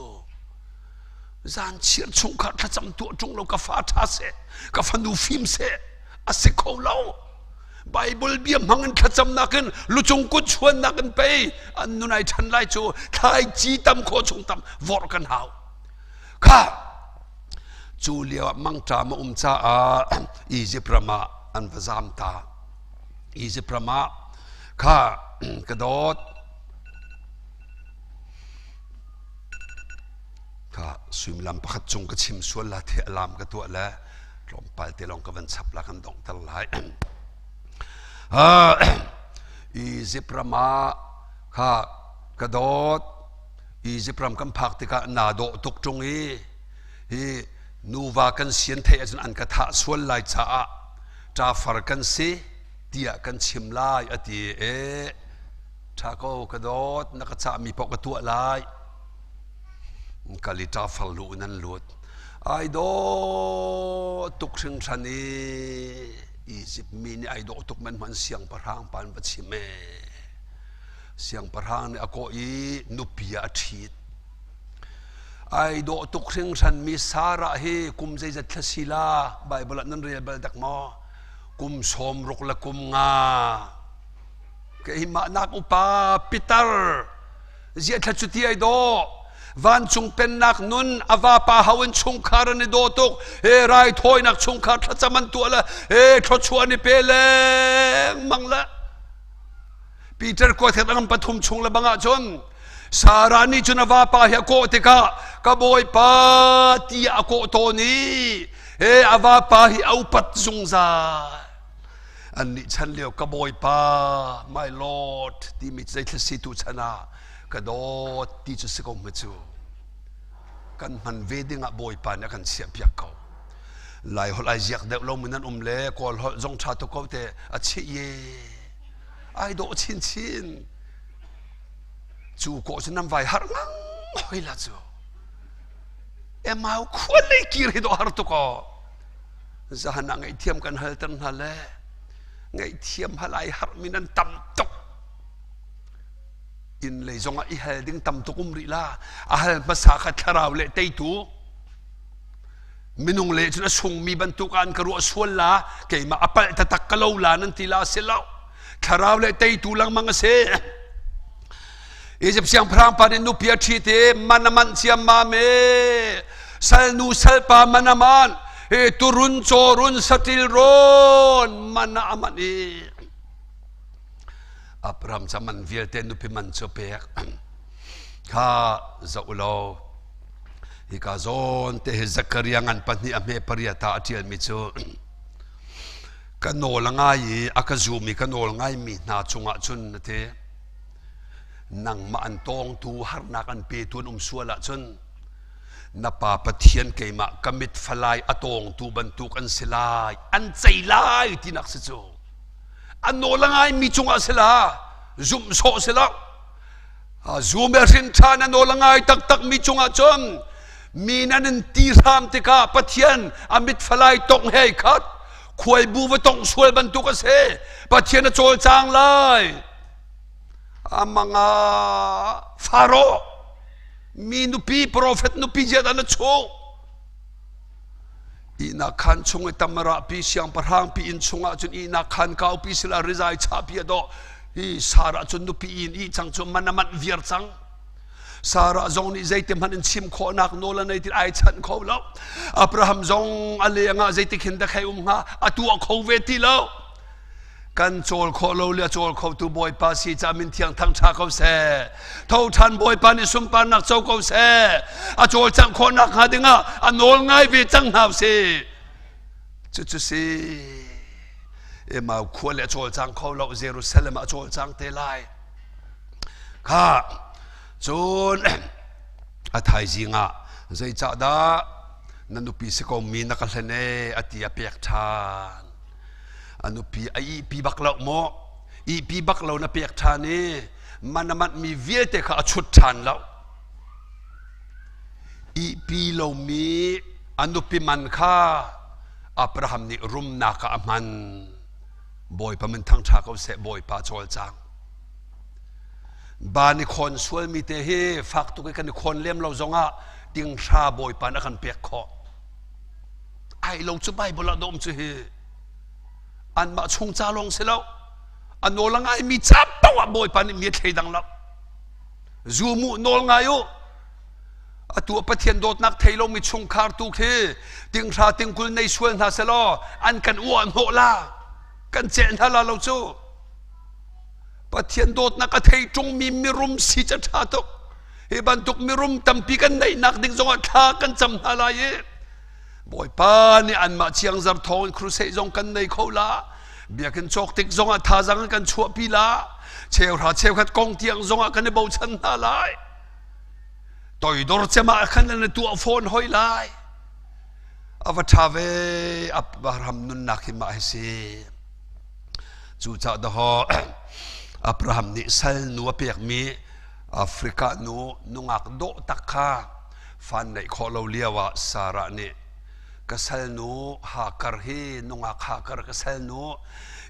Zan chir chungkhar thlacam tuah ṭung lo ka fa ṭha seh, ka fanu fim seh, a si kho lo. Bible bia hmang in thlacamnak in lucung kut chuannak in pei an nun ai ṭhan lai cu thlaici tam khawh chung tam vorh kan hau. Kha cu lio ah mangṭam a um caah Izipt ram ah an va zam ta. Izipt ram ah kha ka dawt kha suimilam pakhat cung ka chim sual la the alam ka tuah le tlawmpal te lawng ka van chap la kan donghter lai. Izipt ram ah kha ka dawt Izipt ram kan phak tikah naa dawh tuk ṭung i hi nuva kan sian theih ahcun an ka thah sual lai caah ṭafar kan si tiah kan chim lai a ti e ṭha ko ka dawt na ka cahmi paoh ka tuah lai kal i ṭafar lu in an lut ai dawh tuk hringhran i Izipt mi nih ai dawh tuk men hman siangpahrang pa an va chim e Siangpahrang nih a kawh i nupi ah a ṭhit. Ai dawh tuk hringhranmi Sarah hi kum zeizat thla si la Baibal ah nan rel bal dak maw? Kum 60 le kum nga. Keimah nak upa Peter ziah thla cu ti ai dawh. Vancung pennak nun a vapa hau in chungkhar an i daw tuk. He raithawinak chungkhar thlacam an tuah le he thluachuah an i pe lengmang le Peter kuathet angam pathum chung le bangah cun Sarah nih cun a vapa hi a kawh tikah ka bawipa tiah a kawh tawn i he a vapa hi a upat zungzal annih chan lio ka bawipa my lord timi zeithil si tu chan ah ka dawt ti cu si ko hme cu kan hman ve ding ah bawipa nih a kan chiah piak ko lai holh ai ziak deuh lo mi nan um le kawl holh zong ṭha tuk ko te a chih ye ai dawh chinchin cu kawh cu nan vai har ngang hoi la cu emau khual lei kir hi dawh har tuk aw zahan ah ngaihthiam kan hal ter hna le ngaihthiam hal ai har mi nan tam tuk inn lei zong ah i hal ding tam tuk um rih la a hal hmasa kha thlarau le teitu. Minung le cun a sungmi bantuk ah an ka ruah sual la, keimah a palh taktak ka lo la nan ti la si lo. Thlarau le teitu lengmang a si. Egypt siangpahrang pa nih nupi a ṭhit i man a manh ciammam i salnu salpa man a manh i turun cawrun saṭil rawn man a manh i Abraham ca man vialte nupi man cu pek kha zoh law hika zawn te hi Zakaria ngan pahnih a hme pariat ah a ṭialmi cu ka nawl a ngai i a ka zum i ka nawl ngaimi hna cungah cun a ti nangmah an tawngtu harnak an petu an um sual ahcun na pa Pathian keimah ka mit falai a tawngtu bantuk an si lai an cei lai tinak si cu an nawl a ngaimi cungah si la zumh sawh si lo zum e hrin ṭhan a nawl a ngai taktak mi cungah cun mi nan in ti hram tikah Pathian a mit falai tongh he khat khuai bu va tongh sual bantuk a si Pathian a cawlcang lai amanga Faro mi nupi profet nupi ziat an a chuh ihnak khan chung i tamara pi siangpahrang pi inn chungah cun ihnak khan kau pi sila rizai cha pi a dawh hi Sarah cun nupi in ih cang cu man a manh viar cang Sarah zong nih zeiti hmanh in chim khawhnak nawl a nei ti ai chanh kho lo Abraham zong a leng ah zeitik hin dah hei um hnga a tuah kho ve ti lo kan cawl khawh lo le a cawl khotu Bawipa si ca min thiang thang ṭha ko seh tho ṭhan Bawipa nih sunparnak co ko seh a cawlcangh khawhnak hnga dingah a nawl ngai ve cang hna usih cucu si Emau khua le a cawlcang kho lo Jerusalem ah a cawlcang te lai kha cun a thaizing ah zeicahdah na nupi si ko mi na ka hlen e a ti a pek ṭhan a nupi a ihpi bak lo maw ihpi bak lo na pek ṭhan i man a manh mi vialte kha a chut ṭhan lo ihpi lomi a nupi man kha Abraham nih rumnak ah a hman Bawipa min thangṭha ko seh Bawipa cawlcang ba ni khawn sualmi te hi fak tuk i kan i khawn lem lo zongah tinghra Bawipa na kan pek khawh ai lo cu Bible ah dawm cu hi anmah chung ca lawng si lo a nawl a ngaimi ca paoh ah Bawipa nih mi a thleidang lo zu mu nawl ngai u atu a Pathian dawtnak thei lomi chungkhar tu khi tinghra tingkul nei sual hna selaw an kan uah hnawh la kan celh hna la lo cu Pathian dawtnak a thei ṭungmi mirum si ca ṭha tuk hi bantuk mirum tampi kan neihnak ding zongah thla kan cam hna lai i Bawipa nih anmah chiangzar thawng in crusade zong kan nei kho la biakinn cawk tik zongah thazaang kan chuahpi la cheuhra cheukhat kong tiang zongah kan i bochan hna lai toidor cem ah khan nan tuah fawn hoi lai ava tha ve Abraham nunnak hi mah hi si cucaah daho Abraham nih sal nu a pekmi Africa nu nungak dawh tak kha Fan neih khawh lo lio ah Sarah nih ka salnu Hagar hi nungak Hagar ka salnu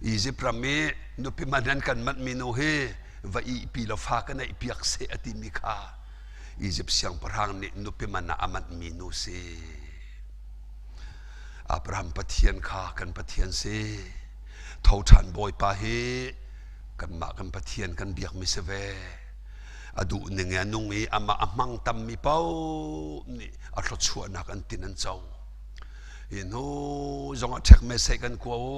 Izipt ram i nupi man an kan manhmi nu hi va ihpi law fa ka neih piak seh a timi kha Izipt siangpahrang nih nupi man ah a manhmi nu si. Abraham Pathian kha kan Pathian si. Tho ṭhan Bawipa hi kanmah kan Pathian kan biakmi si ve. A duh ning i a nung i amah a hmang tammi paoh nih a thluachuahnak an tin an co. Hi hnu zongah ṭhek me seh kan kua u.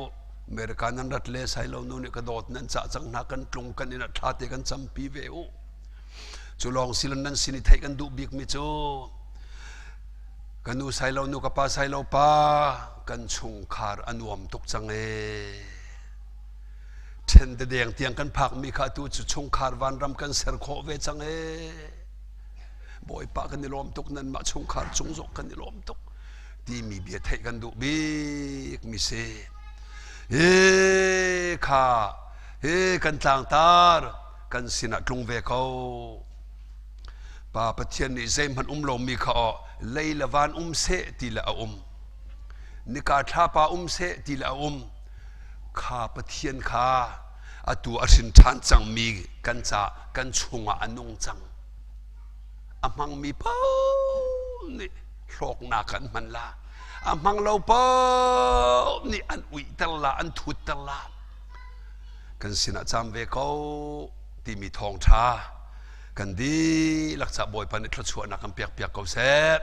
America nan rat le sai lo nu nih ka dawt nan cah cang hna kan tlung kan inn ah thla te kan campi ve u. Cu lawng silan nan sin i theih kan duh bikmi cu ka nu sai lo nu ka pa sai lo pa kan chungkhar a nuam tuk cang ee. Ṭhen dedeng tiang kan phakmi kha atu cu chungkhar vanram kan ser khawh ve cang ee. Bawipa kan i lawm tuk nanmah chungkhar cung zong kan i lawm tuk timi bia theih kan duh bik mi si. Hi kha hi kan tlangtar kan sinah tlung ve ko. Pa Pathian nih zeihmanh um lomi kha aw lei le van um seh ti le a um. Nika thlapa um seh ti le a um. Kha Pathian kha atu a hrin ṭhan cangmi kan ca kan chungah a nung cang. A hmangmi paoh nih hlawknak an hman la. A hmang lo paoh nih an uihter la, an thutter la. Kan sinah cam ve ko timi thawngṭha kan dihlak ca Bawipa nih thluachuahnak kan pek piak ko seh.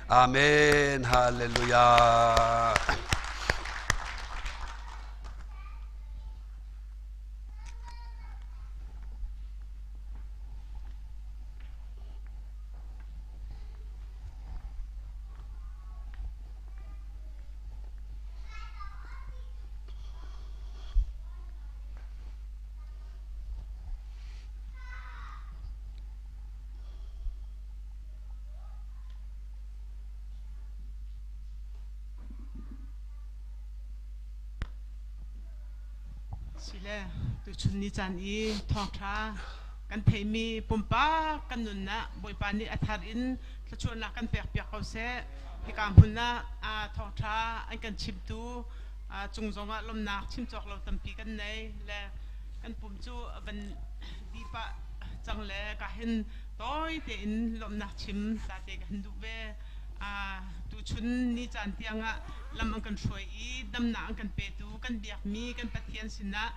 Amen. Hallelujah. Sile tuchun ni caan i thawngṭha kan theimi pumpak kan nunnak Bawipa nih a thar in thluachuahnak kan pekpiak ko seh. Hika hmun ah thawngṭha an kan chimtu cung zongah lawmnak chim cawk lo tampi kan nei le kan pum cu van di pah cang le ka hin tawi tein lawmhnak chim ta te ka hin duh ve. Tuchun ni caan tiangah lam an kan hruai i damnak an kan petu kan biakmi kan Pathian sinah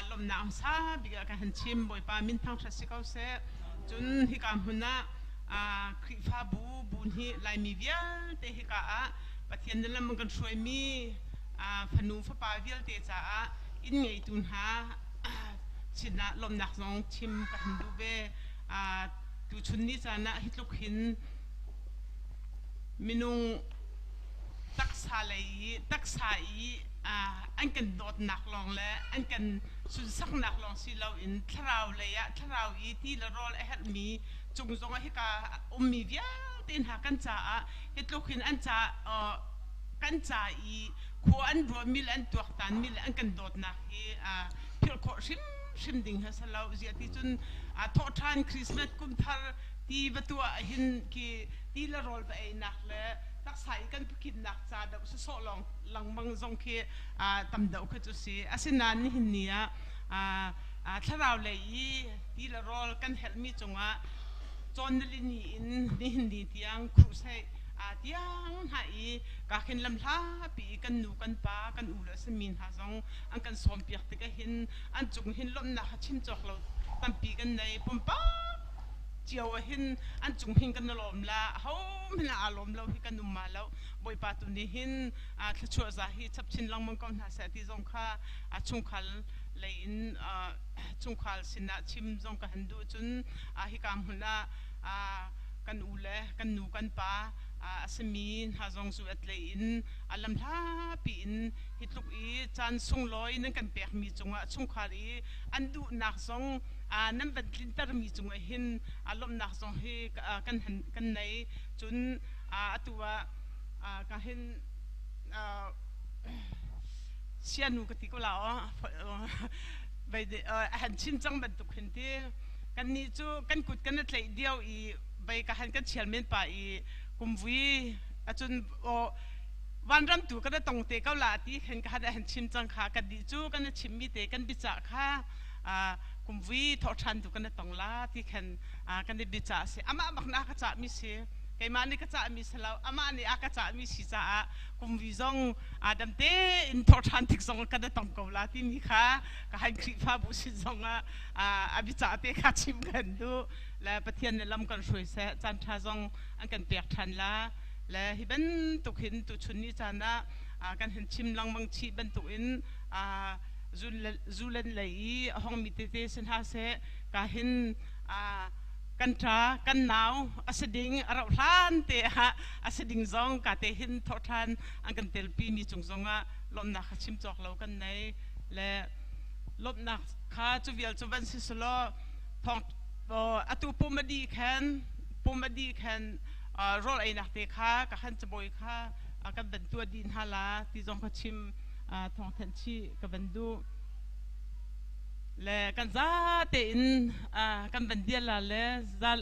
lawmhnak hmasa bik ah ka han chim. Bawipa min thangṭhat si ko seh. Cun hika hmun ah Khrihfabu bu nih Laimi vialte hika ah Pathian na lam an kan hruaimi fanu fapa vialte caah inn ngeitu hna sinah lawmhnak zong chim ka han duh ve. Tuchun ni caan ah hi tluk hin minung taksa lei i taksa i an kan dawtnak lawng le an kan sunsaknak lawng si loin thlarau lei ah thlarau i ti le rawl a herhmi cung zong ah hika ummi vialte hna kan caah hi tluk hin an ca kan ca i khua an ruahmi le an tuaktanmi le an kan dawtnak hi philh khawh hrimhrim ding ha si lo. Ziah ti cun thawhṭhan Christmas kum thar ti va tuah hin khi ti le rawl va einak le taksa i kan phikhinnak ca deuh sawsawh lawng lengmang zong khi tam deuh kha cu si. Asinain nihin ni ah thlarau lei i ti le rawl kan herhmi cungah cawn nilini in nihin ni tiang crusade tiang hna i ka khin lam hlapi i kan nu kan pa kan u le sami hna zong an kan sawmpiak tikah hin an cung hin lawmhnak kha chim cawk lo tampi kan nei. Pumpak cio ah hin an cung hin kan lawm la, ho hmanh aa lawm lo hi kan um ma lo. Bawipa tu nih hin thluachuah za hi chap chin lengmang ko hna seh ti zong kha chungkhal lei in chungkhal sinah chim zong ka han duh. Cun hika hmun ah kan u le kan nu kan pa a simi hna zong zu at lei in a lam hlapi in hi tluk i caan sunglawi nan kan pekmi cungah chungkhar i an duhnak zong nan van tlintermi cungah hin lawmhnak zong hi kan kan nei. Cun atu ah ka hin sianu ka ti ko la a han chim cang bantuk hin ti kan nih cu kan kut kan i tlaih dio i vei ka han kan chial men pa i kumvui acun vanram tu kan tong te ko la ti khan ka han han chim cang kha. Kan nih cu kan chim mi te kan bica kha kumvui thawh ṭhan tu kan tong la ti khan kan i bica si. Amah bak na ka cah mi si, keimah nih ka cah mi si lo, amah nih a ka cah mi si caah kumvi zong adam te in thawh ṭhan tik zong kan tong ko la timi kha ka han Khrihfabu sin zong ah a bica te kha chim kan duh le Pathian nih lam kan hruai seh, caan ṭha zong an kan pek ṭhan la le hi bantuk hin tuchun ni caan ah kan hin chim lengmang chih bantuk in zulen lei i a hongmi tete si hna seh, ka hin kan ṭa kan nau a si ding a rauh hlan te ah a si ding zong ka te hin thawh ṭhan an kan telpi mi cung zong ah lawmhnak kha chim cawk lo kan nei le lawmhnak kha cu vial cu van si selaw thawng atu pum a dih khan pum a dih khan rawl einak te kha ka han cabawi kha kan van tuah dih hna la ti zong kha chim thawng thanh chih ka van duh le kan za tein kan van dial la le zal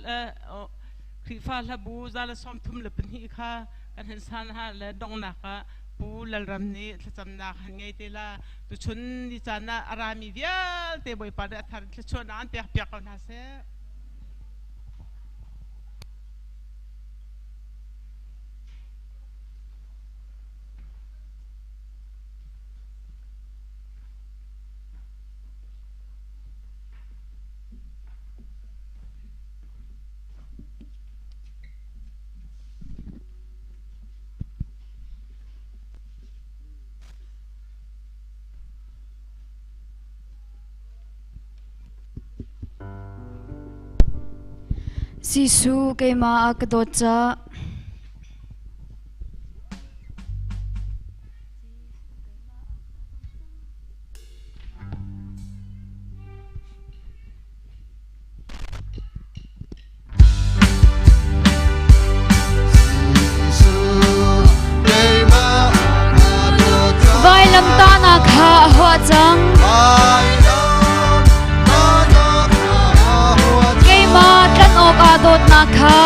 Khrihfa hlabu za le 32 kha kan han san ha le donghnak ah Pu Lalram nih thlacamnak han ngei te la. Tuchun ni caan ah a rami vialte Bawipa nih a thar thluachuahnak an pek piak ko hna seh. Jesuh keimah a ka dawt cah. Vailamtahnak kha a huah cang. Keimah tlanh awkah dawtnak kha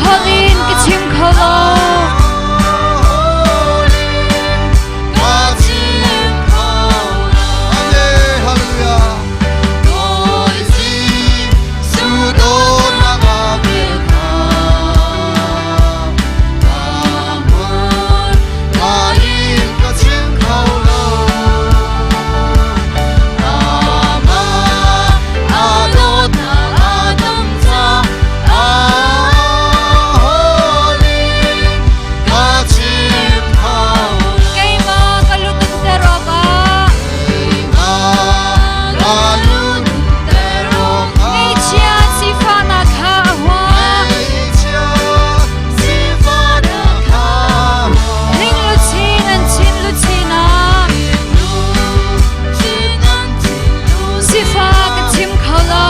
holh in ka chim kho lo. Keimah ka lutunter awkah Ngeichia sifahnak kha a huah. Hling luchin an chin luchin ah sifah ka chim kho lo.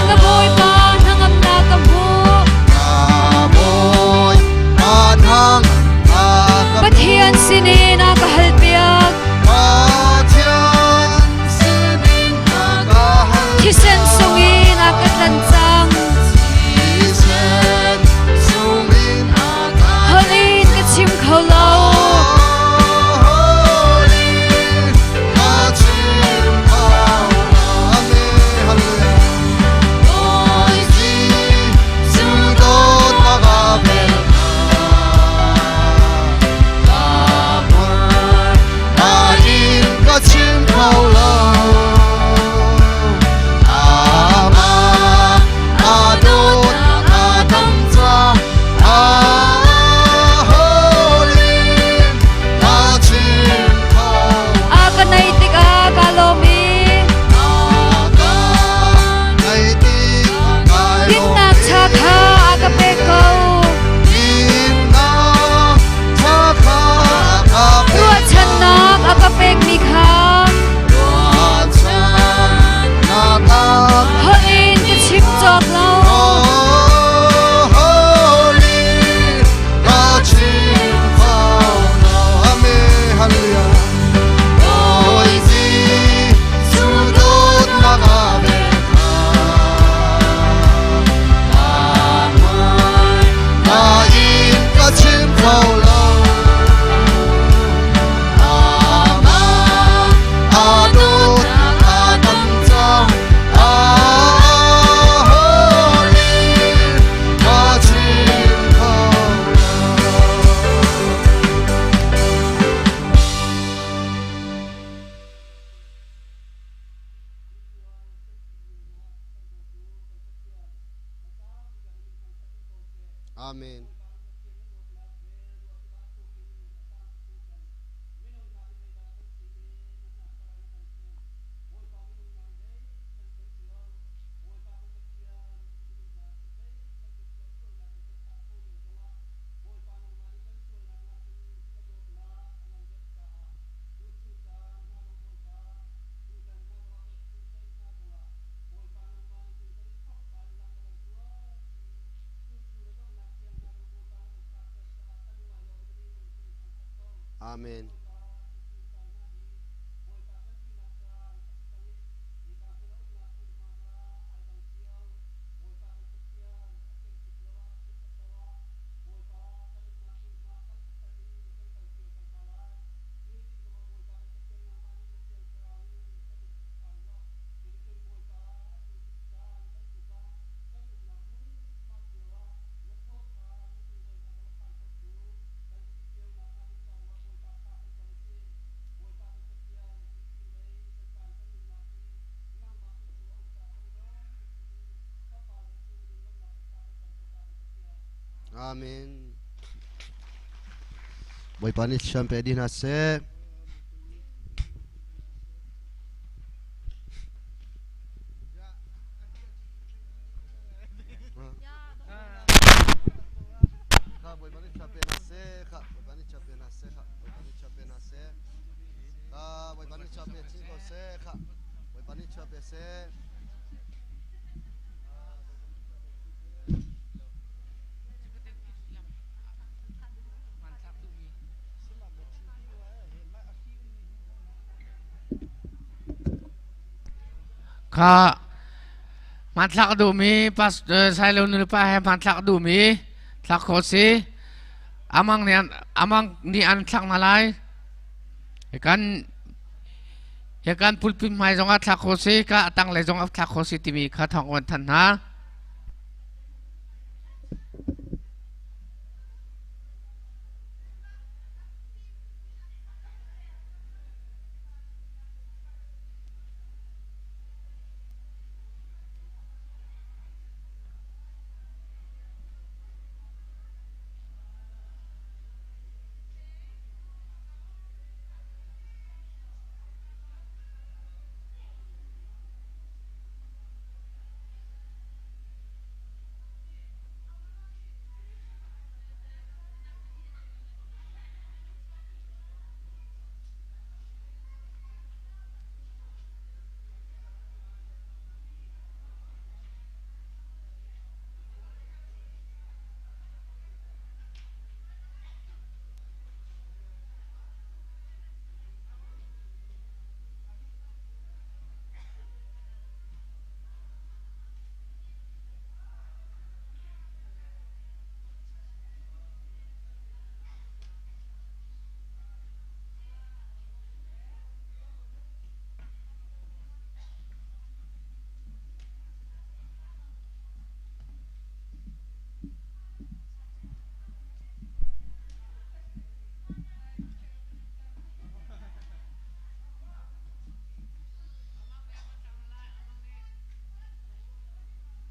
Ka Bawipa hnangamnak ka hmuh. Pathian sinin a ka halpiak. Thisen sungin a ka tlanh cang. Holh in ka chim kho lo. A ka naih tikah kaa lawm i Dinnak ṭha kha a ka pek ko. Ruahchannak a ka pekmi kha holh in ka chim cawk lo. Amen. Amen. Amen. Bawipa nih thiam pe dih hna seh. Kha Bawipa nih thiam pe hna seh. Kha Bawipa nih thiam pe hna seh. Kha Bawipa nih thiam pe hna seh. Kha Bawipa nih thiam pe chin ko seh. Kha Bawipa nih thiam pe seh. Kha hmanthlak duhmi pastor Sailo nulepa he hmanthlak duhmi thlak khawh si. Amang nih an amang nih an thlak hna lai. Kan hi kan pulpit hmai zongah thlak khawh si, ka tanglei zongah thlak khawh si timi kha thawng kan thanh hna.